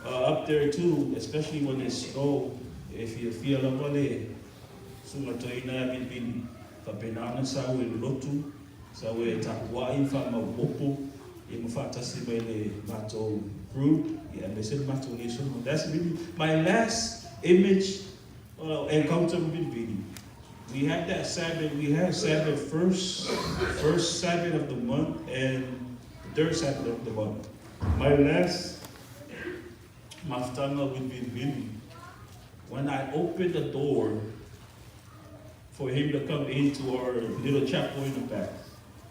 up there too, especially when it's snow. If you feel lava le sunga toina bilibili faapena sa ue lotu sa ue tapuaʻi faamauopo ia ma faatasi mai le matou group ia aemaise le matou lesona. That's really my last image, encounter with Bilibili. We had that Sabbath, we had Sabbath first Sabbath of the month and the third Sabbath of the month. My last mafutaga with Bilibili, when I opened the door for him to come into our little chapel in the back,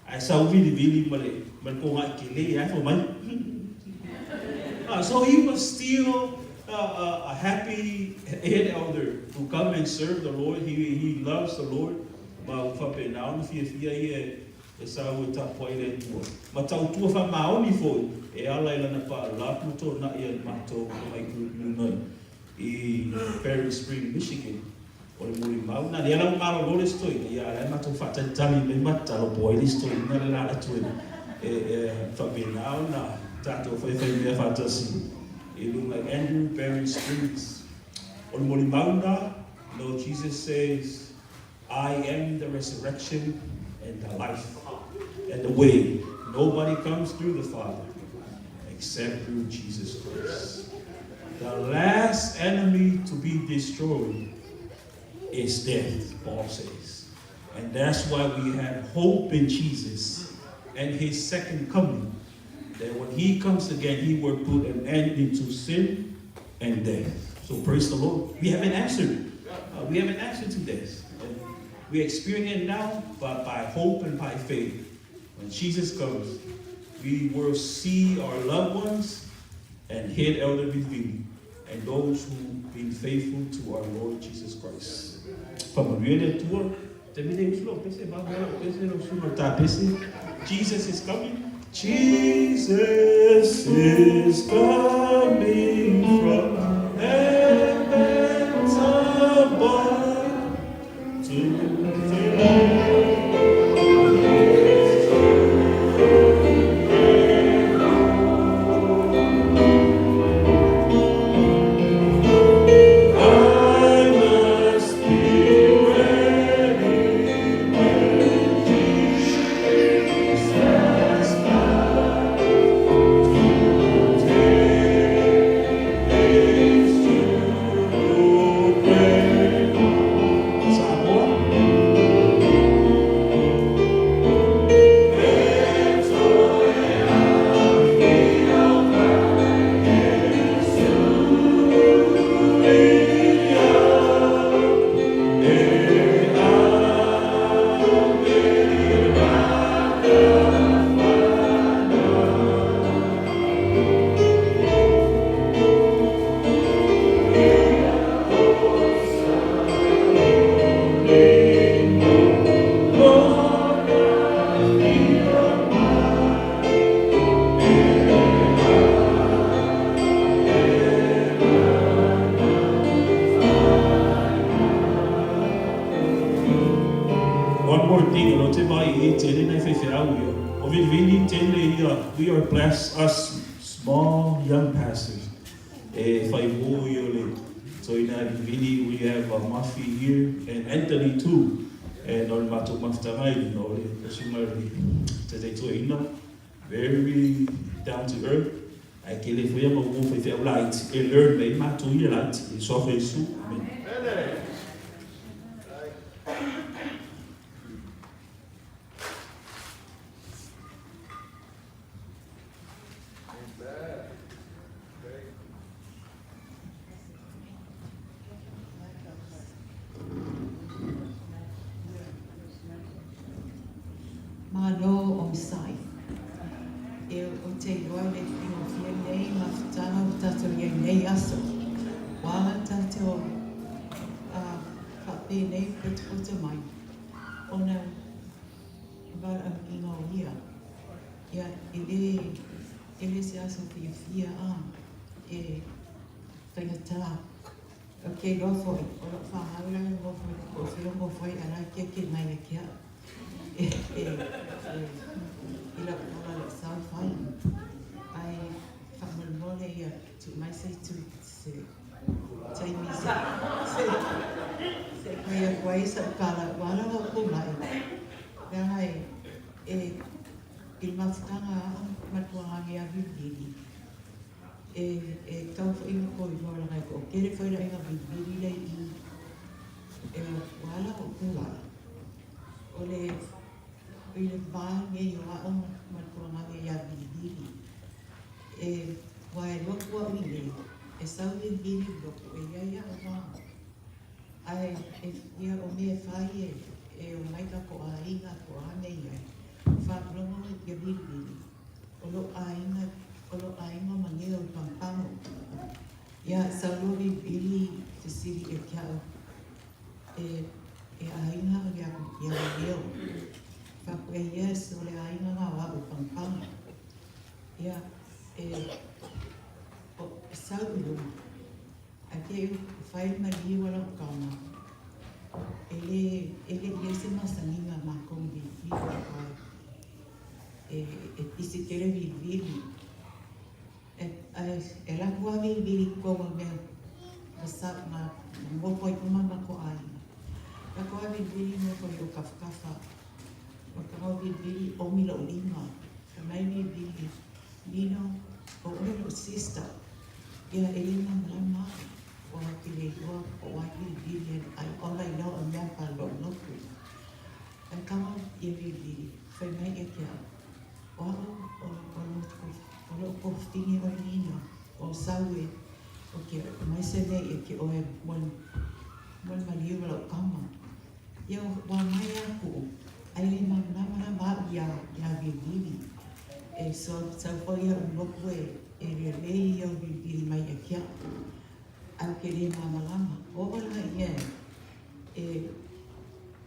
I saw Vilivili male male ko ngai kele ai fo mai. So he was still a happy head elder who come and serve the Lord. He loves the Lord. Ma u whapena ona fia fia ia e sa ua tapuai le tua. Ma tau tua wha maoni foi e ala i lana pa lapu tō na ia mātou mai group nunai i Berrien Spring, Michigan. O le muli mau. Na le ala ngalo lole stoi. Ia ala mātou whaatalitali me matalo po ai le stoi. Na le la atu e whapena ona tātou whai whai mea whaatasi. I lunga Andrew Berrien Springs. O le moli mauna, no, Jesus says, I am the resurrection and the life and the way. Nobody comes through the Father except through Jesus Christ. The last enemy to be destroyed is death, Paul says. And that's why we have hope in Jesus and his second coming. That when he comes again, he will put an end into sin and death. So praise the Lord. We have an answer. We have an answer to this. And we experience it now, but by hope and by faith. When Jesus comes, we will see our loved ones and head elder Vilivili and those who've been faithful to our Lord Jesus Christ. Jesus is coming. Jesus is coming from heavens above to fill. I must be ready when Jesus comes to take we are blessed, us small young pastors. E whai wō i o le toina Vili, we have Mafi here, and Anthony too. And o le mātou mafutaga i luna o le susuga i le taitai toeaina, very down to earth. Ae tele foi ia mau uo faifeau laiti e learn mai ai matou ia laiti i le suafa o Iesu. Amene. Malo onosai. E ou te iloa e le faigofie lenei mafutaga ua tatou i ai i nei aso. Ua ala tatou faapenei potopoto mai ona valaauina o ia. Ia, e le, e le se aso fiafia a, e faigata. Ou te iloa foi, o lau fanau la e nofo i po o fea o nofo ai a la e tiatia mai ia te au e, e, e, i lau tala o lau sao fai. Ae faamolemole ia tuu mai se itu se taimi se, se, se i fai atu ai sau tala ua ala lou tulai. Leaga e, e, i le mafutaga a au ma le tulaga ia vilivili, E, e tau foi ona toe iloa leaga e toatele foi le aiga vilivili lea i i. E, ua ala ona ou tulai, o le, i le va lenei o a'u ma le tulaga ia Vilivili. E, aua e alu atu a'u i inei, e sau Vilivili i lotu e i ai a'u a. Ae, e, ia o mea e fai e, e omai tatou aiga po o a mea e i ai, faalogo ia Vilivili, O lou aiga, o lou aiga ma leo i Pampanga. Ia, sau loa Vilivili fesili ia te au, e, e aiga au ia, ia Leo. Faapea, yes, o le aiga na o au i Pampanga. Ia, e, o, sau i luma, ae te i fai le maliu a lau tama, e le, e le i ai se masaniga a matou ma Vilivili, ae, e pisi tele vilivili. E alu atu lava vilivili i totonu o le mea na nofo ai uma matou aiga. E alu atu lava vilivili nofo i ou tafatafa. O le tago o vilivili omi lou lima. Fai mai vilivili, Nino, o oe lou sister. Ia, e le malamalama au, ua te le iloa po o ai vilivili ai ola i lau mea pa lou lotu. Ae tago ia vilivili, fai mai ia te au, O au, o lou kofutini oe Nina, o sau e, o ke mai se mea ia ke oe mo le maliu o lau kama. Ia ua mai aku, ai le malamalama au ia, ia vilivili. E so, sau foi au lotu e, e lelei ia o vilivili mai ia te au. Au ke le malamalama, o la ia e,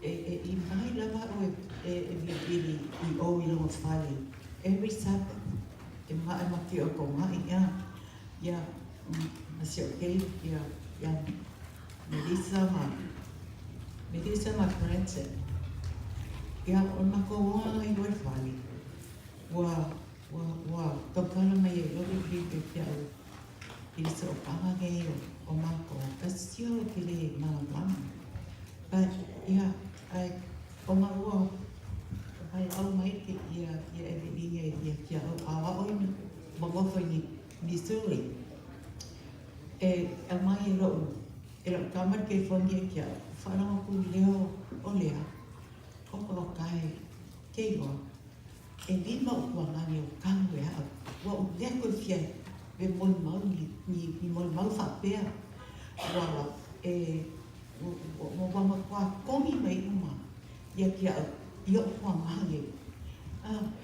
E, e, i mai lava au e, e, e vilivili i o i lona fale every Sabbath. E maʻe ma ke o ko maʻi ia, ia, ma si o kei, ia, ia, Melissa ma, Melissa ma Branson. Ia, o le makou ola i le fale, ua, ua, ua tautala mai ai loa vilivili ia te au i le sootaga nei o, o makou, but still ou te le malamalama. But ia, ae o maua valaau mai ke ia ia Eveline ia te au a o a'u i ma nofo i Missouri e aumai e lo'u e lo'u tama le telefoni ia te a'u faalogo atu i leo o Lea o poloka e ke iloa e lima o'u tuagani o kanu e a'u ua ou lea toe fia e molimau ni ni molimau faapea ua e Ua matua kogi mai uma ia te au i oʻu tuamalie.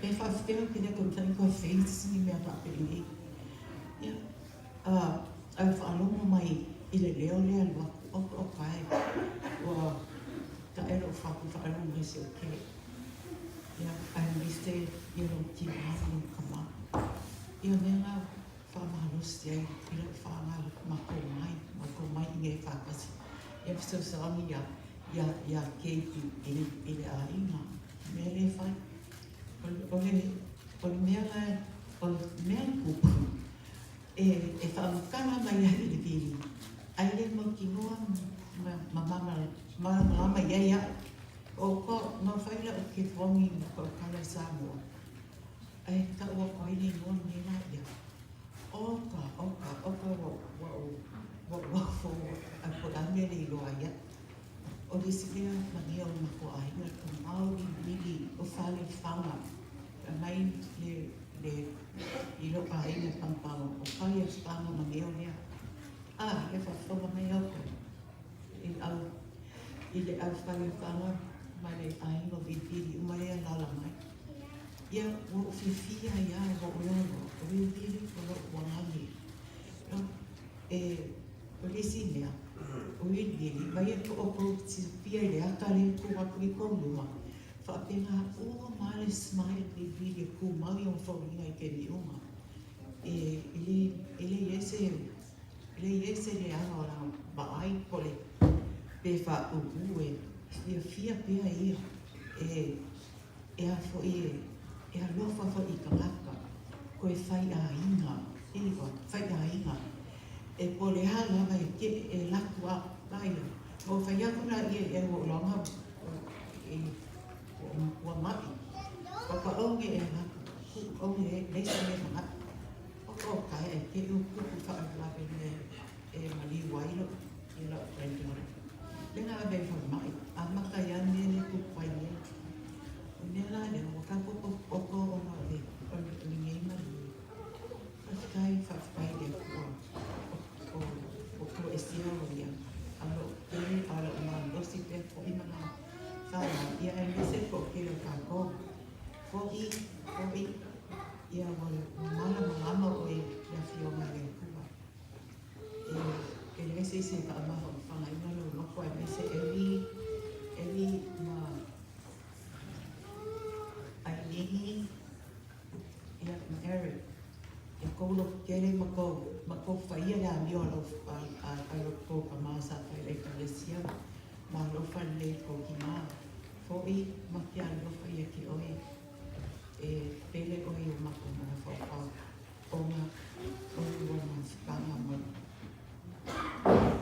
Pe faafefea ou te le toe mafai ona toe face ni mea faapenei. Ia, ae faalogo mai i le leo lea alu atu, oka oka e, ua taʻe loʻu fatu faalogo mai si ou kele. Ia, aemaise ia lou tina ma lou tama. Ia mea na Faamalosi ai i lau whānau ma tō mai, ma tō mai i nei whātasi. Ia fesoasoani ia, ia, ia keiki i le, i le āinga. Mea le whai. O, o le, o le mea la O le mea na tupu, e, e faamatala mai ai Vilivili, ae le mautinoa ma, ma malamalama i ai au. O ko, na fai la'u kefogi ma ko'okala i Samoa, ae ta'u atu ai le igoa lenei laia. Oka, oka, oka ua, ua ou, ua ou ofo ae po o le a le mea e le iloa ai a'u. O le isi lea malia o le matou aiga, le tamā o Vilivili o Falefaga, aumai le, le, i lou aiga i Pagopago, o Falefaga ma mea o lea. A, ia faafofoga mai outou i le au, i le au Falefaga ma le aiga o Vilivili uma lea e alaala mai. Ia, ua ou fiafia ai lava, ua ou iloa loa, o Vilivili o lou tuagane. E, o le isi mea, o Vilivili, vaai atu outou silafia i le ata lea e tu atu i tou luma, faapena uma lava le smile o Vilivili e tumau i ona foliga i taimi uma. E, e le, e le i ai se, e le i ai se leaga o lana vaai po o le, pe faaūū e fiafia pea ia e, e a foi e, e alofa foi i tagata, toe faiaiga, ioe, faiaiga. E po o le a lava e ke, e alu atu a, a ia, na ou fai atu laia i ai ua ou iloa e, ua ou matua maʻi. Papa aua ne i e alu atu, tuu aua ne i leai se mea e manaʻo. Oka o taea e te i ua tupu faalavelave i le mea e maliu ai lou, ia lau granddaughter. Lea na ave ai i le falemai, amata ai lava le mea lea e tupu ai nei. O le mea la lea, ua tatou potopoto ona o le, o lenei maliu. Faafetai, faafetai i le Atua o, o toesea o ia, a o lo o tele, a o lo o malolosi pea foi ma nā fanau, ia aemaise le toatele o tatou. Foʻi, foʻi, ia ua malamalama oe i le Afioga i le Atua. E, e leai se isi e faamafamafagaina lou loto aemaise Eli, Eli ma Ailini, ia ma Eric. E kou loto tele ma kou, ma kou faia le amio a lou, a, a, a lo tou tama sa fai i le ekalesia ma alofa lelei i kou tina. Foʻi ma ke alofa ia te oe, e pele oe i o matou mafaufau, ona o lua mafutaga ma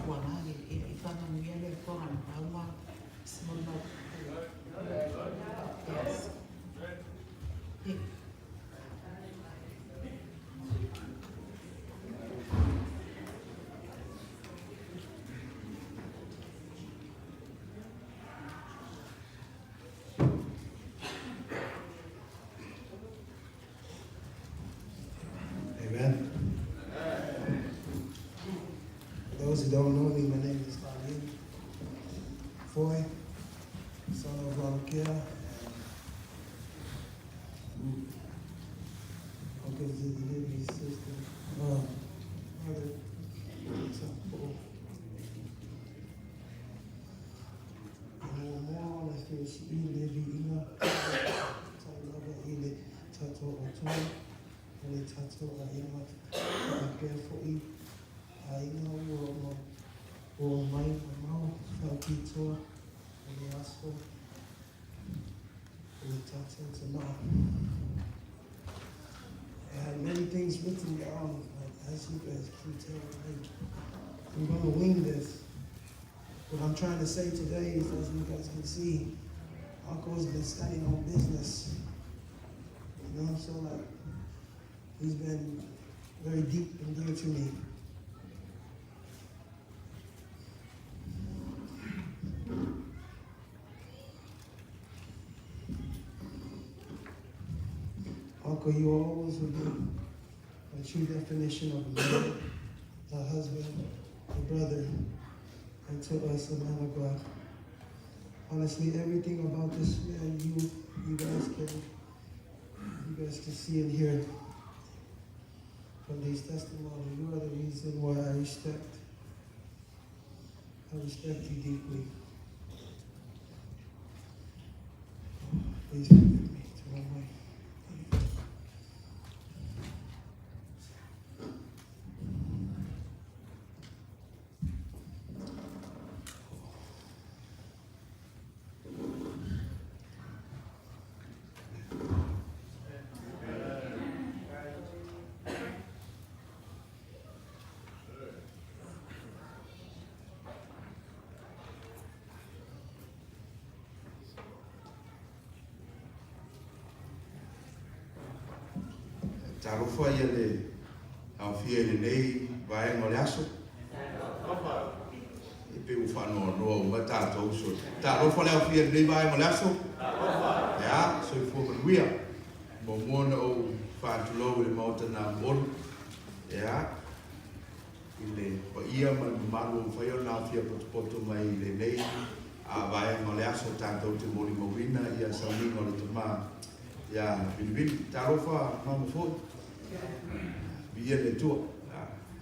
Pualagi. Ia i whakanuia le Atua ngana tauma, small note. Yes. Yeah. Amen. For those who don't know me, my name is Falim Foy, son of Lalukea, and Uncle Zidilibi's sister, brother, so, E muamua ona fia sii le viiga tai lava i le tatou Atua ma le tatou aiga faapea foi aiga ua ma ua omai mamao faapitoa i le aso o le tatou tamā. I had many things written down, but as you guys can tell, I'm going to wing this. What I'm trying to say today is, as you guys can see, Uncle has been standing on business. You know, so like, he's been very deep and dear to me. Uncle, you always will be a true definition of a man, a husband, a brother, and to us, a man of God. Honestly, everything about this man, you you guys can you guys can see and hear from these testimonies. You are the reason why I respect. I respect you deeply. Please forgive me. It's the wrong way. Talofa ia le aofia i lenei vaega o le aso. E pei ua faanoanoa uma tatou uso. Talofa le aofia i lenei vaega o le aso. Ia, soifua manuia. Muamua ona ou faatulou i le Maota Namuolu. Ia, i le paia ma le mamalu ua mafai ona aofia potopoto mai i lenei vaega o le aso tatou te molimauina ia sauniga o le tama ia Vilivili. Talofa mama foi. Viia le Atua.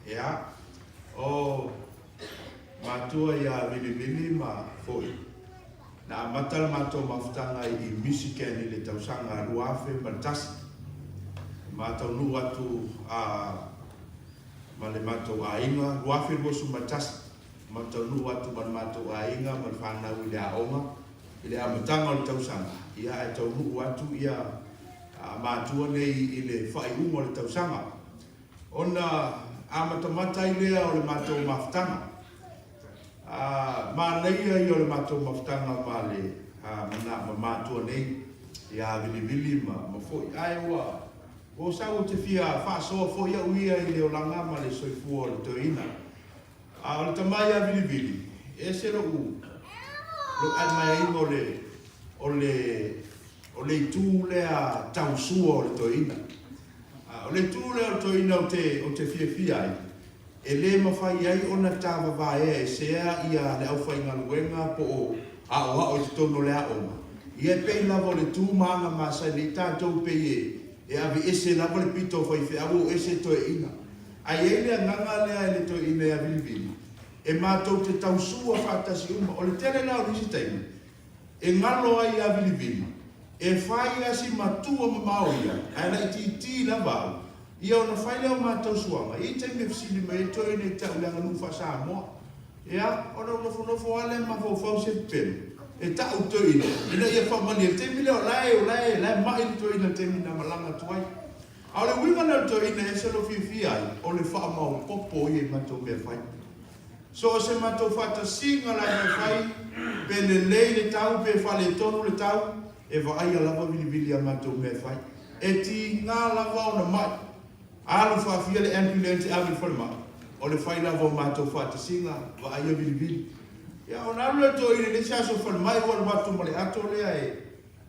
Ia, o matua ia Vilivili ma foi, na amata le matou mafutaga i Michigan i le tausaga 2001. Ma taunuu atu a ma le matou aiga, 2021, ma taunuu atu ma le matou aiga ma le fanau i le aoga i le amataga o le tausaga, ia ae taunuu atu ia matua nei i le faaiuga o le tausaga. Ona amatamata ai lea o le matou mafutaga. Manaia ia o le matou mafutaga ma le ma matua nei, ia Vilivili ma foi. Ae ua Ua sau ou te fia faasoa foi au ia i le olaga ma le soifua o le toeaina. A o le tama ia Vilivili, e ese lou lou admire-ina o le o le o le itu lea tausua o le toeaina. O le itu lea o le toeaina ou te ou te fiafia ai, E le mafai ai ona tavavaea esea ia le aufaigaluega po o aoao i totonu o le aoga. Ia e pei lava o le tu ma aga masani ai tatou pei e e aveese lava le pito o faifeau o ese toeaiina. Ae i ai le agaga lea i le toeaina ia Vilivili, e matou te tausua faatasi uma. O le tele la o nisi taimi, E galo ai ia Vilivili, e fai a si matua mamao ia, ae laitiiti lava au, ia ona fai lea o matou suaga, e i ai taimi e fesili mai ai toeaina i te au i le aganuu faa-Samoa. Ia, ona ou nofonofo lava lea ma mafaufau se pepelo, e ta'u toeaina, ina ia faamalie, i le taimi lea o la e, o la e, la e ma'i le toeaina i le taimi na malaga atu ai. A o le uiga lea o le toeaina e ese lou fiafia ai, o le faamaopopo ia i matou mea fai. So o se matou faatasiga la e fai, pe lelei le tau pe faaletonu le tau, e vaaia lava vilivili a matou mea e fai. E tiga lava ona mai, alu faafia le ambulance e ave i le falemai, o le fai lava o matou faatasiga, vaaia vilivili. Ia ona alu lea o le toeaina i le isi aso i le falemai ua alu atu ma le ato lea e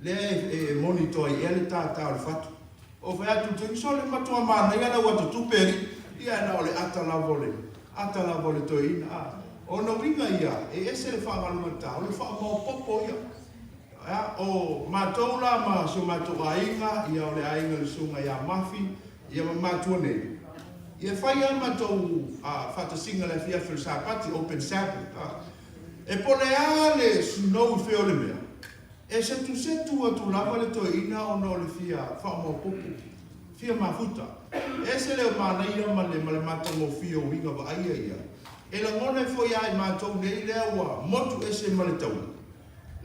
lea e monitor ai ea le tata o le fatu. Ou fai atu, Te uso le matua manaia lau ata tupe alii. Ia na o le ata lava o le ata lava o le toeaina. A, ona uiga ia, e ese le faagalugatā, o le faamaopopo ia. Ia, o matou la ma si o matou aiga, ia o le aiga i le susuga ia Mafi, ia ma matua nei, ia e fai lava matou faatasiga i le afiafi o le Sapati, open Sabbath, a. E po o le a le snow i fea o le mea, E setusetu atu lava le toeaina ona o le fia faamaopopo, fia mafuta. E ese le manaia ma le ma le matagofie o uiga vaaia ia. E lagona ai foi ia i matou nei lea ua motu ese ma le taula,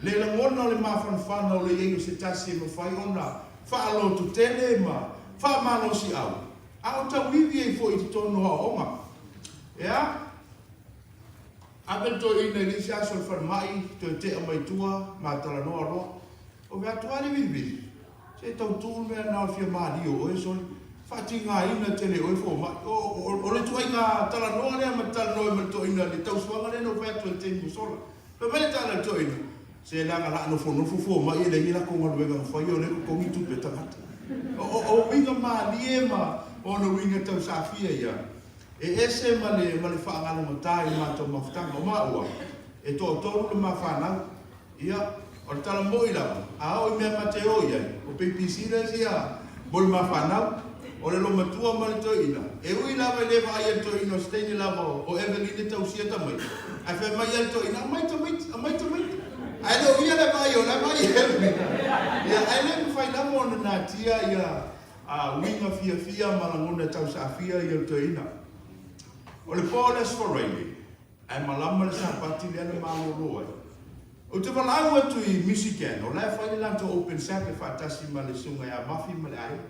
le lagona o le mafanafana o le i ai o se tasi e mafai ona faalototele ma faamalosiau, a o tauivi ai foi i totonu o aoaoga. Ea? Ave le toeaina i le isi aso i le falemai, toe tea mai tua, ma talanoa loa. Ove atu lava le vilivili, se tau tu le mea lena o le fia malie o oe sole. Faatigaina tele oe fomai. O le ituaiga talanoa lea ma te talanoa ai ma le toeaina i le tausuaga lea na ou fai atu ai i le taimi ua sola. Fai mai le tala i le toeaina, se leaga la a nofonofo fomai e leai ni latou galuega na faia o lea e totogi tupe a tagata. O uiga malie ma ona uiga tausafia ia. E ese ma le ma le faagalugata i le matou mafutaga. O maua, e toatolu le ma fanau. Ia, o le tala moi lava, a oo i mea ma te o i ai, o babysitters ia mo le ma fanau, o le loomatua ma le toeaina. E ui lava i le vaaia le toeaina o se teine lava o Evelyn e tausia tamaiti, ae fai mai ia le toeaina, aumai tamaiti, aumai tamaiti. Ae le o ia la e vaaia, o la e vaai e Evelyn. Ia, ae le mafai lava ona natia ia A uiga fiafia ma lagona tausaafia ia le toeaina. O le po o le Aso Faraile, ae malama le Sapati lea na malolo ai. Ou te valaau atu i Michigan, o la e fai le latou Open Sabbath faatasi ma le Susuga ia Mafi ma le aiga.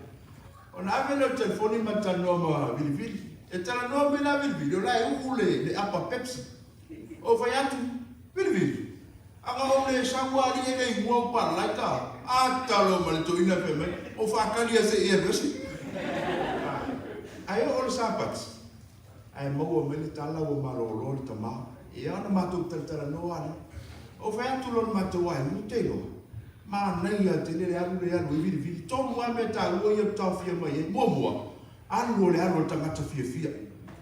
Ona ave lea o le telefoni ma talanoa ma Vilivili. E talanoa mai la Vilivili, o la e uu le apa Pepsi. Ou fai atu, Vilivili, Aga ou le sau a alii e le igoa o palalai ta a talo ma le toeaina fai mai o faakali a se i alu ese. Ae oo le Sapati, ae maua mai le tala ua malolo le tama. Ia ona matou talatalanoa lea. Ou fai atu loa i le matou aiga, ou te iloa, manaia tele le alu lea alu ai Vilivili. Tolu lava mea taua ia ou te taofia mai ai. Muamua, alu o le alu a le tagata fiafia.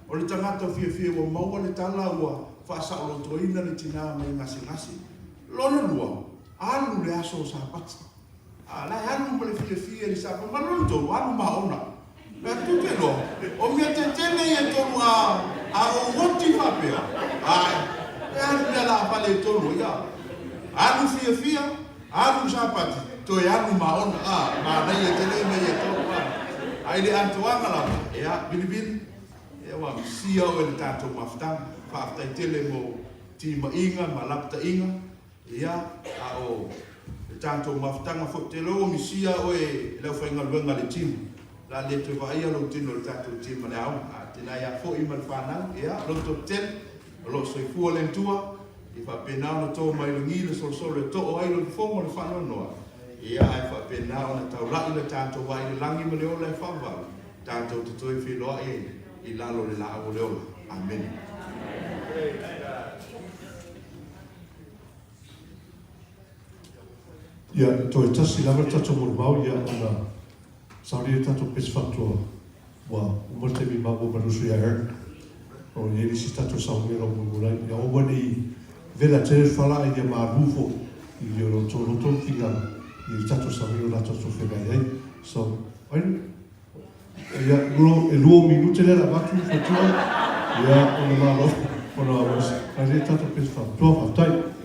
O le tagata fiafia ua maua le tala ua faasaolotoina le tina mai gasegase. Lona lua, alu le aso o Sapati. A la e alu ma le fiafia i le sapa ma lona tolu, alu maona. Mea atu te iloa, o mea tetele ia e tolu a, a ou oti faapea, ae, e alu mea la fale e tolu ai, a. Alu fiafia, alu sapati, toe alu maona, a, manaia tele mea ia e tolu, a. A i le atoaga lava, ia, vilivili, ia ua misia oe i le tatou mafutaga. Faafetai tele mo timaiga ma lapataiga. Ia, a o le tatou mafutaga foi, ou te iloa ua misia oe e le aufaigaluega a le gym. O le a le toe vaaia lou tino i le tatou gym a le aoga. A tena ia foi ma le fanau, ia, loto tetele, o lo o soifua le Atua, ia faapena ona to mai lagi le solosolo e too ai lou fofoga o le faanoanoa, ia, ae faapena ona taulai le tatou vaa i le lagi ma le ola e faavavau, tatou te toe feiloai ai i lalo o le laau o le ola. Amene. Ia, toe tasi lava le tatou molimau, ia, ona sauni le tatou pese faapitoa, ua uma le taimi maua ma Lusu ia Eric, o i ai le isi tatou sauni o lau mulimulai, ia aua ne i vela tele le fala a ia malu foi i lo outou loto ma finagalo i le tatou sauni o le a tatou feagai ai. So, ai, Ia, e lua minute lea le avatu fatua, ia, ona malo, ona fai lea tatou pese faapitoa, faafetai.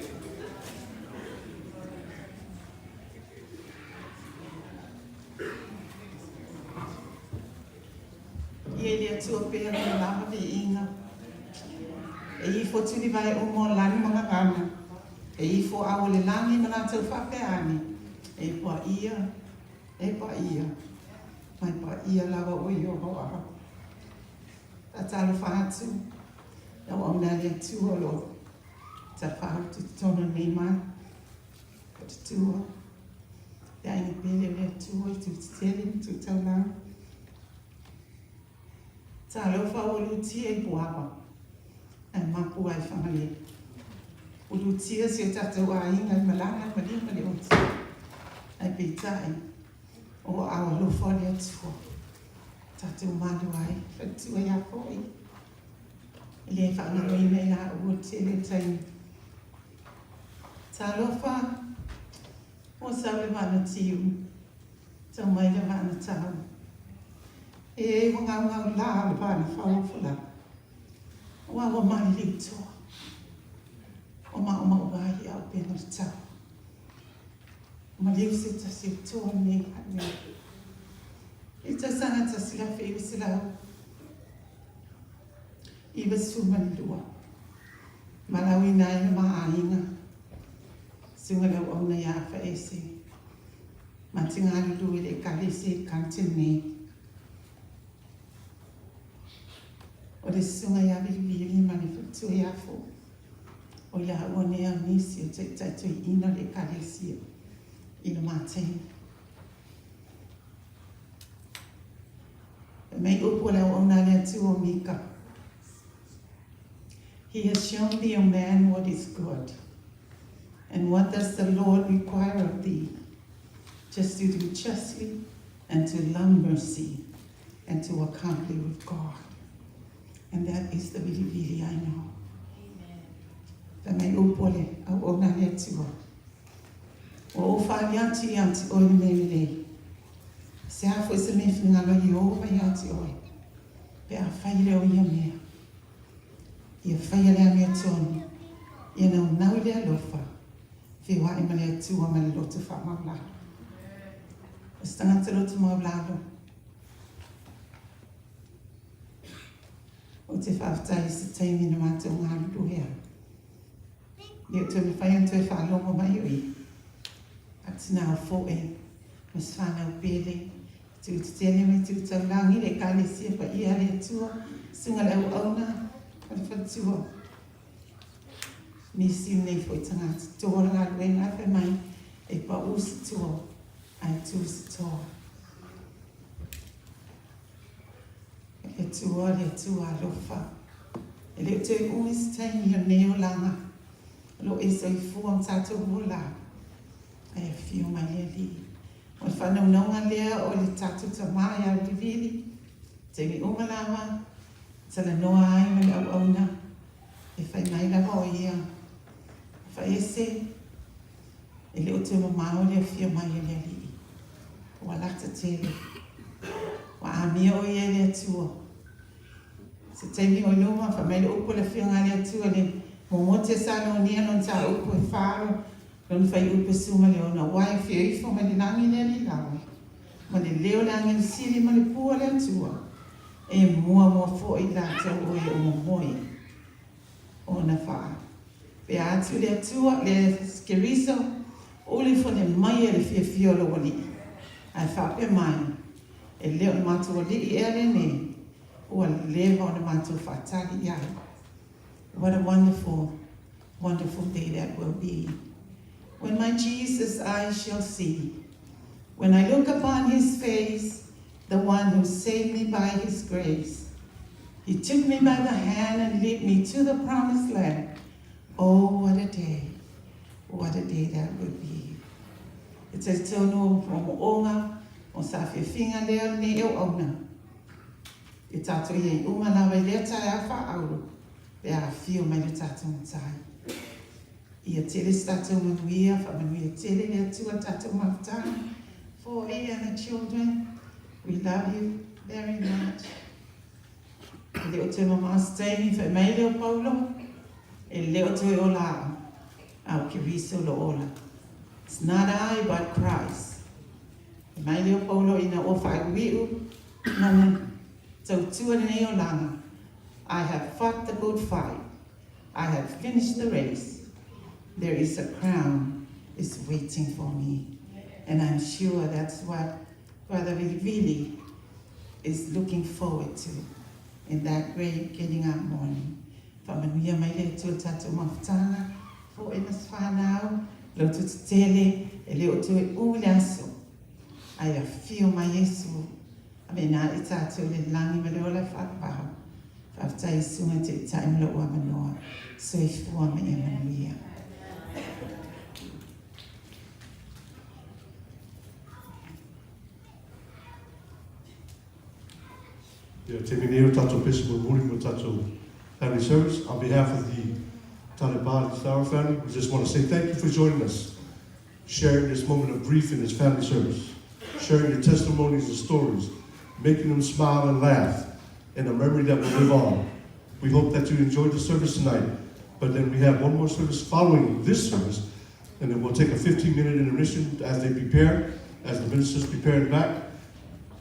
Ia i le Atua pea lona lava viiga. E ifo tulivae uma o lani ma gagana, e ifo au o le lagi ma latou faapea ane, e paia, E paia, mai paia lava oe i ou aa. Faatalofa atu, lau auauna a le Atua o lo o tafaautu i totonu o lenei malu. Fatutua, le aiga pele o le Atua i tu tetele ma tu taulaga. Talofa ua lutia i Puava, ae mapu ai Fagalele. Ua lutia si o tatou aiga i malaga i maliu ma le oti. Ae peitai, o aao alofa o le Atua, tatou malu ai, faletua ia foi. E le faagaloina i laua le tele o taimi. Talofa, ua sau le vaa na tiu. Tau mai le vaa na tau. E ua gaugau la le vaa na fauofola. Aua ua maliliu toa. O maʻumaʻu ai a upega o le tau. Maliu se tasi o toa lenei galuega. I tausaga 1992, malauina ai le ma aiga, susuga i le auauna ia Afaese. Ma te galulue i le Ekalesia i Carlton nei. O le susuga ia Vilivili ma le faletua ia Fo, o i laua nei au nisi o taitai toeaina o le Ekalesia i le ma taimi. Fai mai upu a le auauna a le Atua o Mika, He has shown thee, O man, what is good. And what does the Lord require of thee? Just to do justly and to love mercy and to walk humbly with God. And that is the vilivili I know. Fai mai upu a le auauna a le Atua. Ua ou faaali atu ia te oe le mea lelei. Se a foi se mea e finagalo ai Ieova ia te oe, pe a fai lea o ia mea. Ia faia le amiotonu, ia naunau i le alofa, feoai ma le Atua ma le loto faamaualalo. O se tagata loto maualalo, ou te faafetai i se taimi na matou galulue ai. Ia toe mafai ona toe faalogo mai o ia, a tina o foe, ma se fanau pele, Tu tetele me tu taulangi le Ekalesia Paia a le Atua, Susuga le Auauna ma le Faletua. Nisi o nei foi tagata toa le galuega ae fai mai e pau se toa ae tu se toa. Le Atua, le Atua alofa. E le o toe umi se taimi o lenei olaga, o lo o e soifua ma tatou ola, ae afio mai le Alii. O le faanaunauga lea o le tatou Tama ia Vilivili, taimi uma lava, talanoa ai ma le auauna, e fai mai lava o ia, Faese, e le o toe mamao le afio mai a le Alii. Ua lata tele. Ua amia o ia e le Atua. Se taimi o i luma, fai mai le upu a le Afioga a le Atua le momote sa nonia lona tāupu e falo, lona faiupu e su ma le ona, aua e afio ifo mai le lagi le Alii lava, ma le leo o le agelu sili ma le pū a le Atua, e muamua foi i latou o e ua momoe ona faapea atu le Atua, le Keriso, uli fone mai e le fiafia o lou Alii, ae faapea mai, e le o le matou Alii ea lenei, ua leva ona matou faatali i ai. What a wonderful, wonderful day that will be. When my Jesus I shall see, when I look upon his face, the one who saved me by his grace. He took me by the hand and led me to the promised land. Oh, what a day. What a day that would be. E talitonu o mo'oga o sa fiafiga lea lenei auauna. E tatou i ai uma lava i lea taeao faaauro pe a afio mai le tatou Matai. Ia tele se tatou manuia, faamanuia tele le Atua tatou mafutaga. For he and the children, we love you very much. E le o toe mamao se taimi, fai mai lea o Paulo, e le o toe ola au, a o Keriso lo ola. It's not I, but Christ. Fai mai lea o Paulo ina ua faaiuiu lana tautua lenei olaga, I have fought the good fight. I have finished the race. There is a crown is waiting for me. And I'm sure that's what Brother Vilivili is looking forward to in that great getting up morning. Faamanuia mai le Atua tatou mafutaga, fo'i ma se fanau, loto tetele, e le o toe umi le aso. Ae afio mai Iesu, a me nā i tatou le lagi ma le ola e faapao. Faafetai i susuga taitai ma lou avanoa. Soifua ma ia manuia. Ia, taimi nei o tatou pese mulimuli mo tatou family service. On behalf of the Talebali Flower family, we just want to say thank you for joining us, sharing this moment of grief in this family service, sharing your testimonies and stories, making them smile and laugh, and a memory that will live on. We hope that you enjoyed the service tonight, but then we have one more service following this service, and then we'll take a 15-minute intermission as they prepare, as the ministers prepare in the back.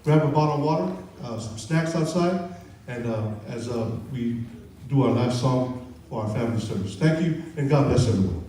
Grab a bottle of water, some snacks outside, and as we do our last song for our family service. Thank you, and God bless everyone.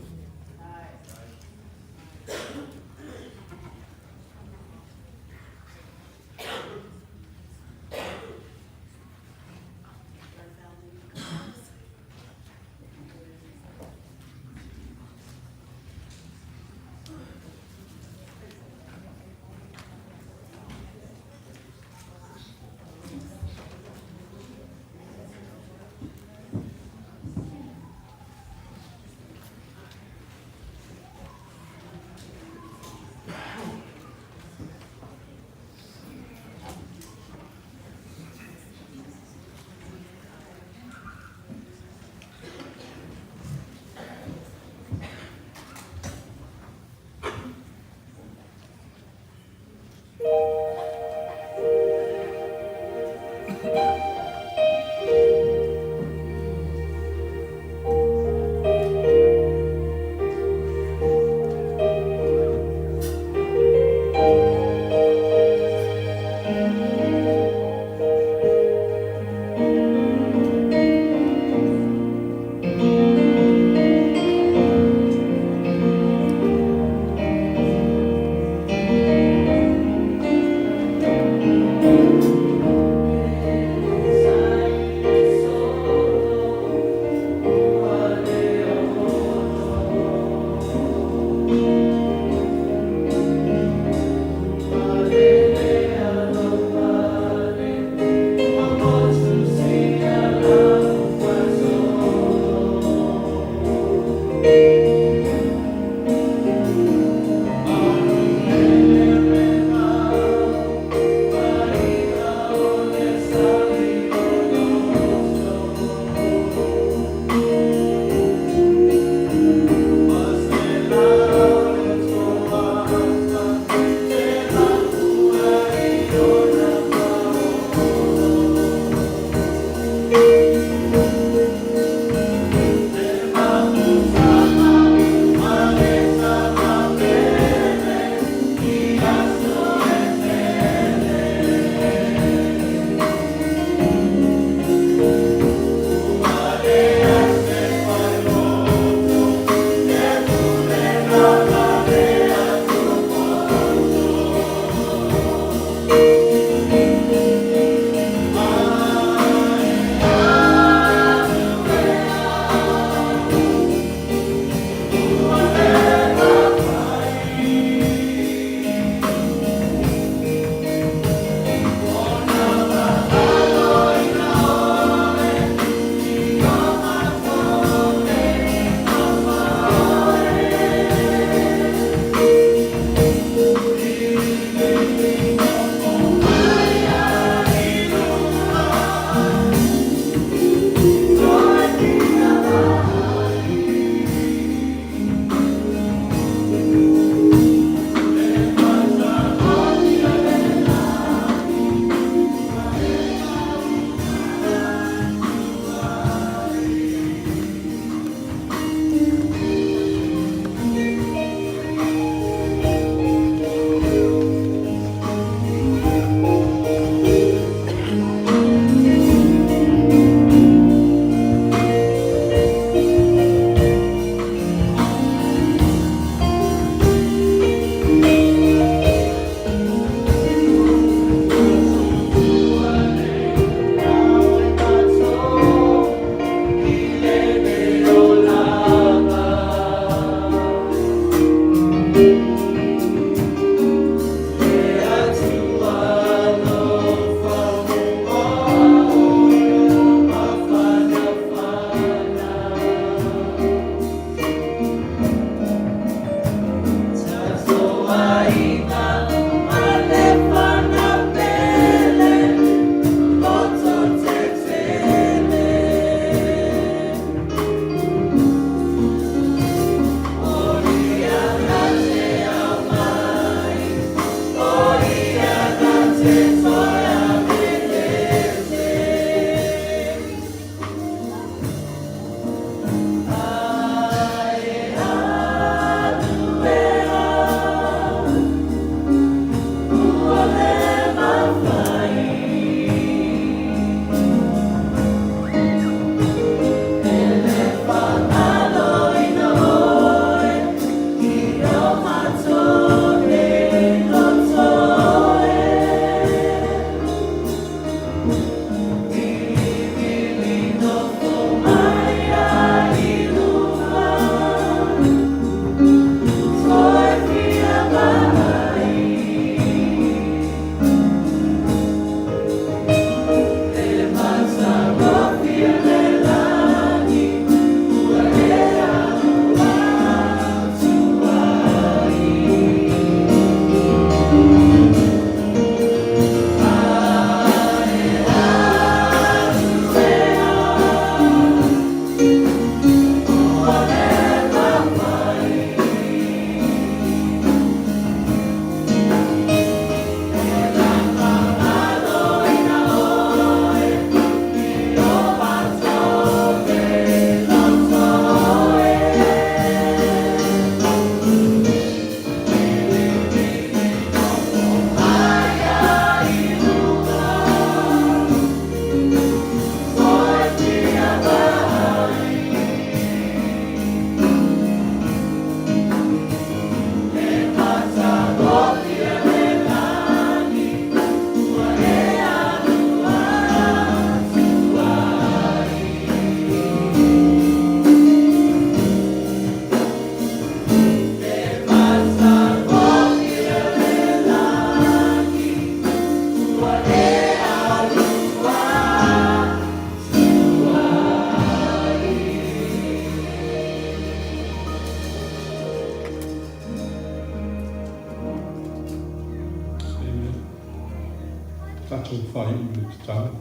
Tatou faaiu i le tatalo.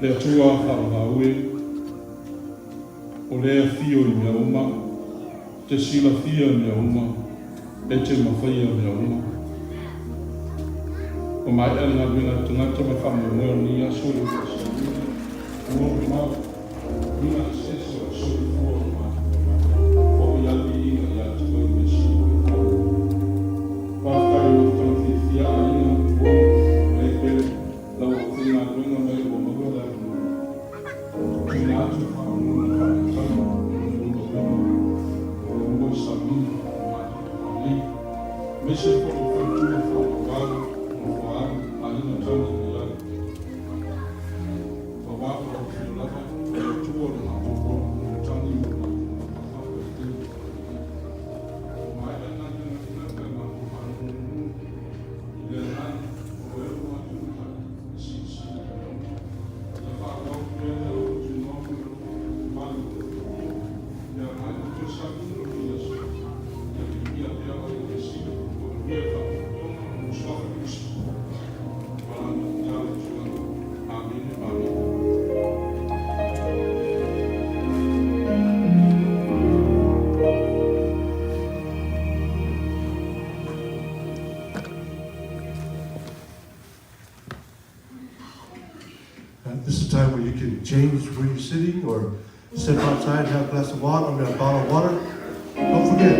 Le Atua faavavau e, o le afio i mea uma, te silafia mea uma, e te mafaia mea uma. Ua maea le galuega a le tagata ma le faamoemoe o lenei aso e le i faasaoina, ua mamao uiga eseese o le soifua o le matou Fo'i lava le viiga ia te Oe le Mesia o le Fale. Faafetai i le mafutaga fiafia a aiga, uo ma e pele, lau aufaigaluega ma e ua maua le avanoa. Tuuina atu le faamauina faatatau o le laulauina o le lua sauniga o matou tafa nei, aemaise foi o faletua faavavau, nofoaalo, aiga tali ma iala. Aua o lau Afio lava, o le Atua o le matou ola, o le tagi mo le matou mafaufau i le taimi o le Ua maea le galuega tagata e matou faanonomanu i le agaga o oe o matou matai e silasila i lona. Ia faaauau pea le alofa tunoa ma le alofa malu o le Atua i le agai o toe sauni o lenei aso. Ia viia pea oe le Mesia, ua manuia le faafogafoga o lou Suafa Keriso. Ua lana i ala o tulaga. Amene ma amene. This is a time where you can change where you're sitting or step outside and have a glass of water, I mean a bottle of water. Don't forget,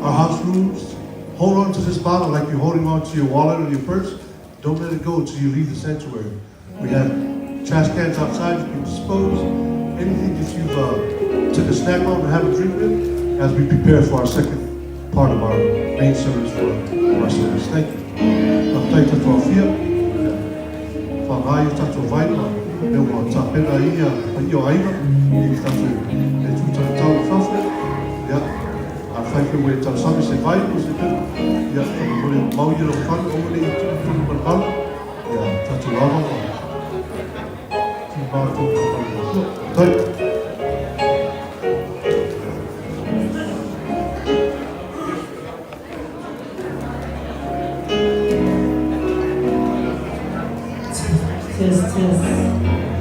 our house rules, hold on to this bottle like you're holding on to your wallet or your purse. Don't let it go until you leave the sanctuary. We have trash cans outside you can dispose. Anything that you've took a snack on and have a drink with as we prepare for our second part of our main service for our service. Thank you. Faafetai tatou afia. Ia faaaoga ai o tatou vai ma mea ua tapena ai ia paia o aiga i le tatou le tū i fafo. Ia, afai foi ua e tausami se vai po o se pepa, ia, faamolemole mau ia lou fale, aua ne i tumu ma le vala. Ia, tatou ava ma tumau tonu ma le Atua. Faafetai. Test, test.